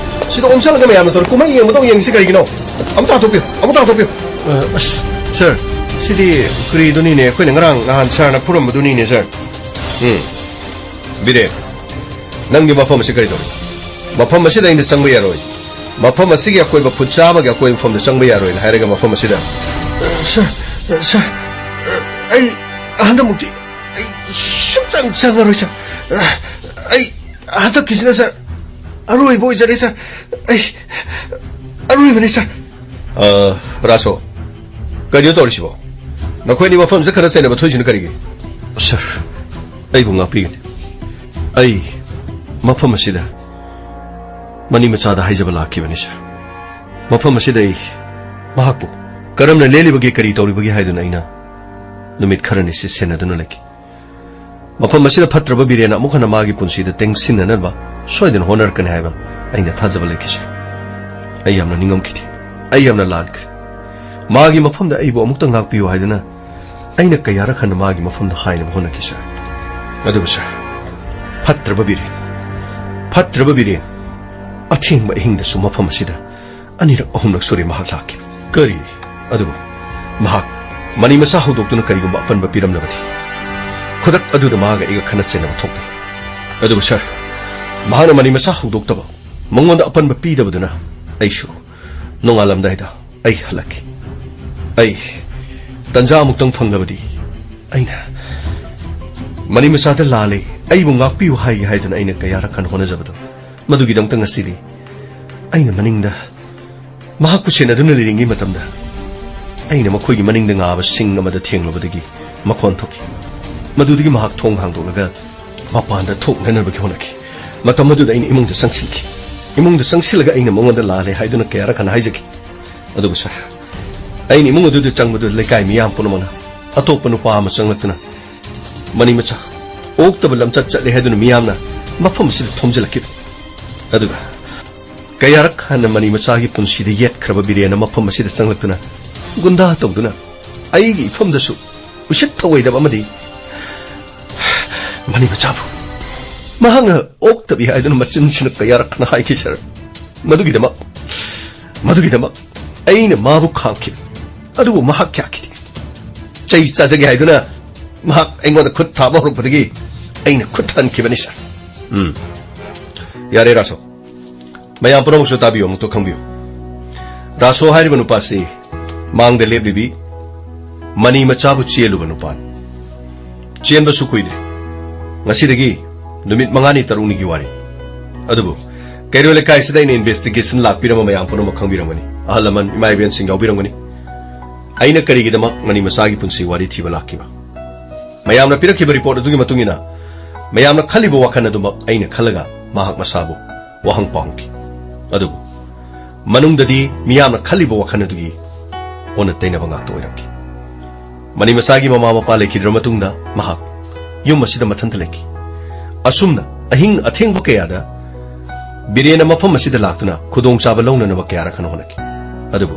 ꯁꯤꯗ ꯑꯣꯝꯁꯜꯂꯒ ꯃꯌꯥꯝꯅ ꯇꯧꯔꯤ ꯀꯨꯝꯍꯩ ꯌꯦꯡꯕꯗꯧ ꯌꯦꯡꯉꯤꯁꯤ ꯀꯔꯤꯒꯤꯅꯣ? ꯑꯃꯨꯛꯇ ꯍꯥꯡꯇꯣꯛꯄꯤꯌꯨ, ꯑꯃꯨꯛꯇ ꯍꯥꯡꯇꯣꯛꯄꯤꯌꯨ꯫ ꯑ, ꯑꯁ, ꯁꯥꯔ, ꯁꯤꯗꯤ ꯀꯔꯤꯗꯨꯅꯤꯅꯦ, ꯑꯩꯈꯣꯏꯅ ꯉꯔꯥꯡ ꯅꯍꯥꯟ ꯁꯥꯔꯅ ꯐꯨꯔꯝꯕꯗꯨꯅꯤꯅꯦ, ꯁꯥꯔ꯫ ꯎꯝ꯫ ꯕꯤꯔꯦꯟ, ꯅꯪꯗꯤ ꯃꯐꯝ ꯑꯁꯤ ꯀꯔꯤ ꯇꯧꯔꯤ? ꯃꯐꯝ ꯑꯁꯤꯗ ꯑꯩꯅ ꯆꯪꯕ ꯌꯥꯔꯣꯏ꯫ ꯃꯐꯝ ꯑꯁꯤꯒꯤ ꯑꯀꯣꯏꯕ ꯐꯨꯠ ꯆꯥꯝꯃꯒꯤ ꯑꯀꯣꯏꯕ ꯃꯐꯝꯗ ꯆꯪꯕ ꯌꯥꯔꯣꯏꯅ ꯍꯥꯏꯔꯒ ꯃꯐꯝ ꯑꯁꯤꯗ꯫ ꯁꯥꯔ, ꯁꯥꯔ, ꯑꯩ ꯍꯟꯗꯛꯃꯨꯛꯇꯤ ꯑꯩ ꯁꯨꯡꯆꯪ ꯆꯪꯉꯔꯣꯏ, ꯁꯥꯔ꯫ ꯑꯩ ꯍꯟꯗꯛꯀꯤꯁꯤꯅ, ꯁꯥꯔ, ꯑꯔꯣꯏꯕ ꯑꯣꯏꯖꯔꯦ, ꯁꯥꯔ꯫ ꯑꯩ ꯑꯔꯣꯏꯕꯅꯤ, ꯁꯥꯔ꯫ ꯑ, ꯔꯥꯁꯣ, ꯀꯔꯤꯅꯣ ꯇꯧꯔꯤꯁꯤꯕꯣ? ꯅꯈꯣꯏ ꯑꯅꯤ ꯃꯐꯝꯁꯤꯗ ꯈꯠꯅ ꯆꯩꯅꯕ ꯊꯣꯛꯏꯁꯤꯅ ꯀꯔꯤꯒꯤ? ꯁꯥꯔ, ꯑꯩꯕꯨ ꯉꯥꯛꯄꯤꯒꯅꯤ꯫ ꯑꯩ ꯃꯐꯝ ꯑꯁꯤꯗ ꯃꯅꯤ ꯃꯆꯥꯗ ꯍꯥꯏꯖꯕ ꯂꯥꯛꯈꯤꯕꯅꯤ, ꯁꯥꯔ꯫ ꯃꯐꯝ ꯑꯁꯤꯗ ꯑꯩ ꯃꯍꯥꯛꯄꯨ ꯀꯔꯝꯅ ꯂꯦꯜꯂꯤꯕꯒꯦ, ꯀꯔꯤ ꯇꯧꯔꯤꯕꯒꯦ ꯍꯥꯏꯗꯨꯅ ꯑꯩꯅ ꯅꯨꯃꯤꯠ ꯈꯔꯅꯤ ꯁꯤ ꯁꯦꯟꯅꯗꯨꯅ ꯂꯩꯈꯤ꯫ ꯃꯐꯝ ꯑꯁꯤꯗ ꯐꯠꯇ꯭ꯔꯕ ꯕꯤꯔꯦꯟꯅ ꯑꯃꯨꯛ ꯍꯟꯅ ꯃꯥꯒꯤ ꯄꯨꯟꯁꯤꯗ ꯇꯦꯡꯁꯤꯟꯅꯅꯕ ꯁꯣꯏꯗꯅ ꯍꯣꯠꯅꯔꯛꯀꯅꯤ ꯍꯥꯏꯕ ꯑꯩꯅ ꯊꯥꯖꯕ ꯂꯩꯈꯤ, ꯁꯥꯔ꯫ ꯑꯩ ꯌꯥꯝꯅ ꯅꯤꯡꯉꯝꯈꯤꯗꯦ꯫ ꯑꯩ ꯌꯥꯝꯅ ꯂꯥꯟꯈ꯭ꯔꯦ꯫ ꯃꯥꯒꯤ ꯃꯐꯝꯗ ꯑꯩꯕꯨ ꯑꯃꯨꯛꯇ ꯉꯥꯛꯄꯤꯌꯨ ꯍꯥꯏꯗꯨꯅ ꯑꯩꯅ ꯀꯌꯥꯔꯛ ꯍꯟꯅ ꯃꯥꯒꯤ ꯃꯐꯝꯗ ꯍꯥꯏꯅꯕ ꯍꯣꯠꯅꯈꯤ, ꯁꯥꯔ꯫ ꯑꯗꯨꯕꯨ, ꯁꯥꯔ, ꯐꯠꯇ꯭ꯔꯕ ꯕꯤꯔꯦꯟ, ꯐꯠꯇ꯭ꯔꯕ ꯕꯤꯔꯦꯟ, ꯑꯊꯦꯡꯕ ꯑꯍꯤꯡꯗꯁꯨ ꯃꯐꯝ ꯑꯁꯤꯗ ꯑꯅꯤꯔꯛ ꯑꯍꯨꯝꯂꯛ ꯁꯨꯔꯦ ꯃꯍꯥꯛ ꯂꯥꯛꯈꯤꯕ꯫ ꯀꯔꯤ? ꯑꯗꯨꯕꯨ ꯃꯍꯥꯛ ꯃꯅꯤ ꯃꯆꯥ ꯍꯧꯗꯣꯛꯇꯨꯅ ꯀꯔꯤꯒꯨꯝꯕ ꯑꯄꯟꯕ ꯄꯤꯔꯝꯂꯕꯗꯤ, ꯈꯨꯗꯛ ꯑꯗꯨꯗ ꯃꯍꯥꯛ ꯑꯩꯒ ꯈꯠꯅ ꯆꯩꯅꯕ ꯊꯣꯛꯄꯅꯤ꯫ ꯑꯗꯨꯕꯨ ꯁꯥꯔ, ꯃꯍꯥꯛꯅ ꯃꯅꯤ ꯃꯆꯥ ꯍꯧꯗꯣꯛꯇꯕ, ꯃꯉꯣꯟꯗ ꯑꯄꯟꯕ ꯄꯤꯗꯕꯗꯨꯅ ꯑꯩꯁꯨ ꯅꯣꯡꯉꯥꯜꯂꯝꯗꯥꯏꯗ ꯑꯩ ꯍꯜꯂꯛꯈꯤ꯫ ꯑꯩ ꯇꯟꯖꯥ ꯑꯃꯨꯛꯇꯪ ꯐꯪꯂꯕꯗꯤ ꯑꯩꯅ ꯃꯅꯤ ꯃꯆꯥꯗ ꯂꯥꯜꯂꯦ, ꯑꯩꯕꯨ ꯉꯥꯛꯄꯤꯌꯨ ꯍꯥꯏꯒꯦ ꯍꯥꯏꯗꯨꯅ ꯑꯩꯅ ꯀꯌꯥꯔꯛ ꯍꯟꯅ ꯍꯣꯠꯅꯖꯕꯗꯣ, ꯃꯗꯨꯒꯤꯗꯃꯛꯇ ꯉꯁꯤꯗꯤ ꯑꯩꯅ ꯃꯅꯤꯡꯗ ꯃꯍꯥꯛꯄꯨ ꯁꯦꯟꯅꯗꯨꯅ ꯂꯩꯔꯤꯉꯩ ꯃꯇꯝꯗ ꯑꯩꯅ ꯃꯈꯣꯏꯒꯤ ꯃꯅꯤꯡꯗ ꯉꯥꯕ ꯁꯤꯡ ꯑꯃꯗ ꯊꯦꯡꯂꯨꯕꯗꯒꯤ ꯃꯈꯣꯟ ꯊꯣꯛꯈꯤ꯫ ꯃꯗꯨꯗꯒꯤ ꯃꯍꯥꯛ ꯊꯣꯡ ꯍꯥꯡꯗꯣꯛꯂꯒ ꯃꯄꯥꯟꯗ ꯊꯣꯛꯅꯅꯕꯒꯤ ꯍꯣꯠꯅꯈꯤ꯫ ꯃꯇꯝ ꯑꯗꯨꯗ ꯑꯩꯅ ꯏꯃꯨꯡꯗ ꯆꯪꯁꯤꯟꯈꯤ꯫ ꯏꯃꯨꯡꯗ ꯆꯪꯁꯤꯜꯂꯒ ꯑꯩꯅ ꯃꯉꯣꯟꯗ ꯂꯥꯜꯂꯦ ꯍꯥꯏꯗꯨꯅ ꯀꯌꯥꯔꯛ ꯍꯟꯅ ꯍꯥꯏꯖꯈꯤ꯫ ꯑꯗꯨꯕꯨ ꯁꯥꯔ, ꯑꯩꯅ ꯏꯃꯨꯡ ꯑꯗꯨꯗ ꯆꯪꯕꯗꯨ ꯂꯩꯀꯥꯏ ꯃꯤꯌꯥꯝ ꯄꯨꯝꯅꯃꯛꯅ ꯑꯇꯣꯞꯄ ꯅꯨꯄꯥ ꯑꯃ ꯆꯪꯂꯛꯇꯨꯅ, "ꯃꯅꯤ ꯃꯆꯥ ꯑꯣꯛꯇꯕ ꯂꯝꯆꯠ ꯆꯠꯂꯦ" ꯍꯥꯏꯗꯨꯅ ꯃꯤꯌꯥꯝꯅ ꯃꯐꯝ ꯑꯁꯤꯗ ꯊꯣꯝꯖꯤꯜꯂꯛꯈꯤꯕ꯫ ꯑꯗꯨꯒ ꯀꯌꯥꯔꯛ ꯍꯟꯅ ꯃꯅꯤ ꯃꯆꯥꯒꯤ ꯄꯨꯟꯁꯤꯗ ꯌꯦꯠꯈ꯭ꯔꯕ ꯕꯤꯔꯦꯟꯅ ꯃꯐꯝ ꯑꯁꯤꯗ ꯆꯪꯂꯛꯇꯨꯅ ꯒꯨꯟꯗꯥ ꯇꯧꯗꯨꯅ ꯑꯩꯒꯤ ꯏꯐꯝꯗꯁꯨ ꯎꯁꯤꯠ ꯊꯧꯑꯣꯏꯗꯕ ꯑꯃꯗꯤ ꯃꯅꯤ ꯃꯆꯥꯕꯨ ꯃꯍꯥꯛꯅ ꯑꯣꯛꯇꯕꯤ ꯍꯥꯏꯗꯨꯅ ꯃꯆꯤꯟꯁꯤꯅ ꯀꯌꯥꯔꯛ ꯍꯟꯅ ꯍꯥꯏꯈꯤ, ꯁꯥꯔ꯫ ꯃꯗꯨꯒꯤꯗꯃꯛ, ꯃꯗꯨꯒꯤꯗꯃꯛ ꯑꯩꯅ ꯃꯥꯕꯨ ꯈꯥꯝꯈꯤꯕ꯫ ꯑꯗꯨꯕꯨ ꯃꯍꯥꯛ ꯌꯥꯈꯤꯗꯦ꯫ ꯆꯩ ꯆꯥꯖꯒꯦ ꯍꯥꯏꯗꯨꯅ ꯃꯍꯥꯛ ꯑꯩꯉꯣꯟꯗ ꯈꯨꯠ ꯊꯥꯕ ꯍꯧꯔꯛꯄꯗꯒꯤ ꯑꯩꯅ ꯈꯨꯠ ꯊꯟꯈꯤꯕꯅꯤ, ꯁꯥꯔ꯫ ꯎꯝ꯫ ꯌꯥꯔꯦ, ꯔꯥꯁꯣ꯫ ꯃꯌꯥꯝ ꯄꯨꯝꯅꯃꯛꯁꯨ ꯇꯥꯕꯤꯌꯨ, ꯑꯃꯨꯛꯇ ꯈꯪꯕꯤꯌꯨ꯫ ꯔꯥꯁꯣ ꯍꯥꯏꯔꯤꯕ ꯅꯨꯄꯥꯁꯤ ꯃꯥꯡꯗ ꯂꯦꯞꯂꯤꯕꯤ ꯃꯅꯤ ꯃꯆꯥꯕꯨ ꯆꯦꯜꯂꯨꯕ ꯅꯨꯄꯥꯅꯤ꯫ ꯆꯦꯟꯕꯁꯨ ꯀꯨꯏꯗ꯭ꯔꯤ꯫ ꯉꯁꯤꯗꯒꯤ ꯅꯨꯃꯤꯠ ꯃꯉꯥꯅꯤ ꯇꯔꯨꯛꯅꯤꯒꯤ ꯋꯥꯔꯤ꯫ ꯑꯗꯨꯕꯨ ꯀꯩꯔꯣꯏ ꯂꯩꯀꯥꯏꯁꯤꯗ ꯑꯩꯅ ꯏꯟꯚꯦꯁꯇꯤꯒꯦꯁꯟ ꯂꯥꯛꯄꯤꯔꯝꯕ ꯃꯌꯥꯝ ꯄꯨꯝꯅꯃꯛ ꯈꯪꯕꯤꯔꯝꯒꯅꯤ꯫ ꯑꯍꯜ ꯂꯃꯟ, ꯏꯃꯥ ꯏꯕꯦꯟꯁꯤꯡ ꯌꯥꯎꯕꯤꯔꯝꯒꯅꯤ꯫ ꯑꯩꯅ ꯀꯔꯤꯒꯤꯗꯃꯛ ꯃꯅꯤ ꯃꯆꯥꯒꯤ ꯄꯨꯟꯁꯤ ꯋꯥꯔꯤ ꯊꯤꯕ ꯂꯥꯛꯈꯤꯕ? ꯃꯌꯥꯝꯅ ꯄꯤꯔꯛꯈꯤꯕ ꯔꯤꯄꯣꯔꯠ ꯑꯗꯨꯒꯤ ꯃꯇꯨꯡ ꯏꯟꯅ, ꯃꯌꯥꯝꯅ ꯈꯜꯂꯤꯕ ꯋꯥꯈꯜ ꯑꯗꯨꯃꯛ ꯑꯩꯅ ꯈꯜꯂꯒ ꯃꯍꯥꯛ ꯃꯁꯥꯕꯨ ꯋꯥꯍꯪ ꯄꯥꯎꯍꯟꯈꯤ꯫ ꯑꯗꯨꯕꯨ ꯃꯅꯨꯡꯗꯗꯤ ꯃꯤꯌꯥꯝꯅ ꯈꯜꯂꯤꯕ ꯋꯥꯈꯜ ꯑꯗꯨꯒꯤ ꯑꯣꯟꯅ ꯇꯩꯅꯕ ꯉꯥꯛꯇ ꯑꯣꯏꯔꯝꯈꯤ꯫ ꯃꯅꯤ ꯃꯆꯥꯒꯤ ꯃꯃꯥ ꯃꯄꯥ ꯂꯩꯈꯤꯗ꯭ꯔꯕ ꯃꯇꯨꯡꯗ ꯃꯍꯥꯛ ꯌꯨꯝ ꯑꯁꯤꯗ ꯃꯊꯟꯇ ꯂꯩꯈꯤ꯫ ꯑꯁꯨꯝꯅ ꯑꯍꯤꯡ ꯑꯊꯦꯡꯕ ꯀꯌꯥꯗ ꯕꯤꯔꯦꯟꯅ ꯃꯐꯝ ꯑꯁꯤꯗ ꯂꯥꯛꯇꯨꯅ ꯈꯨꯗꯣꯡꯆꯥꯕ ꯂꯧꯅꯅꯕ ꯀꯌꯥꯔꯛ ꯍꯟꯅ ꯍꯣꯠꯅꯈꯤ꯫ ꯑꯗꯨꯕꯨ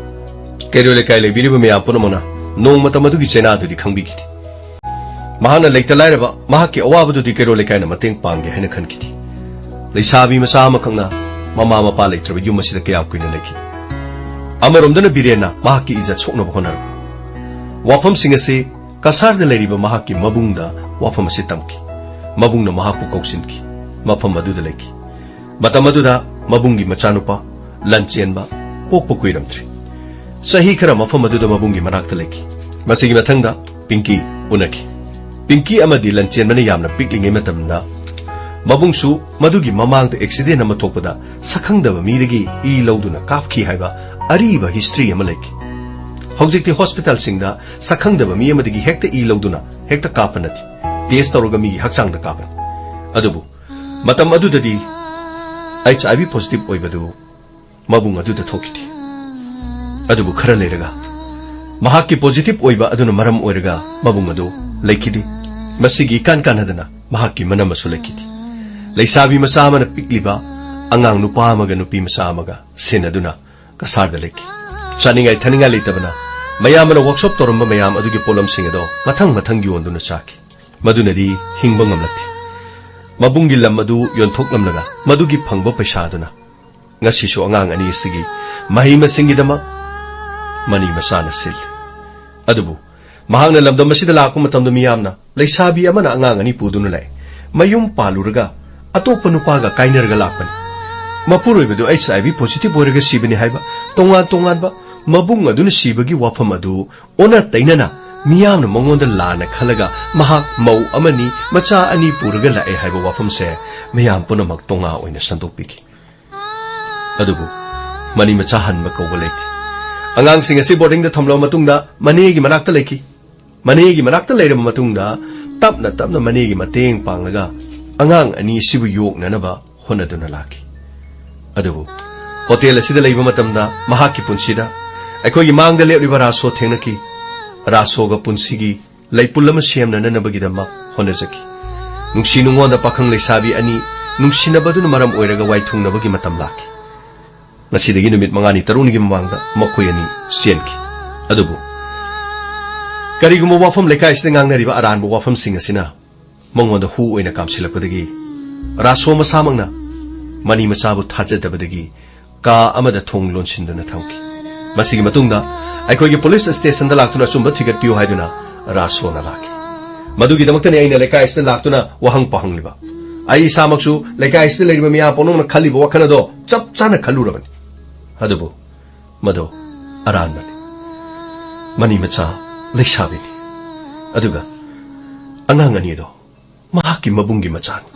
ꯀꯩꯔꯣꯏ ꯂꯩꯀꯥꯏ ꯂꯩꯕꯤꯔꯤꯕ ꯃꯌꯥꯝ ꯄꯨꯝꯅꯃꯛꯅ ꯅꯣꯡꯃꯇ ꯃꯗꯨꯒꯤ ꯆꯩꯅꯥꯗꯨꯗꯤ ꯈꯪꯕꯤꯈꯤꯗꯦ꯫ ꯃꯍꯥꯛꯅ ꯂꯩꯇ ꯂꯥꯏꯔꯕ ꯃꯍꯥꯛꯀꯤ ꯑꯋꯥꯕꯗꯨꯗꯤ ꯀꯩꯔꯣꯜ ꯂꯩꯀꯥꯏꯅ ꯃꯇꯦꯡ ꯄꯥꯡꯒꯦ ꯍꯥꯏꯅ ꯈꯟꯈꯤꯗꯦ꯫ ꯂꯩꯁꯥꯕꯤ ꯃꯆꯥ ꯑꯃꯈꯛꯅ ꯃꯃꯥ ꯃꯄꯥ ꯂꯩꯇ꯭ꯔꯕ ꯌꯨꯝ ꯑꯁꯤꯗ ꯀꯌꯥꯝ ꯀꯨꯏꯅ ꯂꯩꯈꯤ? ꯑꯃꯔꯣꯝꯗꯅ ꯕꯤꯔꯦꯟꯅ ꯃꯍꯥꯛꯀꯤ ꯏꯖꯠ ꯁꯣꯛꯅꯕ ꯍꯣꯠꯅꯔꯛꯄ꯫ ꯋꯥꯐꯝꯁꯤꯡ ꯑꯁꯤ ꯀꯁꯥꯔꯗ ꯂꯩꯔꯤꯕ ꯃꯍꯥꯛꯀꯤ ꯃꯕꯨꯡꯗ ꯋꯥꯐꯝ ꯑꯁꯤ ꯇꯝꯈꯤ꯫ ꯃꯕꯨꯡꯅ ꯃꯍꯥꯛꯄꯨ ꯀꯧꯁꯤꯟꯈꯤ꯫ ꯃꯐꯝ ꯑꯗꯨꯗ ꯂꯩꯈꯤ꯫ ꯃꯇꯝ ꯑꯗꯨꯗ ꯃꯕꯨꯡꯒꯤ ꯃꯆꯥꯅꯨꯄꯥ ꯂꯟꯆꯦꯟꯕ ꯄꯣꯛꯄ ꯀꯨꯏꯔꯝꯗ꯭ꯔꯤ꯫ ꯆꯍꯤ ꯈꯔ ꯃꯐꯝ ꯑꯗꯨꯗ ꯃꯕꯨꯡꯒꯤ ꯃꯅꯥꯛꯇ ꯂꯩꯈꯤ꯫ ꯃꯁꯤꯒꯤ ꯃꯊꯪꯗ ꯄꯤꯡꯀꯤ ꯎꯅꯈꯤ꯫ ꯄꯤꯡꯀꯤ ꯑꯃꯗꯤ ꯂꯟꯆꯦꯟꯕꯅ ꯌꯥꯝꯅ ꯄꯤꯛꯂꯤꯉꯩ ꯃꯇꯝꯗ ꯃꯕꯨꯡꯁꯨ ꯃꯗꯨꯒꯤ ꯃꯃꯥꯡꯗ ꯑꯦꯛꯁꯤꯗꯦꯟ ꯑꯃ ꯊꯣꯛꯄꯗ ꯁꯛꯈꯪꯗꯕ ꯃꯤꯗꯒꯤ ꯏ ꯂꯧꯗꯨꯅ ꯀꯥꯞꯈꯤ ꯍꯥꯏꯕ ꯑꯔꯤꯕ ꯍꯤꯁꯇ꯭ꯔꯤ ꯑꯃ ꯂꯩꯈꯤ꯫ ꯍꯧꯖꯤꯛꯇꯤ ꯍꯣꯁꯄꯤꯇꯥꯜꯁꯤꯡꯗ ꯁꯛꯈꯪꯗꯕ ꯃꯤ ꯑꯃꯗꯒꯤ ꯍꯦꯛꯇ ꯏ ꯂꯧꯗꯨꯅ ꯍꯦꯛꯇ ꯀꯥꯞꯄ ꯅꯠꯇꯦ, ꯇꯦꯁ ꯇꯧꯔꯒ ꯃꯤꯒꯤ ꯍꯛꯆꯥꯡꯗ ꯀꯥꯞꯄꯅꯤ꯫ ꯑꯗꯨꯕꯨ ꯃꯇꯝ ꯑꯗꯨꯗꯗꯤ ꯑꯩꯆ ꯑꯥꯏ ꯚꯤ ꯄꯣꯖꯤꯇꯤꯚ ꯑꯣꯏꯕꯗꯨ ꯃꯕꯨꯡ ꯑꯗꯨꯗ ꯊꯣꯛꯈꯤꯗꯦ꯫ ꯑꯗꯨꯕꯨ ꯈꯔ ꯂꯩꯔꯒ ꯃꯍꯥꯛꯀꯤ ꯄꯣꯖꯤꯇꯤꯚ ꯑꯣꯏꯕ ꯑꯗꯨꯅ ꯃꯔꯝ ꯑꯣꯏꯔꯒ ꯃꯕꯨꯡ ꯑꯗꯨ ꯂꯩꯈꯤꯗꯦ꯫ ꯃꯁꯤꯒꯤ ꯏꯀꯥꯟ ꯀꯥꯟꯅꯗꯅ ꯃꯍꯥꯛꯀꯤ ꯃꯅꯝ ꯑꯃꯁꯨ ꯂꯩꯈꯤꯗꯦ꯫ ꯂꯩꯁꯥꯕꯤ ꯃꯆꯥ ꯑꯃꯅ ꯄꯤꯛꯂꯤꯕ ꯑꯉꯥꯡ ꯅꯨꯄꯥ ꯑꯃꯒ ꯅꯨꯄꯤ ꯃꯆꯥ ꯑꯃꯒ ꯁꯦꯟꯅꯗꯨꯅ ꯀꯁꯥꯔꯗ ꯂꯩꯈꯤ꯫ ꯆꯥꯅꯤꯡꯉꯥꯏ ꯊꯛꯅꯤꯡꯉꯥꯏ ꯂꯩꯇꯕꯅ ꯃꯌꯥꯝ ꯑꯃꯅ ꯋꯥꯛꯁꯣꯞ ꯇꯧꯔꯝꯕ ꯃꯌꯥꯝ ꯑꯗꯨꯒꯤ ꯄꯣꯠꯂꯝꯁꯤꯡ ꯑꯗꯣ ꯃꯊꯪ ꯃꯊꯪ ꯌꯣꯟꯗꯨꯅ ꯆꯥꯈꯤ꯫ ꯃꯗꯨꯅꯗꯤ ꯍꯤꯡꯕ ꯉꯝꯂꯛꯇꯦ꯫ ꯃꯕꯨꯡꯒꯤ ꯂꯝ ꯑꯗꯨ ꯌꯣꯟꯊꯣꯛꯂꯝꯂꯒ ꯃꯗꯨꯒꯤ ꯐꯪꯕ ꯄꯩꯁꯥ ꯑꯗꯨꯅ ꯉꯁꯤꯁꯨ ꯑꯉꯥꯡ ꯑꯅꯤ ꯑꯁꯤꯒꯤ ꯃꯍꯩ ꯃꯁꯤꯡꯒꯤꯗꯃꯛ ꯃꯅꯤ ꯃꯆꯥꯅ ꯁꯤꯜꯂꯤ꯫ ꯑꯗꯨꯕꯨ ꯃꯍꯥꯛꯅ ꯂꯝꯗꯝ ꯑꯁꯤꯗ ꯂꯥꯛꯄ ꯃꯇꯝꯗ ꯃꯤꯌꯥꯝꯅ ꯂꯩꯁꯥꯕꯤ ꯑꯃꯅ ꯑꯉꯥꯡ ꯑꯅꯤ ꯄꯨꯗꯨꯅ ꯂꯥꯛꯏ, ꯃꯌꯨꯝ ꯄꯥꯜꯂꯨꯔꯒ ꯑꯇꯣꯞꯄ ꯅꯨꯄꯥꯒ ꯀꯥꯏꯅꯔꯒ ꯂꯥꯛꯄꯅꯤ, ꯃꯄꯨꯔꯣꯏꯕꯗꯨ ꯑꯩꯆ ꯑꯥꯏ ꯚꯤ ꯄꯣꯖꯤꯇꯤꯚ ꯑꯣꯏꯔꯒ ꯁꯤꯕꯅꯤ ꯍꯥꯏꯕ ꯇꯣꯉꯥꯟ ꯇꯣꯉꯥꯟꯕ ꯃꯕꯨꯡ ꯑꯗꯨꯅ ꯁꯤꯕꯒꯤ ꯋꯥꯐꯝ ꯑꯗꯨ ꯑꯣꯟꯅ ꯇꯩꯅꯅ ꯃꯤꯌꯥꯝꯅ ꯃꯉꯣꯟꯗ ꯂꯥꯟꯅ ꯈꯜꯂꯒ ꯃꯍꯥꯛ ꯃꯧ ꯑꯃꯅꯤ ꯃꯆꯥ ꯑꯅꯤ ꯄꯨꯔꯒ ꯂꯥꯛꯑꯦ ꯍꯥꯏꯕ ꯋꯥꯐꯝꯁꯦ ꯃꯌꯥꯝ ꯄꯨꯝꯅꯃꯛ ꯇꯣꯉꯥ ꯑꯣꯏꯅ ꯁꯟꯗꯣꯛꯄꯤꯈꯤ꯫ ꯑꯗꯨꯕꯨ ꯃꯅꯤ ꯃꯆꯥ ꯍꯟꯕ ꯀꯧꯕ ꯂꯩꯇꯦ꯫ ꯑꯉꯥꯡꯁꯤꯡ ꯑꯁꯤ ꯕꯣꯔꯗꯤꯡꯗ ꯊꯝꯂꯕ ꯃꯇꯨꯡꯗ ꯃꯅꯦꯒꯤ ꯃꯅꯥꯛꯇ ꯂꯩꯈꯤ꯫ ꯃꯅꯦꯒꯤ ꯃꯅꯥꯛꯇ ꯂꯩꯔꯕ ꯃꯇꯨꯡꯗ ꯇꯞꯅ ꯇꯞꯅ ꯃꯅꯦꯒꯤ ꯃꯇꯦꯡ ꯄꯥꯡꯂꯒ ꯑꯉꯥꯡ ꯑꯅꯤ ꯑꯁꯤꯕꯨ ꯌꯣꯛꯅꯅꯕ ꯍꯣꯠꯅꯗꯨꯅ ꯂꯥꯛꯈꯤ꯫ ꯑꯗꯨꯕꯨ ꯍꯣꯇꯦꯜ ꯑꯁꯤꯗ ꯂꯩꯕ ꯃꯇꯝꯗ ꯃꯍꯥꯛꯀꯤ ꯄꯨꯟꯁꯤꯗ ꯑꯩꯈꯣꯏꯒꯤ ꯃꯥꯡꯗ ꯂꯦꯞꯂꯤꯕ ꯔꯥꯁꯣ ꯊꯦꯡꯅꯈꯤ꯫ ꯔꯥꯁꯣꯒ ꯄꯨꯟꯁꯤꯒꯤ ꯂꯩꯄꯨꯜ ꯑꯃ ꯁꯦꯝꯅꯅꯕꯒꯤꯗꯃꯛ ꯍꯣꯠꯅꯖꯈꯤ꯫ ꯅꯨꯡꯁꯤ ꯅꯨꯡꯉꯣꯟꯗ ꯄꯥꯈꯪ ꯂꯩꯁꯥꯕꯤ ꯑꯅꯤ ꯅꯨꯡꯁꯤꯅꯕꯗꯨꯅ ꯃꯔꯝ ꯑꯣꯏꯔꯒ ꯋꯥꯏꯊꯨꯡꯅꯕꯒꯤ ꯃꯇꯝ ꯂꯥꯛꯈꯤ꯫ ꯉꯁꯤꯗꯒꯤ ꯅꯨꯃꯤꯠ ꯃꯉꯥꯅꯤ ꯇꯔꯨꯛꯅꯤꯒꯤ ꯃꯃꯥꯡꯗ ꯃꯈꯣꯏ ꯑꯅꯤ ꯆꯦꯟꯈꯤ꯫ ꯑꯗꯨꯕꯨ ꯀꯔꯤꯒꯨꯝꯕ ꯋꯥꯐꯝ ꯂꯩꯀꯥꯏ ꯑꯁꯤꯗ ꯉꯥꯡꯅꯔꯤꯕ ꯑꯔꯥꯟꯕ ꯋꯥꯐꯝꯁꯤꯡ ꯑꯁꯤꯅ ꯃꯉꯣꯟꯗ ꯍꯨ ꯑꯣꯏꯅ ꯀꯥꯝꯁꯤꯜꯂꯛꯄꯗꯒꯤ ꯔꯥꯁꯣ ꯃꯁꯥꯃꯛꯅ ꯃꯅꯤ ꯃꯆꯥꯕꯨ ꯊꯥꯖꯗꯕꯗꯒꯤ ꯀꯥ ꯑꯃꯗ ꯊꯣꯡ ꯂꯣꯟꯁꯤꯟꯗꯨꯅ ꯊꯝꯈꯤ꯫ ꯃꯁꯤꯒꯤ ꯃꯇꯨꯡꯗ ꯑꯩꯈꯣꯏꯒꯤ ꯄꯨꯂꯤꯁ ꯁ꯭ꯇꯦꯁꯟꯗ ꯂꯥꯛꯇꯨꯅ ꯑꯆꯨꯝꯕ ꯊꯤꯒꯠꯄꯤꯌꯨ ꯍꯥꯏꯗꯨꯅ ꯔꯥꯁꯣꯅ ꯂꯥꯛꯈꯤ꯫ ꯃꯗꯨꯒꯤꯗꯃꯛꯇꯅꯤ ꯑꯩꯅ ꯂꯩꯀꯥꯏ ꯑꯁꯤꯗ ꯂꯥꯛꯇꯨꯅ ꯋꯥꯍꯪ ꯄꯥꯍꯪꯂꯤꯕ꯫ ꯑꯩ ꯏꯁꯥꯃꯛꯁꯨ ꯂꯩꯀꯥꯏ ꯑꯁꯤꯗ ꯂꯩꯔꯤꯕ ꯃꯤꯌꯥꯝ ꯄꯨꯝꯅꯃꯛꯅ ꯈꯜꯂꯤꯕ ꯋꯥꯈꯜ ꯑꯗꯣ ꯆꯞ ꯆꯥꯅ ꯈꯜꯂꯨꯔꯕꯅꯤ꯫ ꯑꯗꯨꯕꯨ ꯃꯗꯣ ꯑꯔꯥꯟꯕꯅꯤ꯫ ꯃꯅꯤ ꯃꯆꯥ ꯂꯩꯁꯥꯕꯤꯅꯤ꯫ ꯑꯗꯨꯒ ꯑꯉꯥꯡ ꯑꯅꯤ ꯑꯗꯣ ꯃꯍꯥꯛꯀꯤ ꯃꯕꯨꯡꯒꯤ ꯃꯆꯥꯅꯤ꯫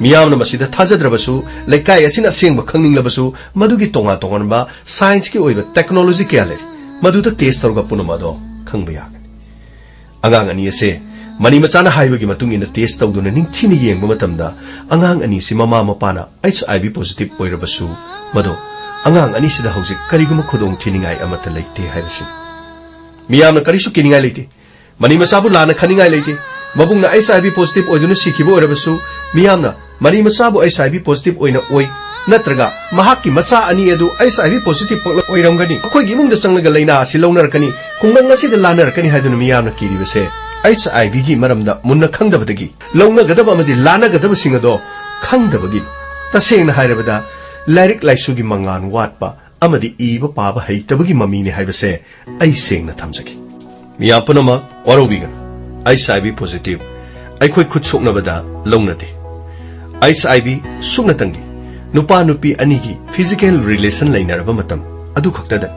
ꯃꯤꯌꯥꯝꯅ ꯃꯁꯤꯗ ꯊꯥꯖꯗ꯭ꯔꯕꯁꯨ, ꯂꯩꯀꯥꯏ ꯑꯁꯤꯅ ꯑꯁꯦꯡꯕ ꯈꯪꯅꯤꯡꯂꯕꯁꯨ, ꯃꯗꯨꯒꯤ ꯇꯣꯉꯥꯟ ꯇꯣꯉꯥꯟꯕ ꯁꯥꯏꯟꯁꯀꯤ ꯑꯣꯏꯕ ꯇꯦꯛꯅꯣꯂꯣꯖꯤ ꯀꯌꯥ ꯂꯩꯔꯤ꯫ ꯃꯗꯨꯗ ꯇꯦꯁ ꯇꯧꯔꯒ ꯄꯨꯝꯅꯃꯛ ꯑꯗꯣ ꯈꯪꯕ ꯌꯥꯒꯅꯤ꯫ ꯑꯉꯥꯡ ꯑꯅꯤ ꯑꯁꯦ ꯃꯅꯤ ꯃꯆꯥꯅ ꯍꯥꯏꯕꯒꯤ ꯃꯇꯨꯡ ꯏꯟꯅ ꯇꯦꯁ ꯇꯧꯗꯨꯅ ꯅꯤꯡꯊꯤꯅ ꯌꯦꯡꯕ ꯃꯇꯝꯗ, ꯑꯉꯥꯡ ꯑꯅꯤꯁꯤ ꯃꯃꯥ ꯃꯄꯥꯅ ꯑꯩꯆ ꯑꯥꯏ ꯚꯤ ꯄꯣꯖꯤꯇꯤꯚ ꯑꯣꯏꯔꯕꯁꯨ, ꯃꯗꯣ ꯑꯉꯥꯡ ꯑꯅꯤꯁꯤꯗ ꯍꯧꯖꯤꯛ ꯀꯔꯤꯒꯨꯝꯕ ꯈꯨꯗꯣꯡ ꯊꯤꯅꯤꯡꯉꯥꯏ ꯑꯃꯠꯇ ꯂꯩꯇꯦ ꯍꯥꯏꯕꯁꯤ꯫ ꯃꯤꯌꯥꯝꯅ ꯀꯔꯤꯁꯨ ꯀꯤꯅꯤꯡꯉꯥꯏ ꯂꯩꯇꯦ꯫ ꯃꯅꯤ ꯃꯆꯥꯕꯨ ꯂꯥꯟꯅ ꯈꯟꯅꯤꯡꯉꯥꯏ ꯂꯩꯇꯦ꯫ ꯃꯕꯨꯡꯅ ꯑꯩꯆ ꯑꯥꯏ ꯚꯤ ꯄꯣꯖꯤꯇꯤꯚ ꯑꯣꯏꯗꯨꯅ ꯁꯤꯈꯤꯕ ꯑꯣꯏꯔꯕꯁꯨ, ꯃꯤꯌꯥꯝꯅ ꯃꯅꯤ ꯃꯆꯥꯕꯨ ꯑꯩꯆ ꯑꯥꯏ ꯚꯤ ꯄꯣꯖꯤꯇꯤꯚ ꯑꯣꯏꯅ ꯑꯣꯏ, ꯅꯠꯇ꯭ꯔꯒ ꯃꯍꯥꯛꯀꯤ ꯃꯆꯥ ꯑꯅꯤ ꯑꯗꯨ ꯑꯩꯆ ꯑꯥꯏ ꯚꯤ ꯄꯣꯖꯤꯇꯤꯚ ꯄꯣꯛꯂꯛ ꯑꯣꯏꯔꯝꯒꯅꯤ꯫ ꯑꯩꯈꯣꯏꯒꯤ ꯏꯃꯨꯡꯗ ꯆꯪꯂꯒ ꯂꯥꯏꯅꯥ ꯑꯁꯤ ꯂꯧꯅꯔꯛꯀꯅꯤ, ꯈꯨꯡꯒꯪ ꯑꯁꯤꯗ ꯂꯥꯟꯅꯔꯛꯀꯅꯤ ꯍꯥꯏꯗꯨꯅ ꯃꯤꯌꯥꯝꯅ ꯀꯤꯔꯤꯕꯁꯦ, ꯑꯩꯆ ꯑꯥꯏ ꯚꯤꯒꯤ ꯃꯔꯝꯗ ꯃꯨꯟꯅ ꯈꯪꯗꯕꯗꯒꯤ, ꯂꯧꯅꯒꯗꯕ ꯑꯃꯗꯤ ꯂꯥꯟꯅꯒꯗꯕꯁꯤꯡ ꯑꯗꯣ ꯈꯪꯗꯕꯒꯤ꯫ ꯇꯁꯦꯡꯅ ꯍꯥꯏꯔꯕꯗ, ꯂꯥꯏꯔꯤꯛ ꯂꯥꯏꯁꯨꯒꯤ ꯃꯉꯥꯜ ꯋꯥꯠꯄ ꯑꯃꯗꯤ ꯏꯕ ꯄꯥꯕ ꯍꯩꯇꯕꯒꯤ ꯃꯃꯤꯅꯤ ꯍꯥꯏꯕꯁꯦ ꯑꯩ ꯁꯦꯡꯅ ꯊꯝꯖꯒꯦ꯫ ꯃꯤꯌꯥꯝ ꯄꯨꯝꯅꯃꯛ ꯋꯥꯔꯧꯕꯤꯒꯅꯨ, ꯑꯩꯆ ꯑꯥꯏ ꯚꯤ ꯄꯣꯖꯤꯇꯤꯚ ꯑꯩꯈꯣꯏ ꯈꯨꯠ ꯁꯣꯛꯅꯕꯗ ꯂꯧꯅꯗꯦ꯫ ꯑꯩꯆ ꯑꯥꯏ ꯚꯤ ꯁꯨꯞꯅꯇꯪꯒꯤ ꯅꯨꯄꯥ ꯅꯨꯄꯤ ꯑꯅꯤꯒꯤ ꯐꯤꯖꯤꯀꯦꯜ ꯔꯤꯂꯦꯁꯟ ꯂꯩꯅꯔꯕ ꯃꯇꯝ ꯑꯗꯨ ꯈꯛꯇꯗ,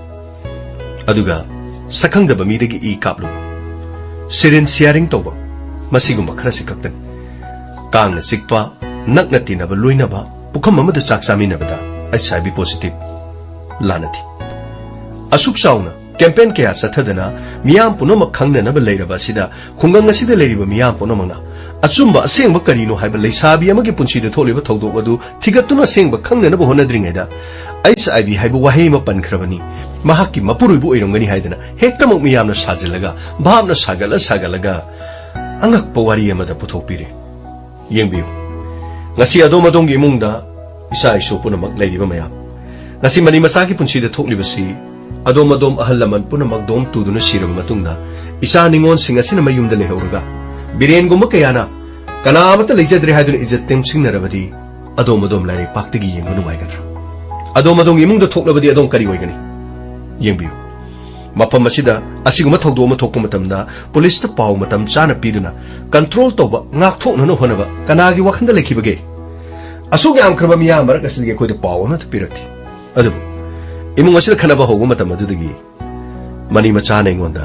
ꯑꯗꯨꯒ ꯁꯛꯈꯪꯗꯕ ꯃꯤꯗꯒꯤ ꯏ ꯀꯥꯞꯂꯨꯕ, ꯁꯤꯔꯤꯟ ꯁꯤꯌꯥꯔꯤꯡ ꯇꯧꯕ, ꯃꯁꯤꯒꯨꯝꯕ ꯈꯔꯁꯤ ꯈꯛꯇꯅꯤ꯫ ꯀꯥꯡꯅ ꯆꯤꯛꯄ, ꯅꯛꯅ ꯇꯤꯟꯅꯕ ꯂꯣꯏꯅꯕ, ꯄꯨꯈꯝ ꯑꯃꯗ ꯆꯥꯛ ꯆꯥꯃꯤꯟꯅꯕꯗ ꯑꯩꯆ ꯑꯥꯏ ꯚꯤ ꯄꯣꯖꯤꯇꯤꯚ ꯂꯥꯟꯅꯗꯦ꯫ ꯑꯁꯨꯛ ꯆꯥꯎꯅ ꯀꯦꯝꯄꯦꯟ ꯀꯌꯥ ꯆꯠꯊꯗꯅ ꯃꯤꯌꯥꯝ ꯄꯨꯝꯅꯃꯛ ꯈꯪꯅꯅꯕ ꯂꯩꯔꯕ ꯑꯁꯤꯗ, ꯈꯨꯡꯒꯪ ꯑꯁꯤꯗ ꯂꯩꯔꯤꯕ ꯃꯤꯌꯥꯝ ꯄꯨꯝꯅꯃꯛꯅ ꯑꯆꯨꯝꯕ ꯑꯁꯦꯡꯕ ꯀꯔꯤꯅꯣ ꯍꯥꯏꯕ ꯂꯩꯁꯥꯕꯤ ꯑꯃꯒꯤ ꯄꯨꯟꯁꯤꯗ ꯊꯣꯛꯂꯤꯕ ꯊꯧꯗꯣꯛ ꯑꯗꯨ ꯊꯤꯒꯠꯇꯨꯅ ꯑꯁꯦꯡꯕ ꯈꯪꯅꯅꯕ ꯍꯣꯠꯅꯗ꯭ꯔꯤꯉꯩꯗ, ꯑꯩꯆ ꯑꯥꯏ ꯚꯤ ꯍꯥꯏꯕ ꯋꯥꯍꯩ ꯑꯃ ꯄꯟꯈ꯭ꯔꯕꯅꯤ, ꯃꯍꯥꯛꯀꯤ ꯃꯄꯨꯔꯣꯏꯕ ꯑꯣꯏꯔꯝꯒꯅꯤ ꯍꯥꯏꯗꯅ ꯍꯦꯛꯇꯃꯛ ꯃꯤꯌꯥꯝꯅ ꯁꯥꯖꯤꯜꯂꯒ, ꯚꯥꯞꯅ ꯁꯥꯒꯠꯂ ꯁꯥꯒꯠꯂꯒ ꯑꯉꯛꯄ ꯋꯥꯔꯤ ꯑꯃꯗ ꯄꯨꯊꯣꯛꯄꯤꯔꯦ꯫ ꯌꯦꯡꯕꯤꯌꯨ, ꯉꯁꯤ ꯑꯗꯣꯝ ꯑꯗꯣꯝꯒꯤ ꯏꯃꯨꯡꯗ ꯏꯆꯥ ꯏꯁꯨ ꯄꯨꯝꯅꯃꯛ ꯂꯩꯔꯤꯕ ꯃꯌꯥꯝ, ꯉꯁꯤ ꯃꯅꯤ ꯃꯆꯥꯒꯤ ꯄꯨꯟꯁꯤꯗ ꯊꯣꯛꯂꯤꯕꯁꯤ, ꯑꯗꯣꯝ ꯑꯗꯣꯝ ꯑꯍꯜ ꯂꯃꯟ ꯄꯨꯝꯅꯃꯛ ꯗꯣꯝ ꯇꯨꯗꯨꯅ ꯁꯤꯔꯕ ꯃꯇꯨꯡꯗ, ꯏꯆꯥ ꯅꯤꯉꯣꯜꯁꯤꯡ ꯑꯁꯤꯅ ꯃꯌꯨꯝꯗ ꯂꯩꯍꯧꯔꯒ, ꯕꯤꯔꯦꯟꯒꯨꯝꯕ ꯀꯌꯥꯅ ꯀꯅꯥ ꯑꯃꯠꯇ ꯂꯩꯖꯗ꯭ꯔꯦ ꯍꯥꯏꯗꯨꯅ ꯏꯖꯠ ꯇꯦꯝꯁꯤꯡꯅꯔꯕꯗꯤ, ꯑꯗꯣꯝ ꯑꯗꯣꯝ ꯂꯥꯏꯔꯩ ꯄꯥꯛꯇꯒꯤ ꯌꯦꯡꯕ ꯅꯨꯡꯉꯥꯏꯒꯗ꯭ꯔꯥ? ꯑꯗꯣꯝ ꯑꯗꯣꯝꯒꯤ ꯏꯃꯨꯡꯗ ꯊꯣꯛꯂꯕꯗꯤ ꯑꯗꯣꯝ ꯀꯔꯤ ꯑꯣꯏꯒꯅꯤ? ꯌꯦꯡꯕꯤꯌꯨ, ꯃꯐꯝ ꯑꯁꯤꯗ ꯑꯁꯤꯒꯨꯝꯕ ꯊꯧꯗꯣꯛ ꯑꯃ ꯊꯣꯛꯄ ꯃꯇꯝꯗ ꯄꯨꯂꯤꯁꯇ ꯄꯥꯎ ꯃꯇꯝ ꯆꯥꯅ ꯄꯤꯗꯨꯅ ꯀꯟꯇ꯭ꯔꯣꯜ ꯇꯧꯕ, ꯉꯥꯛꯊꯣꯛꯅꯅꯕ ꯍꯣꯠꯅꯕ ꯀꯅꯥꯒꯤ ꯋꯥꯈꯜꯗ ꯂꯩꯈꯤꯕꯒꯦ? ꯑꯁꯨꯛ ꯌꯥꯝꯈ꯭ꯔꯕ ꯃꯤꯌꯥꯝ ꯃꯔꯛ ꯑꯁꯤꯗꯒꯤ ꯑꯩꯈꯣꯏꯗ ꯄꯥꯎ ꯑꯃꯠꯇ ꯄꯤꯔꯛꯇꯦ꯫ ꯑꯗꯨꯕꯨ ꯏꯃꯨꯡ ꯑꯁꯤꯗ ꯈꯠꯅꯕ ꯍꯧꯕ ꯃꯇꯝ ꯑꯗꯨꯗꯒꯤ ꯃꯅꯤ ꯃꯆꯥꯅ ꯑꯩꯉꯣꯟꯗ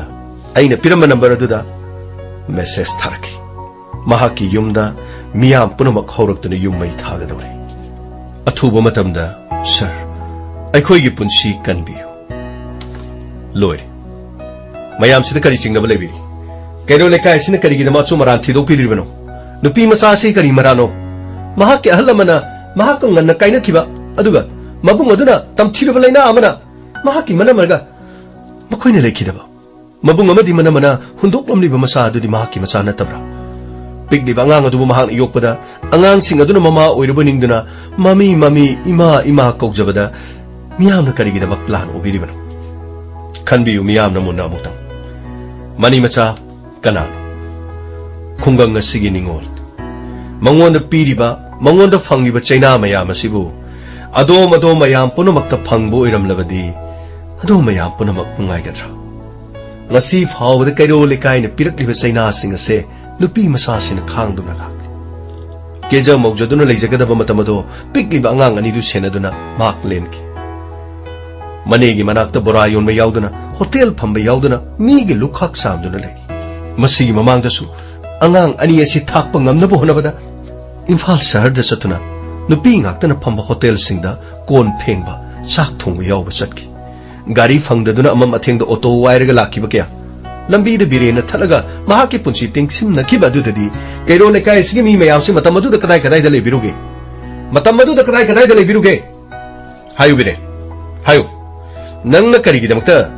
ꯑꯩꯅ ꯄꯤꯔꯝꯕ ꯅꯝꯕꯔ ꯑꯗꯨꯗ ꯃꯦꯁꯦꯖ ꯊꯥꯔꯛꯈꯤ꯫ ꯃꯍꯥꯛꯀꯤ ꯌꯨꯝꯗ ꯃꯤꯌꯥꯝ ꯄꯨꯝꯅꯃꯛ ꯍꯧꯔꯛꯇꯨꯅ ꯌꯨꯝ ꯃꯩ ꯊꯥꯒꯗꯧꯔꯦ꯫ ꯑꯊꯨꯕ ꯃꯇꯝꯗ, ꯁꯥꯔ, ꯑꯩꯈꯣꯏꯒꯤ ꯄꯨꯟꯁꯤ ꯀꯟꯕꯤꯌꯨ꯫ ꯂꯣꯏꯔꯦ꯫ ꯃꯌꯥꯝꯁꯤꯗ ꯀꯔꯤ ꯆꯤꯡꯅꯕ ꯂꯩꯕꯤꯔꯤ? ꯀꯩꯔꯣꯜ ꯂꯩꯀꯥꯏ ꯑꯁꯤꯅ ꯀꯔꯤꯒꯤꯗꯃꯛ ꯑꯆꯨꯝ ꯑꯔꯥꯟ ꯊꯤꯗꯣꯛꯄꯤꯗ꯭ꯔꯤꯕꯅꯣ? ꯅꯨꯄꯤ ꯃꯆꯥ ꯑꯁꯤ ꯀꯔꯤ ꯃꯔꯥꯅꯣ? ꯃꯍꯥꯛꯀꯤ ꯑꯍꯜ ꯂꯃꯟꯅ ꯃꯍꯥꯛꯀ ꯉꯟꯅ ꯀꯥꯏꯅꯈꯤꯕ, ꯑꯗꯨꯒ ꯃꯕꯨꯡ ꯑꯗꯨꯅ ꯇꯝꯊꯤꯔꯕ ꯂꯥꯏꯅꯥ ꯑꯃꯅ ꯃꯍꯥꯛꯀꯤ ꯃꯅꯝ ꯑꯣꯏꯔꯒ ꯃꯈꯣꯏꯅ ꯂꯩꯈꯤꯗꯕ꯫ ꯃꯕꯨꯡ ꯑꯃꯗꯤ ꯃꯅꯝ ꯑꯃꯅ ꯍꯨꯟꯗꯣꯛꯂꯝꯂꯤꯕ ꯃꯆꯥ ꯑꯗꯨꯗꯤ ꯃꯍꯥꯛꯀꯤ ꯃꯆꯥ ꯅꯠꯇꯕ꯭ꯔꯥ? ꯄꯤꯛꯂꯤꯕ ꯑꯉꯥꯡ ꯑꯗꯨꯕꯨ ꯃꯍꯥꯛꯅ ꯌꯣꯛꯄꯗ, ꯑꯉꯥꯡꯁꯤꯡ ꯑꯗꯨꯅ ꯃꯃꯥ ꯑꯣꯏꯔꯨꯕ ꯅꯤꯡꯗꯨꯅ "ꯃꯃꯤ, ꯃꯃꯤ, ꯏꯃꯥ, ꯏꯃꯥ" ꯀꯧꯖꯕꯗ ꯃꯤꯌꯥꯝꯅ ꯀꯔꯤꯒꯤꯗꯃꯛ ꯂꯥꯟ ꯎꯕꯤꯔꯤꯕꯅꯣ? ꯈꯟꯕꯤꯌꯨ ꯃꯤꯌꯥꯝꯅ ꯃꯨꯟꯅ ꯑꯃꯨꯛꯇꯪ꯫ ꯃꯅꯤ ꯃꯆꯥ ꯀꯅꯥꯅꯣ? ꯈꯨꯡꯒꯪ ꯑꯁꯤꯒꯤ ꯅꯤꯉꯣꯜ꯫ ꯃꯉꯣꯟꯗ ꯄꯤꯔꯤꯕ, ꯃꯉꯣꯟꯗ ꯐꯪꯂꯤꯕ ꯆꯩꯅꯥ ꯃꯌꯥꯝ ꯑꯁꯤꯕꯨ ꯑꯗꯣꯝ ꯑꯗꯣꯝ ꯃꯌꯥꯝ ꯄꯨꯝꯅꯃꯛꯇ ꯐꯪꯕ ꯑꯣꯏꯔꯝꯂꯕꯗꯤ, ꯑꯗꯣꯝ ꯃꯌꯥꯝ ꯄꯨꯝꯅꯃꯛ ꯅꯨꯡꯉꯥꯏꯒꯗ꯭ꯔꯥ? ꯉꯁꯤ ꯐꯥꯎꯕꯗ ꯀꯩꯔꯣꯜ ꯂꯩꯀꯥꯏꯅ ꯄꯤꯔꯛꯂꯤꯕ ꯆꯩꯅꯥꯁꯤꯡ ꯑꯁꯦ ꯅꯨꯄꯤ ꯃꯆꯥꯁꯤꯡꯅ ꯈꯥꯡꯗꯨꯅ ꯂꯥꯛꯂꯤ꯫ ꯀꯦꯖ ꯃꯧꯖꯗꯨꯅ ꯂꯩꯖꯒꯗꯕ ꯃꯇꯝ ꯑꯗꯣ ꯄꯤꯛꯂꯤꯕ ꯑꯉꯥꯡ ꯑꯅꯤꯗꯨ ꯁꯦꯟꯅꯗꯨꯅ ꯃꯍꯥꯛ ꯂꯦꯟꯈꯤ꯫ ꯃꯅꯦꯒꯤ ꯃꯅꯥꯛꯇ ꯕꯣꯔꯥ ꯌꯣꯟꯕ ꯌꯥꯎꯗꯅ, ꯍꯣꯇꯦꯜ ꯐꯝꯕ ꯌꯥꯎꯗꯅ, ꯃꯤꯒꯤ ꯂꯨꯈꯥꯛ ꯆꯥꯝꯗꯨꯅ ꯂꯩ꯫ ꯃꯁꯤꯒꯤ ꯃꯃꯥꯡꯗꯁꯨ ꯑꯉꯥꯡ ꯑꯅꯤ ꯑꯁꯤ ꯊꯥꯛꯄ ꯉꯝꯅꯕ ꯍꯣꯠꯅꯕꯗ ꯏꯝꯐꯥꯜ ꯁꯍꯔꯗ ꯆꯠꯇꯨꯅ ꯅꯨꯄꯤ ꯉꯥꯛꯇꯅ ꯐꯝꯕ ꯍꯣꯇꯦꯜꯁꯤꯡꯗ ꯀꯣꯟ ꯐꯦꯡꯕ, ꯆꯥꯛ ꯊꯣꯡꯕ ꯌꯥꯎꯕ ꯆꯠꯈꯤ꯫ ꯒꯥꯔꯤ ꯐꯪꯗꯗꯨꯅ ꯑꯃꯝ ꯑꯊꯦꯡꯗ ꯑꯣꯇꯣ ꯋꯥꯏꯔꯒ ꯂꯥꯛꯈꯤꯕ ꯀꯌꯥ, ꯂꯝꯕꯤꯗ ꯕꯤꯔꯦꯟꯅ ꯊꯠꯂꯒ ꯃꯍꯥꯛꯀꯤ ꯄꯨꯟꯁꯤ ꯇꯦꯡꯁꯤꯟꯅꯈꯤꯕ ꯑꯗꯨꯗꯗꯤ ꯀꯩꯔꯣꯜ ꯂꯩꯀꯥꯏ ꯑꯁꯤꯒꯤ ꯃꯤ ꯃꯌꯥꯝꯁꯤ ꯃꯇꯝ ꯑꯗꯨꯗ ꯀꯗꯥꯏ ꯀꯗꯥꯏꯗ ꯂꯩꯕꯤꯔꯨꯒꯦ? ꯃꯇꯝ ꯑꯗꯨꯗ ꯀꯗꯥꯏ ꯀꯗꯥꯏꯗ ꯂꯩꯕꯤꯔꯨꯒꯦ? ꯍꯥꯏꯌꯨ ꯕꯤꯔꯦꯟ, ꯍꯥꯏꯌꯨ꯫ ꯅꯪꯅ ꯀꯔꯤꯒꯤꯗꯃꯛꯇ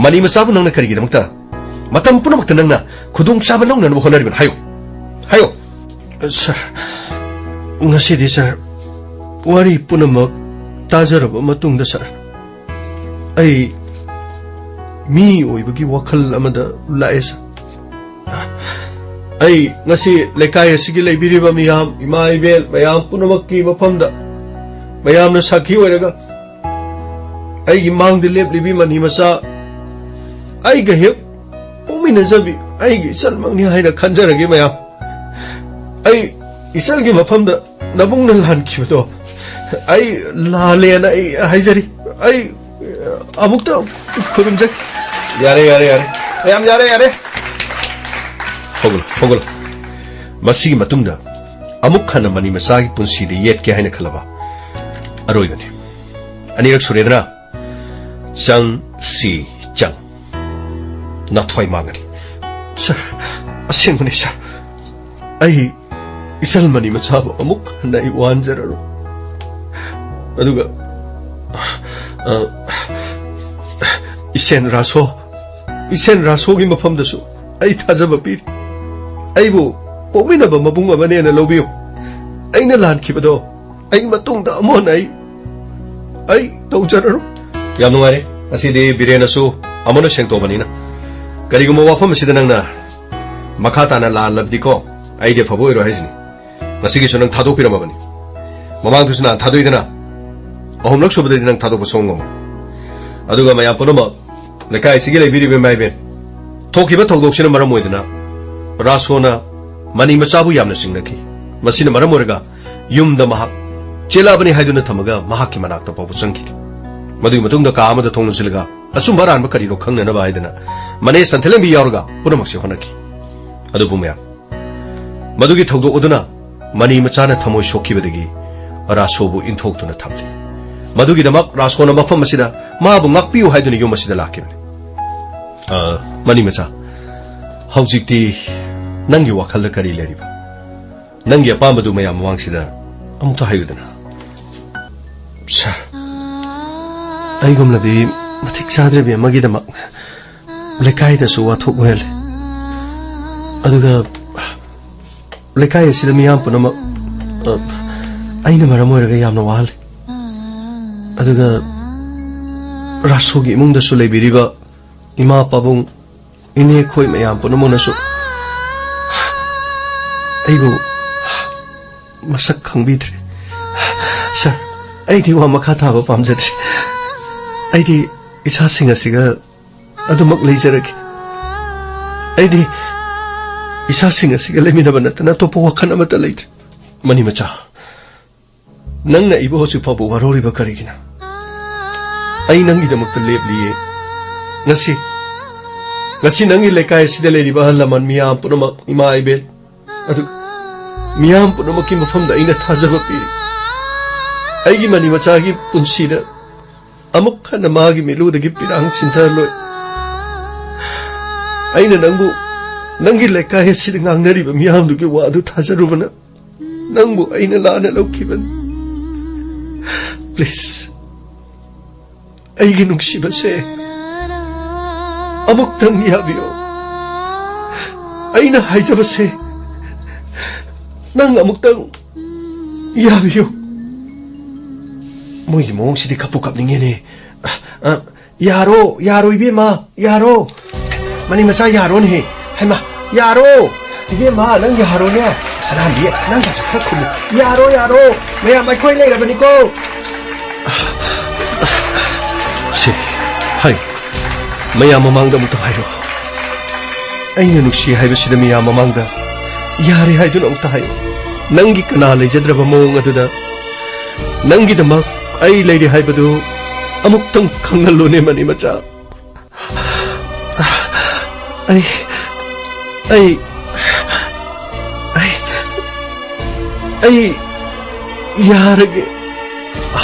ꯃꯅꯤ ꯃꯆꯥꯕꯨ, ꯅꯪꯅ ꯀꯔꯤꯒꯤꯗꯃꯛꯇ ꯃꯇꯝ ꯄꯨꯝꯅꯃꯛꯇ ꯅꯪꯅ ꯈꯨꯗꯣꯡꯆꯥꯕ ꯂꯧꯅꯅꯕ ꯍꯣꯠꯅꯔꯤꯕꯅꯣ? ꯍꯥꯏꯌꯨ, ꯍꯥꯏꯌꯨ꯫ ꯁꯥꯔ, ꯉꯁꯤꯗꯤ ꯁꯥꯔ, ꯋꯥꯔꯤ ꯄꯨꯝꯅꯃꯛ ꯇꯥꯖꯔꯕ ꯃꯇꯨꯡꯗ ꯁꯥꯔ, ꯑꯩ ꯃꯤ ꯑꯣꯏꯕꯒꯤ ꯋꯥꯈꯜ ꯑꯃꯗ ꯂꯥꯛꯑꯦ ꯁꯥꯔ꯫ ꯑꯩ ꯉꯁꯤ ꯂꯩꯀꯥꯏ ꯑꯁꯤꯒꯤ ꯂꯩꯕꯤꯔꯤꯕ ꯃꯤꯌꯥꯝ, ꯏꯃꯥ ꯏꯕꯦꯜ ꯃꯌꯥꯝ ꯄꯨꯝꯅꯃꯛꯀꯤ ꯃꯐꯝꯗ ꯃꯌꯥꯝꯅ ꯁꯥꯈꯤ ꯑꯣꯏꯔꯒ ꯑꯩꯒꯤ ꯃꯥꯡꯗ ꯂꯦꯞꯂꯤꯕꯤ ꯃꯅꯤ ꯃꯆꯥ, ꯑꯩꯒ ꯍꯦꯛ ꯄꯣꯛꯃꯤꯟꯅꯖꯕꯤ ꯑꯩꯒꯤ ꯏꯆꯜꯃꯛꯅꯤ ꯍꯥꯏꯅ ꯈꯟꯖꯔꯒꯦ ꯃꯌꯥꯝ꯫ ꯑꯩ ꯏꯆꯜꯒꯤ ꯃꯐꯝꯗ ꯅꯕꯨꯡꯅ ꯂꯥꯟꯈꯤꯕꯗꯣ ꯑꯩ ꯂꯥꯜꯂꯦꯅ ꯑꯩ ꯍꯥꯏꯖꯔꯤ꯫ ꯑꯩ ꯑꯃꯨꯛꯇ ꯈꯨꯔꯨꯝꯖꯒꯦ꯫ ꯌꯥꯔꯦ, ꯌꯥꯔꯦ, ꯌꯥꯔꯦ꯫ ꯃꯌꯥꯝ ꯌꯥꯔꯦ, ꯌꯥꯔꯦ꯫ ꯍꯧꯒꯠꯂꯣ, ꯍꯧꯒꯠꯂꯣ꯫ ꯃꯁꯤꯒꯤ ꯃꯇꯨꯡꯗ ꯑꯃꯨꯛ ꯍꯟꯅ ꯃꯅꯤ ꯃꯆꯥꯒꯤ ꯄꯨꯟꯁꯤꯗ ꯌꯦꯠꯀꯦ ꯍꯥꯏꯅ ꯈꯜꯂꯕ ꯑꯔꯣꯏꯕꯅꯤ꯫ ꯑꯅꯤꯔꯛ ꯁꯨꯔꯦꯗꯅ꯫ ꯆꯪ ꯁꯤ ꯆꯪ꯫ ꯅꯥꯊ꯭ꯋꯥꯏ ꯃꯥꯡꯉꯅꯤ꯫ ꯁꯥꯔ, ꯑꯁꯦꯡꯕꯅꯤ ꯁꯥꯔ꯫ ꯑꯩ ꯏꯆꯜ ꯃꯅꯤ ꯃꯆꯥꯕꯨ ꯑꯃꯨꯛ ꯍꯟꯅ ꯑꯩ ꯋꯥꯍꯟꯖꯔꯔꯣꯏ꯫ ꯑꯗꯨꯒ, ꯑ, ꯏꯁꯦꯟ ꯔꯥꯁꯣ, ꯏꯁꯦꯟ ꯔꯥꯁꯣꯒꯤ ꯃꯐꯝꯗꯁꯨ ꯑꯩ ꯊꯥꯖꯕ ꯄꯤꯔꯤ꯫ ꯑꯩꯕꯨ ꯄꯣꯛꯃꯤꯟꯅꯕ ꯃꯕꯨꯡ ꯑꯃꯅꯦꯅ ꯂꯧꯕꯤꯌꯨ꯫ ꯑꯩꯅ ꯂꯥꯟꯈꯤꯕꯗꯣ ꯑꯩ ꯃꯇꯨꯡꯗ ꯑꯃꯨꯛ ꯍꯟꯅ ꯑꯩ, ꯑꯩ ꯇꯧꯖꯔꯔꯣꯏ꯫ ꯌꯥꯝ ꯅꯨꯡꯉꯥꯏꯔꯦ꯫ ꯉꯁꯤꯗꯤ ꯕꯤꯔꯦꯟꯅꯁꯨ ꯑꯃꯨꯛ ꯍꯟꯅ ꯁꯦꯡꯇꯣꯛꯑꯕꯅꯤꯅ꯫ ꯀꯔꯤꯒꯨꯝꯕ ꯋꯥꯐꯝ ꯑꯁꯤꯗ ꯅꯪꯅ ꯃꯈꯥ ꯇꯥꯅ ꯂꯥꯜꯂꯕꯗꯤꯀꯣ, ꯑꯩꯗꯤ ꯑꯐꯕ ꯑꯣꯏꯔꯣꯏ ꯍꯥꯏꯁꯤꯅꯤ꯫ ꯉꯁꯤꯒꯤꯁꯨ ꯅꯪ ꯊꯥꯗꯣꯛꯄꯤꯔꯝꯃꯕꯅꯤ꯫ ꯃꯃꯥꯡꯗꯁꯨ ꯅꯍꯥꯟ ꯊꯥꯗꯣꯛꯏꯗꯅ, ꯑꯍꯨꯝꯂꯛ ꯁꯨꯕꯗꯗꯤ ꯅꯪ ꯊꯥꯗꯣꯛꯄ ꯁꯨꯡꯉꯝ ꯉꯝꯃꯣꯏ꯫ ꯑꯗꯨꯒ ꯃꯌꯥꯝ ꯄꯨꯝꯅꯃꯛ, ꯂꯩꯀꯥꯏ ꯑꯁꯤꯒꯤ ꯂꯩꯕꯤꯔꯤꯕ ꯏꯃꯥ ꯏꯕꯦꯟ, ꯊꯣꯛꯈꯤꯕ ꯊꯧꯗꯣꯛꯁꯤꯅ ꯃꯔꯝ ꯑꯣꯏꯗꯨꯅ ꯔꯥꯁꯣꯅ ꯃꯅꯤ ꯃꯆꯥꯕꯨ ꯌꯥꯝꯅ ꯆꯤꯡꯅꯈꯤ꯫ ꯃꯁꯤꯅ ꯃꯔꯝ ꯑꯣꯏꯔꯒ ꯌꯨꯝꯗ ꯃꯍꯥꯛ ꯆꯦꯜꯂꯛꯑꯕꯅꯤ ꯍꯥꯏꯗꯨꯅ ꯊꯝꯃꯒ ꯃꯍꯥꯛꯀꯤ ꯃꯅꯥꯛꯇ ꯐꯥꯎꯕ ꯆꯪꯈꯤꯗꯦ꯫ ꯃꯗꯨꯒꯤ ꯃꯇꯨꯡꯗ ꯀꯥ ꯑꯃꯗ ꯊꯣꯡ ꯂꯣꯟꯁꯤꯜꯂꯒ ꯑꯆꯨꯝꯕ ꯑꯔꯥꯟꯕ ꯀꯔꯤꯅꯣ ꯈꯪꯅꯅꯕ ꯍꯥꯏꯗꯅ ꯃꯅꯦ ꯁꯟꯊꯤꯂꯦꯝꯕꯤ ꯌꯥꯎꯔꯒ ꯄꯨꯝꯅꯃꯛꯁꯦ ꯍꯣꯠꯅꯈꯤ꯫ ꯑꯗꯨꯕꯨ ꯃꯌꯥꯝ, ꯃꯗꯨꯒꯤ ꯊꯧꯗꯣꯛ ꯑꯗꯨꯅ ꯃꯅꯤ ꯃꯆꯥꯅ ꯊꯃꯣꯏ ꯁꯣꯛꯈꯤꯕꯗꯒꯤ ꯔꯥꯁꯣꯕꯨ ꯏꯟꯊꯣꯛꯇꯨꯅ ꯊꯝꯂꯤ꯫ ꯃꯗꯨꯒꯤꯗꯃꯛ ꯔꯥꯁꯣꯅ ꯃꯐꯝ ꯑꯁꯤꯗ ꯃꯥꯕꯨ ꯉꯥꯛꯄꯤꯌꯨ ꯍꯥꯏꯗꯨꯅ ꯌꯨꯝ ꯑꯁꯤꯗ ꯂꯥꯛꯈꯤꯕꯅꯤ꯫ ꯑ, ꯃꯅꯤ ꯃꯆꯥ, ꯍꯧꯖꯤꯛꯇꯤ ꯅꯪꯒꯤ ꯋꯥꯈꯜꯗ ꯀꯔꯤ ꯂꯩꯔꯤꯕ? ꯅꯪꯒꯤ ꯑꯄꯥꯝꯕꯗꯨ ꯃꯌꯥꯝ ꯃꯃꯥꯡꯁꯤꯗ ꯑꯃꯨꯛꯇ ꯍꯥꯏꯌꯨꯗꯅ꯫ ꯁꯥꯔ, ꯑꯩꯒꯨꯝꯂꯕꯤ ꯃꯇꯤꯛ ꯆꯥꯗ꯭ꯔꯕꯤ ꯑꯃꯒꯤꯗꯃꯛ ꯂꯩꯀꯥꯏꯗꯁꯨ ꯋꯥꯊꯣꯛ ꯑꯣꯏꯍꯜꯂꯦ꯫ ꯑꯗꯨꯒ ꯂꯩꯀꯥꯏ ꯑꯁꯤꯗ ꯃꯤꯌꯥꯝ ꯄꯨꯝꯅꯃꯛ, ꯑ, ꯑꯩꯅ ꯃꯔꯝ ꯑꯣꯏꯔꯒ ꯌꯥꯝꯅ ꯋꯥꯍꯜꯂꯦ꯫ ꯑꯗꯨꯒ ꯔꯥꯁꯣꯒꯤ ꯏꯃꯨꯡꯗꯁꯨ ꯂꯩꯕꯤꯔꯤꯕ ꯏꯃꯥ ꯄꯥꯕꯨꯡ, ꯏꯅꯦ ꯑꯩꯈꯣꯏ ꯃꯌꯥꯝ ꯄꯨꯝꯅꯃꯛꯅꯁꯨ ꯑꯩꯕꯨ ꯃꯁꯛ ꯈꯪꯕꯤꯗ꯭ꯔꯦ꯫ ꯁꯥꯔ, ꯑꯩꯗꯤ ꯋꯥ ꯃꯈꯥ ꯇꯥꯕ ꯄꯥꯝꯖꯗ꯭ꯔꯦ꯫ ꯑꯩꯗꯤ ꯏꯆꯥꯁꯤꯡ ꯑꯁꯤꯒ ꯑꯗꯨꯃꯛ ꯂꯩꯖꯔꯒꯦ꯫ ꯑꯩꯗꯤ ꯏꯆꯥꯁꯤꯡ ꯑꯁꯤꯒ ꯂꯩꯃꯤꯟꯅꯕ ꯅꯠꯇꯅ ꯑꯇꯣꯞꯄ ꯋꯥꯈꯜ ꯑꯃꯠꯇ ꯂꯩꯇ꯭ꯔꯦ꯫ ꯃꯅꯤ ꯃꯆꯥ, ꯅꯪꯅ ꯑꯩꯕꯨ ꯍꯧꯖꯤꯛ ꯐꯥꯎꯕ ꯋꯥꯔꯧꯔꯤꯕ ꯀꯔꯤꯒꯤꯅꯣ? ꯑꯩ ꯅꯪꯒꯤꯗꯃꯛꯇ ꯂꯦꯞꯂꯤꯌꯦ꯫ ꯉꯁꯤ, ꯉꯁꯤ ꯅꯪꯒꯤ ꯂꯩꯀꯥꯏ ꯑꯁꯤꯗ ꯂꯩꯔꯤꯕ ꯑꯍꯜ ꯂꯃꯟ ꯃꯤꯌꯥꯝ ꯄꯨꯝꯅꯃꯛ, ꯏꯃꯥ ꯏꯕꯦꯟ, ꯑꯗꯨ ꯃꯤꯌꯥꯝ ꯄꯨꯝꯅꯃꯛꯀꯤ ꯃꯐꯝꯗ ꯑꯩꯅ ꯊꯥꯖꯕ ꯄꯤꯔꯤ꯫ ꯑꯩꯒꯤ ꯃꯅꯤ ꯃꯆꯥꯒꯤ ꯄꯨꯟꯁꯤꯗ ꯑꯃꯨꯛ ꯍꯟꯅ ꯃꯥꯒꯤ ꯃꯤꯠꯂꯨꯗꯒꯤ ꯄꯤꯔꯥꯡ ꯆꯤꯟꯊꯔꯂꯣꯏ꯫ ꯑꯩꯅ ꯅꯪꯕꯨ, ꯅꯪꯒꯤ ꯂꯩꯀꯥꯏ ꯑꯁꯤꯗ ꯉꯥꯡꯅꯔꯤꯕ ꯃꯤꯌꯥꯝꯗꯨꯒꯤ ꯋꯥꯗꯨ ꯊꯥꯖꯔꯨꯕꯅ ꯅꯪꯕꯨ ꯑꯩꯅ ꯂꯥꯟꯅ ꯂꯧꯈꯤꯕꯅꯤ꯫ ꯄ꯭ꯂꯤꯖ, ꯑꯩꯒꯤ ꯅꯨꯡꯁꯤꯕꯁꯦ, ꯑꯃꯨꯛꯇꯪ ꯌꯥꯕꯤꯌꯨ꯫ ꯑꯩꯅ ꯍꯥꯏꯖꯕꯁꯦ ꯅꯪ ꯑꯃꯨꯛꯇꯪ ꯌꯥꯕꯤꯌꯨ꯫ ꯃꯣꯏꯒꯤ ꯃꯑꯣꯡꯁꯤꯗꯤ ꯀꯞꯄꯨ ꯀꯞꯅꯤꯡꯉꯦꯅꯦ꯫ ꯑ, ꯑ, ꯌꯥꯔꯣ, ꯌꯥꯔꯣ ꯏꯕꯦꯝꯃ, ꯌꯥꯔꯣ꯫ ꯃꯅꯤ ꯃꯆꯥ ꯌꯥꯔꯣꯅꯦꯍꯦ꯫ ꯍꯩꯃꯥ, ꯌꯥꯔꯣ꯫ ꯏꯕꯦꯝꯃ, ꯅꯪ ꯌꯥꯔꯣꯅꯦ꯫ ꯁꯅꯥꯍꯟꯕꯤ, ꯅꯪ ꯆꯠꯁꯤ ꯈꯔ ꯈꯨꯝꯃꯨ꯫ ꯌꯥꯔꯣ, ꯌꯥꯔꯣ꯫ ꯃꯌꯥꯝ ꯑꯩꯈꯣꯏ ꯂꯩꯔꯕꯅꯤꯀꯣ꯫ ꯁꯦ, ꯍꯥꯏ꯫ ꯃꯌꯥꯝ ꯃꯃꯥꯡꯗ ꯑꯃꯨꯛꯇ ꯍꯥꯏꯔꯣ꯫ ꯑꯩꯅ ꯅꯨꯡꯁꯤ ꯍꯥꯏꯕꯁꯤꯗ ꯃꯤꯌꯥꯝ ꯃꯃꯥꯡꯗ ꯌꯥꯔꯦ ꯍꯥꯏꯗꯨꯅ ꯑꯃꯨꯛꯇ ꯍꯥꯏꯌꯨ꯫ ꯅꯪꯒꯤ ꯀꯅꯥ ꯂꯩꯖꯗ꯭ꯔꯕ ꯃꯑꯣꯡ ꯑꯗꯨꯗ ꯅꯪꯒꯤꯗꯃꯛ ꯑꯩ ꯂꯩꯔꯤ ꯍꯥꯏꯕꯗꯨ ꯑꯃꯨꯛꯇꯪ ꯈꯪꯍꯜꯂꯨꯅꯦ, ꯃꯅꯤ ꯃꯆꯥ꯫ ꯑꯩ, ꯑꯩ, ꯑꯩ, ꯑꯩ ꯌꯥꯔꯒꯦ꯫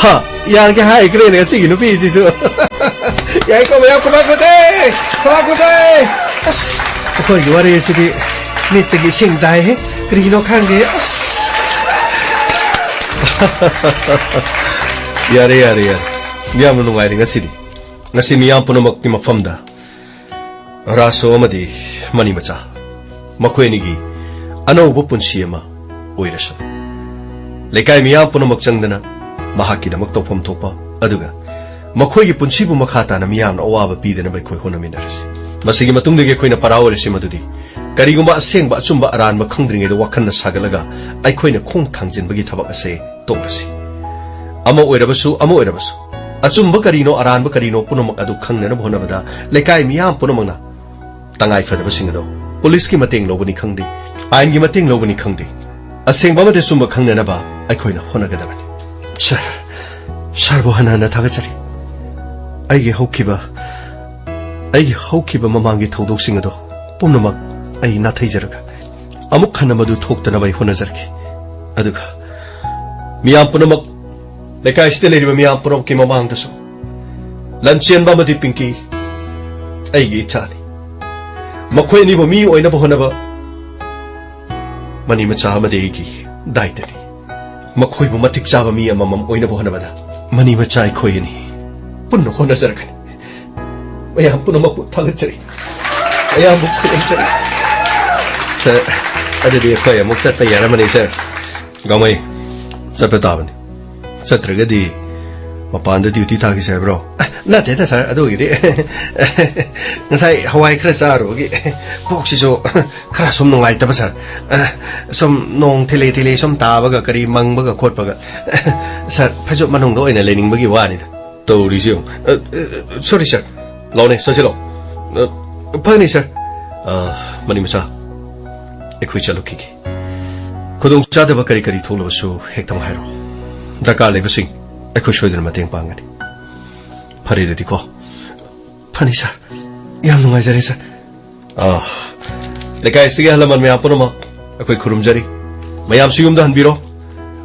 ꯍꯥ, ꯌꯥꯔꯒꯦ ꯍꯥꯏꯈ꯭ꯔꯦꯅꯦ ꯉꯁꯤꯒꯤ ꯅꯨꯄꯤꯁꯤꯁꯨ꯫ ꯌꯥꯏꯀꯣ, ꯃꯌꯥꯝ ꯈꯨꯕꯥꯛ ꯈꯨꯖꯩ! ꯈꯨꯕꯥꯛ ꯈꯨꯖꯩ! ꯑꯁ, ꯑꯩꯈꯣꯏꯒꯤ ꯋꯥꯔꯤ ꯑꯁꯤꯗꯤ ꯃꯤꯠꯇꯒꯤ ꯏꯁꯤꯡ ꯇꯥꯏꯍꯦ꯫ ꯀꯔꯤꯒꯤꯅꯣ ꯈꯪꯗꯦ꯫ ꯑꯁ! ꯌꯥꯔꯦ, ꯌꯥꯔꯦ, ꯌꯥꯔꯦ꯫ ꯌꯥꯝꯅ ꯅꯨꯡꯉꯥꯏꯔꯦ ꯉꯁꯤꯗꯤ꯫ ꯉꯁꯤ ꯃꯤꯌꯥꯝ ꯄꯨꯝꯅꯃꯛꯀꯤ ꯃꯐꯝꯗ ꯔꯥꯁꯣ ꯑꯃꯗꯤ ꯃꯅꯤ ꯃꯆꯥ, ꯃꯈꯣꯏ ꯑꯅꯤꯒꯤ ꯑꯅꯧꯕ ꯄꯨꯟꯁꯤ ꯑꯃ ꯑꯣꯏꯔꯁꯅꯨ꯫ ꯂꯩꯀꯥꯏ ꯃꯤꯌꯥꯝ ꯄꯨꯝꯅꯃꯛ ꯆꯪꯗꯅ ꯃꯍꯥꯛꯀꯤꯗꯃꯛ ꯇꯧꯐꯝ ꯊꯣꯛꯄ, ꯑꯗꯨꯒ ꯃꯈꯣꯏꯒꯤ ꯄꯨꯟꯁꯤꯕꯨ ꯃꯈꯥ ꯇꯥꯅ ꯃꯤꯌꯥꯝꯅ ꯑꯋꯥꯕ ꯄꯤꯗꯅꯕ ꯑꯩꯈꯣꯏ ꯍꯣꯠꯅꯃꯤꯟꯅꯔꯁꯤ꯫ ꯃꯁꯤꯒꯤ ꯃꯇꯨꯡꯗꯒꯤ ꯑꯩꯈꯣꯏꯅ ꯄꯔꯥ ꯑꯣꯏꯔꯁꯤ ꯃꯗꯨꯗꯤ ꯀꯔꯤꯒꯨꯝꯕ ꯑꯁꯦꯡꯕ ꯑꯆꯨꯝꯕ ꯑꯔꯥꯟꯕ ꯈꯪꯗ꯭ꯔꯤꯉꯩꯗ ꯋꯥꯈꯜꯅ ꯁꯥꯒꯠꯂꯒ ꯑꯩꯈꯣꯏꯅ ꯈꯣꯡ ꯊꯥꯡꯖꯤꯟꯕꯒꯤ ꯊꯕꯛ ꯑꯁꯦ ꯇꯣꯛꯂꯁꯤ꯫ ꯑꯃ ꯑꯣꯏꯔꯕꯁꯨ, ꯑꯃ ꯑꯣꯏꯔꯕꯁꯨ, ꯑꯆꯨꯝꯕ ꯀꯔꯤꯅꯣ, ꯑꯔꯥꯟꯕ ꯀꯔꯤꯅꯣ, ꯄꯨꯝꯅꯃꯛ ꯑꯗꯨ ꯈꯪꯅꯅꯕ ꯍꯣꯠꯅꯕꯗ ꯂꯩꯀꯥꯏ ꯃꯤꯌꯥꯝ ꯄꯨꯝꯅꯃꯛꯅ ꯇꯉꯥꯏ ꯐꯗꯕꯁꯤꯡ ꯑꯗꯣ ꯄꯨꯂꯤꯁꯀꯤ ꯃꯇꯦꯡ ꯂꯧꯕꯅꯤ ꯈꯪꯗꯦ, ꯑꯥꯏꯟꯒꯤ ꯃꯇꯦꯡ ꯂꯧꯕꯅꯤ ꯈꯪꯗꯦ, ꯑꯁꯦꯡꯕ ꯑꯃꯗꯤ ꯑꯆꯨꯝꯕ ꯈꯪꯅꯅꯕ ꯑꯩꯈꯣꯏꯅ ꯍꯣꯠꯅꯒꯗꯕꯅꯤ꯫ ꯁꯥꯔ, ꯁꯥꯔꯕꯨ ꯍꯟꯅ ꯍꯟꯅ ꯊꯥꯒꯠꯆꯔꯤ꯫ ꯑꯩꯒꯤ ꯍꯧꯈꯤꯕ, ꯑꯩꯒꯤ ꯍꯧꯈꯤꯕ ꯃꯃꯥꯡꯒꯤ ꯊꯧꯗꯣꯛꯁꯤꯡ ꯑꯗꯣ ꯄꯨꯝꯅꯃꯛ ꯑꯩ ꯅꯥꯊꯩꯖꯔꯒ ꯑꯃꯨꯛ ꯍꯟꯅ ꯃꯗꯨ ꯊꯣꯛꯇꯅꯕ ꯑꯩ ꯍꯣꯠꯅꯖꯔꯛꯈꯤ꯫ ꯑꯗꯨꯒ ꯃꯤꯌꯥꯝ ꯄꯨꯝꯅꯃꯛ, ꯂꯩꯀꯥꯏꯁꯤꯗ ꯂꯩꯔꯤꯕ ꯃꯤꯌꯥꯝ ꯄꯨꯝꯅꯃꯛꯀꯤ ꯃꯃꯥꯡꯗꯁꯨ ꯂꯟꯆꯦꯟꯕ ꯑꯃꯗꯤ ꯄꯤꯡꯀꯤ ꯑꯩꯒꯤ ꯏꯆꯥꯅꯤ꯫ ꯃꯈꯣꯏ ꯑꯅꯤꯕꯨ ꯃꯤ ꯑꯣꯏꯅꯕ ꯍꯣꯠꯅꯕ ꯃꯅꯤ ꯃꯆꯥ ꯑꯃꯗꯤ ꯑꯩꯒꯤ ꯗꯥꯏꯇꯅꯤ꯫ ꯃꯈꯣꯏꯕꯨ ꯃꯇꯤꯛ ꯆꯥꯕ ꯃꯤ ꯑꯃꯃꯝ ꯑꯣꯏꯅꯕ ꯍꯣꯠꯅꯕꯗ ꯃꯅꯤ ꯃꯆꯥ ꯑꯩꯈꯣꯏ ꯑꯅꯤ ꯄꯨꯟꯅ ꯍꯣꯠꯅꯖꯔꯛꯀꯅꯤ꯫ ꯃꯌꯥꯝ ꯄꯨꯝꯅꯃꯛꯄꯨ ꯊꯥꯒꯠꯆꯔꯤ꯫ ꯃꯌꯥꯝꯕꯨ ꯈꯨꯔꯨꯝꯖꯔꯤ꯫ ꯁꯥꯔ, ꯑꯗꯨꯗꯤ ꯑꯩꯈꯣꯏ ꯑꯃꯨꯛ ꯆꯠꯄ ꯌꯥꯔꯝꯃꯅꯤ, ꯁꯥꯔ꯫ ꯒꯥꯡꯃꯩ, ꯆꯠꯄ ꯇꯥꯕꯅꯤ꯫ ꯆꯠꯇ꯭ꯔꯒꯗꯤ ꯃꯄꯥꯟꯗ ꯗ꯭ꯌꯨꯇꯤ ꯊꯥꯈꯤꯁꯦ ꯍꯥꯏꯕ꯭ꯔꯣ? ꯑ, ꯅꯠꯇꯦꯗ, ꯁꯥꯔ, ꯑꯗꯨꯒꯤꯗꯤ꯫ ꯉꯁꯥꯏ ꯍꯋꯥꯏ ꯈꯔ ꯆꯥꯔꯨꯕꯒꯤ ꯄꯨꯛꯁꯤꯁꯨ ꯈꯔ ꯁꯨꯝ ꯅꯨꯡꯉꯥꯏꯇꯕ, ꯁꯥꯔ꯫ ꯑ, ꯁꯨꯝ ꯅꯣꯡ ꯊꯤꯂꯤ ꯊꯤꯂꯤ ꯁꯨꯝ ꯇꯥꯕꯒ ꯀꯔꯤ ꯃꯪꯕꯒ ꯈꯣꯠꯄꯒ꯫ ꯁꯥꯔ, ꯐꯩꯖꯨꯞ ꯃꯅꯨꯡꯗ ꯑꯣꯏꯅ ꯂꯩꯅꯤꯡꯕꯒꯤ ꯋꯥꯅꯤꯗ꯫ ꯇꯧꯔꯤꯁꯤ ꯌꯦꯡꯉꯨ꯫ ꯑ, ꯑ, ꯁꯣꯔꯤ, ꯁꯥꯔ꯫ ꯂꯥꯎꯅꯦ, ꯆꯠꯁꯤ ꯂꯥꯎ꯫ ꯑ, ꯐꯅꯤ, ꯁꯥꯔ꯫ ꯑ, ꯃꯅꯤ ꯃꯆꯥ, ꯑꯩꯈꯣꯏ ꯆꯠꯂꯨꯈꯤꯒꯦ꯫ ꯈꯨꯗꯣꯡꯆꯥꯗꯕ ꯀꯔꯤ ꯀꯔꯤ ꯊꯣꯛꯂꯕꯁꯨ ꯍꯦꯛꯇꯃꯛ ꯍꯥꯏꯔꯛꯑꯣ꯫ ꯗꯔꯀꯥꯔ ꯂꯩꯕꯁꯤꯡ ꯑꯩꯈꯣꯏ ꯁꯣꯏꯗꯅ ꯃꯇꯦꯡ ꯄꯥꯡꯒꯅꯤ꯫ ꯐꯔꯦ ꯑꯗꯨꯗꯤꯀꯣ꯫ ꯐꯅꯤ, ꯁꯥꯔ꯫ ꯌꯥꯝ ꯅꯨꯡꯉꯥꯏꯖꯔꯦ, ꯁꯥꯔ꯫ ꯑꯥ, ꯂꯩꯀꯥꯏ ꯑꯁꯤꯒꯤ ꯑꯍꯜ ꯂꯃꯟ ꯃꯌꯥꯝ ꯄꯨꯝꯅꯃꯛ ꯑꯩꯈꯣꯏ ꯈꯨꯔꯨꯝꯖꯔꯤ꯫ ꯃꯌꯥꯝꯁꯨ ꯌꯨꯝꯗ ꯍꯟꯕꯤꯔꯣ꯫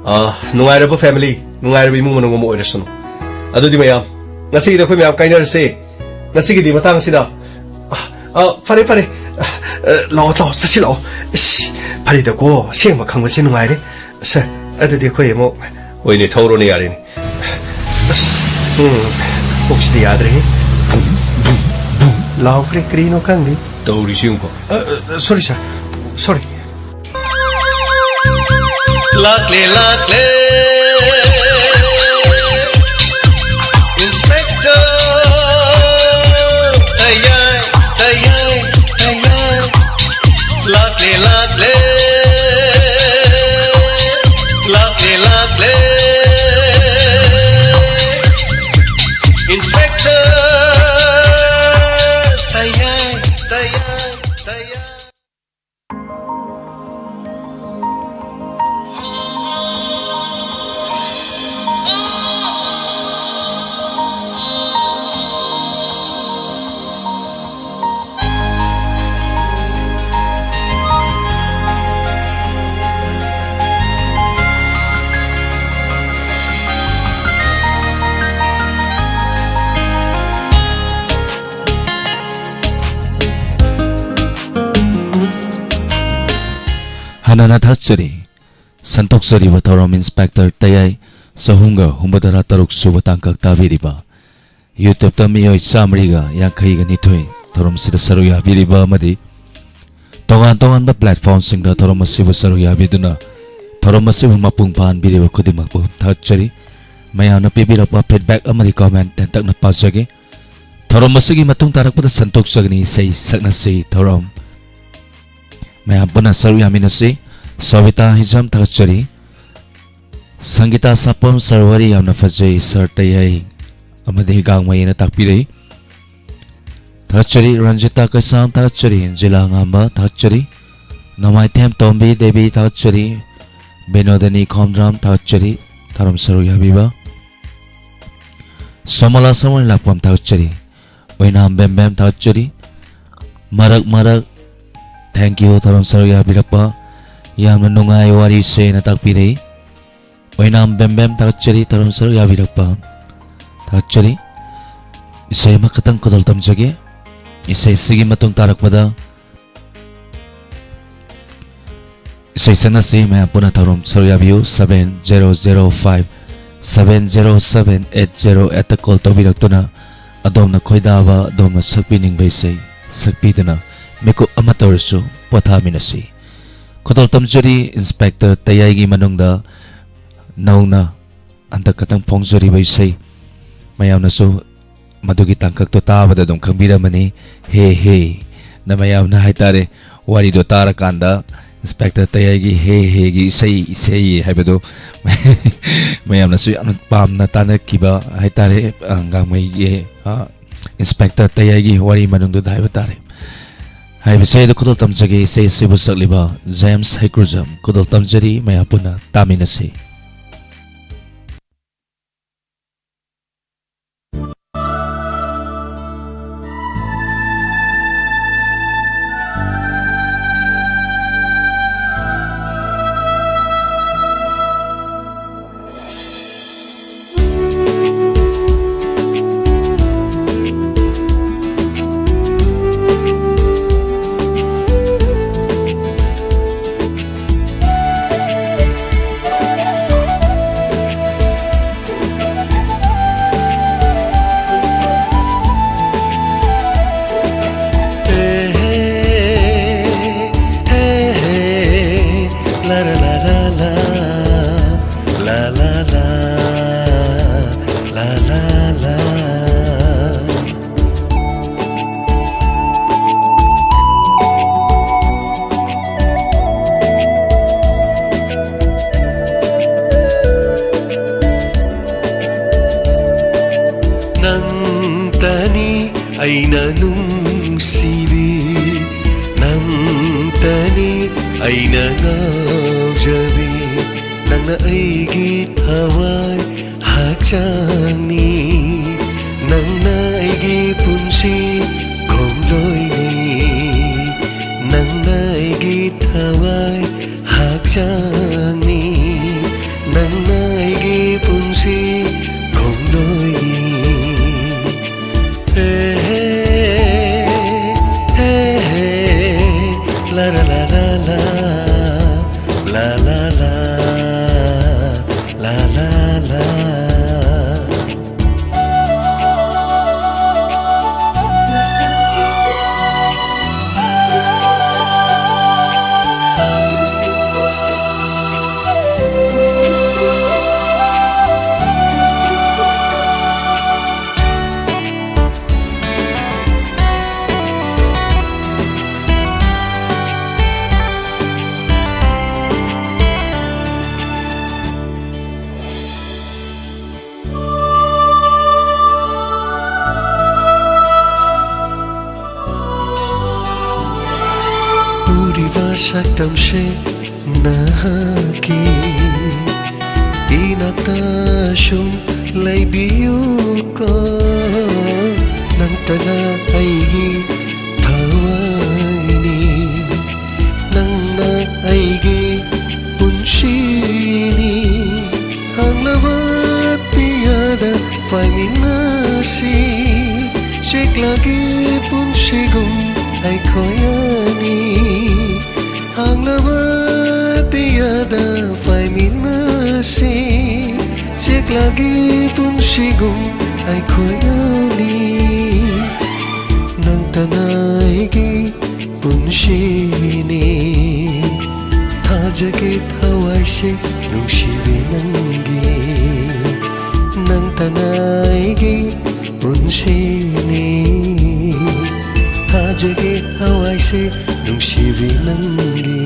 ꯑꯥ, ꯅꯨꯡꯉꯥꯏꯔꯕ ꯐꯦꯃꯤꯂꯤ, ꯅꯨꯡꯉꯥꯏꯔꯕ ꯏꯃꯨꯡ ꯃꯅꯨꯡ ꯑꯃ ꯑꯣꯏꯔꯁꯅꯨ꯫ ꯑꯗꯨꯗꯤ ꯃꯌꯥꯝ, ꯉꯁꯤꯒꯤꯗꯤ ꯑꯩꯈꯣꯏ ꯃꯌꯥꯝ ꯀꯥꯏꯅꯔꯁꯦ꯫ ꯉꯁꯤꯒꯤꯗꯤ ꯃꯇꯥꯡ ꯑꯁꯤꯗ꯫ ꯑꯥ, ꯑꯥ, ꯐꯔꯦ, ꯐꯔꯦ꯫ ꯑꯥ, ꯑꯥ, ꯂꯥꯛꯑꯣ, ꯂꯥꯛꯑꯣ, ꯆꯠꯁꯤ ꯂꯥꯛꯑꯣ꯫ ꯏꯁ, ꯐꯔꯦꯗꯀꯣ, ꯑꯁꯦꯡꯕ ꯈꯪꯕꯁꯦ ꯅꯨꯡꯉꯥꯏꯔꯦ꯫ ꯁꯥꯔ, ꯑꯗꯨꯗꯤ ꯑꯩꯈꯣꯏ ꯑꯃꯨꯛ꯫ ꯍꯣꯏꯅꯦ, ꯊꯧꯔꯣꯅꯦ, ꯌꯥꯔꯦꯅꯦ꯫ ꯑꯁ, ꯎꯝ, ꯀꯣꯛꯁꯤꯗꯤ ꯌꯥꯗ꯭ꯔꯦꯍꯦ꯫ ꯕꯨꯝ, ꯕꯨꯝ, ꯕꯨꯝ ꯂꯥꯎꯈ꯭ꯔꯦ, ꯀꯔꯤꯅꯣ ꯈꯪꯗꯦ꯫ ꯇꯧꯔꯤꯁꯤ ꯌꯦꯡꯉꯨꯀꯣ꯫ ꯑ, ꯑ, ꯁꯣꯔꯤ, ꯁꯥꯔ, ꯁꯣꯔꯤ꯫ ꯂꯥꯛꯂꯦ, ꯂꯥꯛꯂꯦ, ꯏꯟꯁꯄꯦꯛꯇꯔ꯫ ꯇꯌꯥꯏ, ꯇꯌꯥꯏ, ꯇꯌꯥꯏ꯫ ꯂꯥꯛꯂꯦ, ꯂꯥꯛꯂꯦ, ꯂꯥꯛꯂꯦ, ꯂꯥꯛꯂꯦ, ꯏꯟꯁꯄꯦꯛꯇꯔ꯫ ꯇꯌꯥꯏ, ꯇꯌꯥꯏ, ꯇꯌꯥꯏ꯫ ꯍꯟꯅ ꯊꯥꯒꯠꯆꯔꯤ꯫ ꯁꯟꯗꯣꯛꯆꯔꯤꯕ ꯊꯧꯔꯝ ꯏꯟꯁꯄꯦꯛꯇꯔ ꯇꯌꯥꯏ ꯆꯍꯨꯝꯒ ꯍꯨꯝꯐꯨꯇꯔꯥ ꯇꯔꯨꯛ ꯁꯨꯕ ꯇꯥꯡꯀꯛ ꯇꯥꯕꯤꯔꯤꯕ YouTube-ꯇ ꯃꯤꯑꯣꯏ ꯆꯥꯃꯔꯤꯒ ꯌꯥꯡꯈꯩꯒ ꯅꯤꯊꯣꯏ ꯊꯧꯔꯝꯁꯤꯗ ꯁꯔꯨꯛ ꯌꯥꯕꯤꯔꯤꯕ ꯑꯃꯗꯤ ꯇꯣꯉꯥꯟ ꯇꯣꯉꯥꯟꯕ platform-ꯁꯤꯡꯗ ꯊꯧꯔꯝ ꯑꯁꯤꯕꯨ ꯁꯔꯨꯛ ꯌꯥꯕꯤꯗꯨꯅ ꯊꯧꯔꯝ ꯑꯁꯤꯕꯨ ꯃꯄꯨꯡ ꯐꯥꯍꯟꯕꯤꯔꯤꯕ ꯈꯨꯗꯤꯡꯃꯛꯄꯨ ꯊꯥꯒꯠꯆꯔꯤ꯫ ꯃꯌꯥꯝꯅ ꯄꯤꯕꯤꯔꯛꯄ feedback ꯑꯃꯗꯤ comment ꯇꯦꯟꯇꯛꯅ ꯄꯥꯖꯒꯦ꯫ ꯊꯧꯔꯝ ꯑꯁꯤꯒꯤ ꯃꯇꯨꯡ ꯇꯥꯔꯛꯄꯗ ꯁꯟꯗꯣꯛꯆꯒꯅꯤ ꯏꯁꯩ ꯁꯛꯅꯁꯤ ꯊꯧꯔꯝ꯫ ꯃꯌꯥꯝ ꯄꯨꯟꯅ ꯁꯔꯨꯛ ꯌꯥꯃꯤꯟꯅꯁꯤ꯫ ꯁꯣꯕꯤꯇꯥ ꯍꯤꯖꯝ ꯊꯥꯒꯠꯆꯔꯤ꯫ ꯁꯪꯒꯤꯇꯥ ꯁꯥꯄꯝ ꯁꯔ ꯋꯥꯔꯤ ꯌꯥꯝꯅ ꯐꯖꯩ ꯁꯔ ꯇꯌꯥꯏ ꯑꯃꯗꯤ ꯒꯥꯡꯃꯩꯅ ꯇꯥꯛꯄꯤꯔꯛꯏ꯫ ꯊꯥꯒꯠꯆꯔꯤ꯫ ꯔꯟꯖꯤꯇꯥ ꯀꯩꯁꯥꯝ ꯊꯥꯒꯠꯆꯔꯤ꯫ ꯖꯤꯂꯥ ꯉꯥꯝꯕ ꯊꯥꯒꯠꯆꯔꯤ꯫ ꯅꯣꯡꯃꯥꯏꯊꯦꯝ ꯇꯣꯝꯕꯤ ꯗꯦꯕꯤ ꯊꯥꯒꯠꯆꯔꯤ꯫ ꯕꯤꯅꯣꯗꯅꯤ ꯈꯣꯝꯗ꯭ꯔꯥꯝ ꯊꯥꯒꯠꯆꯔꯤ꯫ ꯊꯧꯔꯝ ꯁꯔꯨꯛ ꯌꯥꯕꯤꯕ꯫ ꯁꯣꯃꯣꯂꯥ ꯁꯃꯣꯏ ꯂꯥꯛꯄꯝ ꯊꯥꯒꯠꯆꯔꯤ꯫ ꯑꯣꯏꯅꯥꯝ ꯕꯦꯝꯕꯦꯝ ꯊꯥꯒꯠꯆꯔꯤ꯫ ꯃꯔꯛ ꯃꯔꯛ thank you ꯊꯧꯔꯝ ꯁꯔꯨꯛ ꯌꯥꯕꯤꯔꯛꯄ꯫ ꯌꯥꯝꯅ ꯅꯨꯡꯉꯥꯏ ꯋꯥꯔꯤꯁꯦꯅ ꯇꯥꯛꯄꯤꯔꯛꯏ꯫ ꯑꯣꯏꯅꯥꯝ ꯕꯦꯝꯕꯦꯝ ꯊꯥꯒꯠꯆꯔꯤ ꯊꯧꯔꯝ ꯁꯔꯨꯛ ꯌꯥꯕꯤꯔꯛꯄ꯫ ꯊꯥꯒꯠꯆꯔꯤ꯫ ꯏꯁꯩ ꯑꯃꯈꯛꯇꯪ ꯈꯨꯗꯣꯜ ꯇꯝꯖꯒꯦ꯫ ꯏꯁꯩꯁꯤꯒꯤ ꯃꯇꯨꯡ ꯇꯥꯔꯛꯄꯗ ꯏꯁꯩ ꯁꯛꯅꯁꯤ ꯃꯌꯥꯝ ꯄꯨꯟꯅ ꯊꯧꯔꯝ ꯁꯔꯨꯛ ꯌꯥꯕꯤꯌꯨ꯫ Seven zero zero five seven zero seven eight zero eight-ꯇ call ꯇꯧꯕꯤꯔꯛꯇꯨꯅ ꯑꯗꯣꯝꯅ ꯈꯣꯏꯗꯥꯕ, ꯑꯗꯣꯝꯅ ꯁꯛꯄꯤꯅꯤꯡꯕ ꯏꯁꯩ ꯁꯛꯄꯤꯗꯨꯅ ꯃꯤꯀꯨꯞ ꯑꯃꯠꯇ ꯑꯣꯏꯔꯁꯨ ꯄꯣꯊꯥꯃꯤꯟꯅꯁꯤ꯫ ꯈꯨꯗꯣꯜ ꯇꯝꯖꯔꯤ ꯏꯟꯁꯄꯦꯛꯇꯔ ꯇꯌꯥꯏꯒꯤ ꯃꯅꯨꯡꯗ ꯅꯧꯅ ꯍꯟꯗꯛ ꯈꯛꯇꯪ ꯐꯣꯡꯖꯔꯤꯕ ꯏꯁꯩ, ꯃꯌꯥꯝꯅꯁꯨ ꯃꯗꯨꯒꯤ ꯇꯥꯡꯀꯛꯇꯣ ꯇꯥꯕꯗ ꯑꯗꯨꯝ ꯈꯪꯕꯤꯔꯝꯃꯅꯤ꯫ ꯍꯦ ꯍꯦ ꯅ ꯃꯌꯥꯝꯅ ꯍꯥꯏꯇꯥꯔꯦ, ꯋꯥꯔꯤꯗꯣ ꯇꯥꯔꯀꯥꯟꯗ ꯏꯟꯁꯄꯦꯛꯇꯔ ꯇꯌꯥꯏꯒꯤ ꯍꯦ ꯍꯦꯒꯤ ꯏꯁꯩ, ꯏꯁꯩ ꯍꯥꯏꯕꯗꯣ ꯃꯌꯥꯝꯅꯁꯨ ꯌꯥꯝꯅ ꯄꯥꯝꯅ ꯇꯥꯅꯈꯤꯕ ꯍꯥꯏꯇꯥꯔꯦ, ꯑ, ꯒꯥꯡꯃꯩꯒꯤ, ꯑ, ꯏꯟꯁꯄꯦꯛꯇꯔ ꯇꯌꯥꯏꯒꯤ ꯋꯥꯔꯤ ꯃꯅꯨꯡꯗꯨꯗ ꯍꯥꯏꯕ ꯇꯥꯔꯦ꯫ ꯍꯥꯏꯔꯤꯕ ꯏꯁꯩ ꯑꯗꯨ ꯈꯨꯗꯣꯜ ꯇꯝꯖꯒꯦ꯫ ꯏꯁꯩ ꯑꯁꯤꯕꯨ ꯁꯛꯂꯤꯕ ꯖꯦꯝꯁ ꯍꯩꯀ꯭ꯔꯨꯖꯝ꯫ ꯈꯨꯗꯣꯜ ꯇꯝꯖꯔꯤ, ꯃꯌꯥꯝ ꯄꯨꯟꯅ ꯇꯥꯃꯤꯟꯅꯁꯤ꯫ La la la la la, la la la la, la la la. ꯅꯪꯇꯅꯤ ꯑꯩꯅ ꯅꯨꯡꯁꯤꯕꯤ, ꯅꯪꯇꯅꯤ ꯑꯩꯅ ꯉꯥꯎꯖꯕꯤ꯫ ꯅꯪꯅ ꯑꯩꯒꯤ ꯊꯋꯥꯏ ꯍꯛꯆꯥꯡꯅꯤ, ꯅꯪꯅ ꯑꯩꯒꯤ ꯄꯨꯟꯁꯤ ꯈꯣꯡꯂꯣꯏꯅꯤ꯫ ꯅꯪꯅ ꯑꯩꯒꯤ ꯊꯋꯥꯏ ꯍꯛꯆꯥꯡꯅꯤ, ꯅꯪꯅ ꯑꯩꯒꯤ ꯄꯨꯟꯁꯤ ꯈꯣꯡꯂꯣꯏꯅꯤ꯫ ꯍꯦ, ꯍꯦ, ꯍꯦ, ꯍꯦ, ꯂꯥ, ꯂꯥ, ꯂꯥ, ꯂꯥ, ꯂꯥ, ꯂꯥ, ꯂꯥ, ꯂꯥ, ꯂꯥ, ꯂꯥ, ꯂꯥ꯫ ꯎꯔꯤꯕ ꯁꯛꯇꯝꯁꯦ ꯅꯍꯥꯛꯀꯤ ꯏꯅꯥꯛꯇ ꯁꯨꯝ ꯂꯩꯕꯤꯌꯨꯀꯣ꯫ ꯅꯪꯇꯅ ꯑꯩꯒꯤ ꯊꯋꯥꯏꯅꯤ, ꯅꯪꯅ ꯑꯩꯒꯤ ꯄꯨꯟꯁꯤꯅꯤ꯫ ꯍꯥꯡꯂꯕ ꯑꯇꯤꯌꯥꯗ ꯄꯥꯏꯃꯤꯟꯅꯁꯤ, ꯆꯦꯛꯂꯛꯏ ꯄꯨꯟꯁꯤꯒꯨꯝ ꯑꯩꯈꯣꯏ ꯑꯅꯤ꯫ ꯍꯥꯡꯂꯕ ꯑꯇꯤꯌꯥꯗ ꯄꯥꯏꯃꯤꯟꯅꯁꯤ, ꯆꯦꯛꯂꯛꯏ ꯄꯨꯟꯁꯤꯒꯨꯝ ꯑꯩꯈꯣꯏ ꯑꯅꯤ꯫ ꯅꯪꯇꯅ ꯑꯩꯒꯤ ꯄꯨꯟꯁꯤꯅꯤ꯫ ꯊꯥ ꯊꯥꯖꯒꯦ ꯊꯋꯥꯏꯁꯦ ꯅꯨꯡꯁꯤꯕꯤ ꯅꯪꯒꯤ, ꯅꯪꯇꯅ ꯑꯩꯒꯤ ꯄꯨꯟꯁꯤꯅꯤ꯫ ꯊꯥꯖꯒꯦ ꯊꯋꯥꯏꯁꯦ ꯅꯨꯡꯁꯤꯕꯤ ꯅꯪꯒꯤ꯫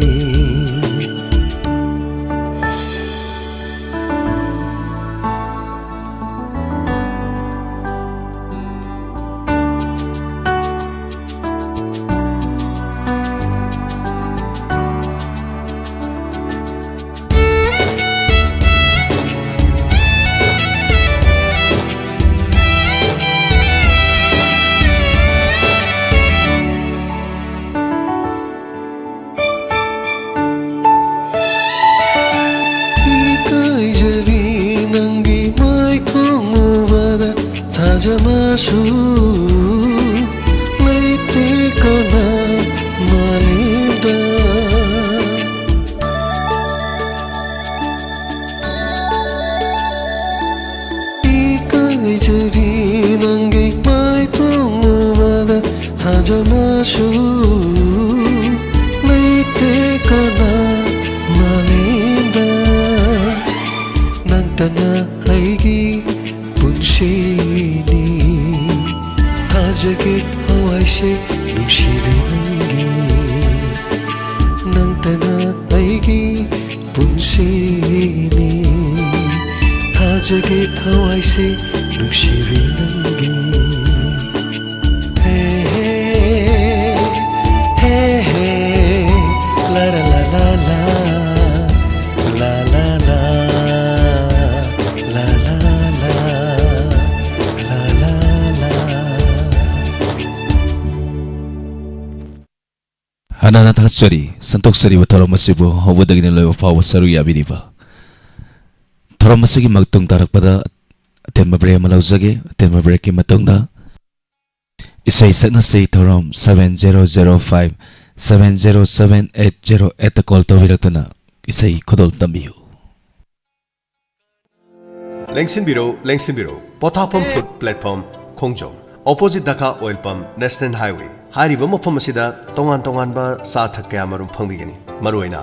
ꯏꯀꯥꯏꯖꯔꯤ ꯅꯪꯒꯤ ꯃꯥꯏꯊꯣꯡ ꯎꯕꯗ, ꯊꯥꯖꯕꯁꯨ ꯂꯩꯇꯦ ꯀꯅꯥ ꯃꯥꯂꯦꯝꯗ꯫ ꯏꯀꯥꯏꯖꯔꯤ ꯅꯪꯒꯤ ꯃꯥꯏꯊꯣꯡ ꯎꯕꯗ, ꯊꯥꯖꯕꯁꯨ ꯂꯩꯇꯦ ꯀꯅꯥ ꯃꯥꯂꯦꯝꯗ꯫ ꯅꯪꯇꯅ ꯑꯩꯒꯤ ꯄꯨꯟꯁꯤꯅꯤ꯫ ꯊꯥꯖꯒꯦ ꯊꯋꯥꯏꯁꯦ ꯅꯨꯡꯁꯤꯕꯤ ꯅꯪꯒꯤ, ꯅꯪꯇꯅ ꯑꯩꯒꯤ ꯄꯨꯟꯁꯤꯅꯤ꯫ ꯊꯥꯖꯒꯦ ꯊꯋꯥꯏꯁꯦ ꯅꯨꯡꯁꯤꯕꯤ ꯅꯪꯒꯤ꯫ ꯍꯦ, ꯍꯦ, ꯍꯦ, ꯍꯦ, ꯂꯥ, ꯂꯥ, ꯂꯥ, ꯂꯥ, ꯂꯥ꯫ ꯂꯥ, ꯂꯥ, ꯂꯥ, ꯂꯥ, ꯂꯥ, ꯂꯥ, ꯂꯥ, ꯂꯥ꯫ ꯍꯥꯟꯅꯅ ꯊꯥꯒꯠꯆꯔꯤ, ꯁꯟꯗꯣꯛꯆꯔꯤꯕ ꯊꯧꯔꯝ ꯑꯁꯤꯕꯨ ꯍꯧꯕꯗꯒꯤꯅ ꯂꯣꯏꯕ ꯐꯥꯎꯕ ꯁꯔꯨꯛ ꯌꯥꯕꯤꯔꯤꯕ꯫ ꯊꯧꯔꯝ ꯑꯁꯤꯒꯤ ꯃꯇꯨꯡ ꯇꯥꯔꯛꯄꯗ ꯑꯇꯦꯟꯕ break ꯑꯃ ꯂꯧꯖꯒꯦ꯫ ꯑꯇꯦꯟꯕ breakꯀꯤ ꯃꯇꯨꯡꯗ ꯏꯁꯩ ꯁꯛꯅꯁꯤ ꯊꯧꯔꯝ seven zero zero five seven zero seven eight zero eight call ꯇꯧꯕꯤꯔꯛꯇꯨꯅ ꯏꯁꯩ ꯈꯨꯗꯣꯜ ꯇꯝꯕꯤꯌꯨ꯫ ꯂꯦꯡꯁꯤꯟꯕꯤꯔꯣ, ꯂꯦꯡꯁꯤꯟꯕꯤꯔꯣ꯫ ꯄꯣꯊꯥꯐꯝ Food Platform, ꯈꯣꯡꯖꯣꯝ, opposite ꯗꯈꯥ oil pump, National Highway꯫ ꯍꯥꯏꯔꯤꯕ ꯃꯐꯝ ꯑꯁꯤꯗ ꯇꯣꯉꯥꯟ ꯇꯣꯉꯥꯟꯕ ꯆꯥ ꯑꯊꯛ ꯀꯌꯥ ꯃꯔꯨꯝ ꯐꯪꯕꯤꯒꯅꯤ, ꯃꯔꯨꯑꯣꯏꯅ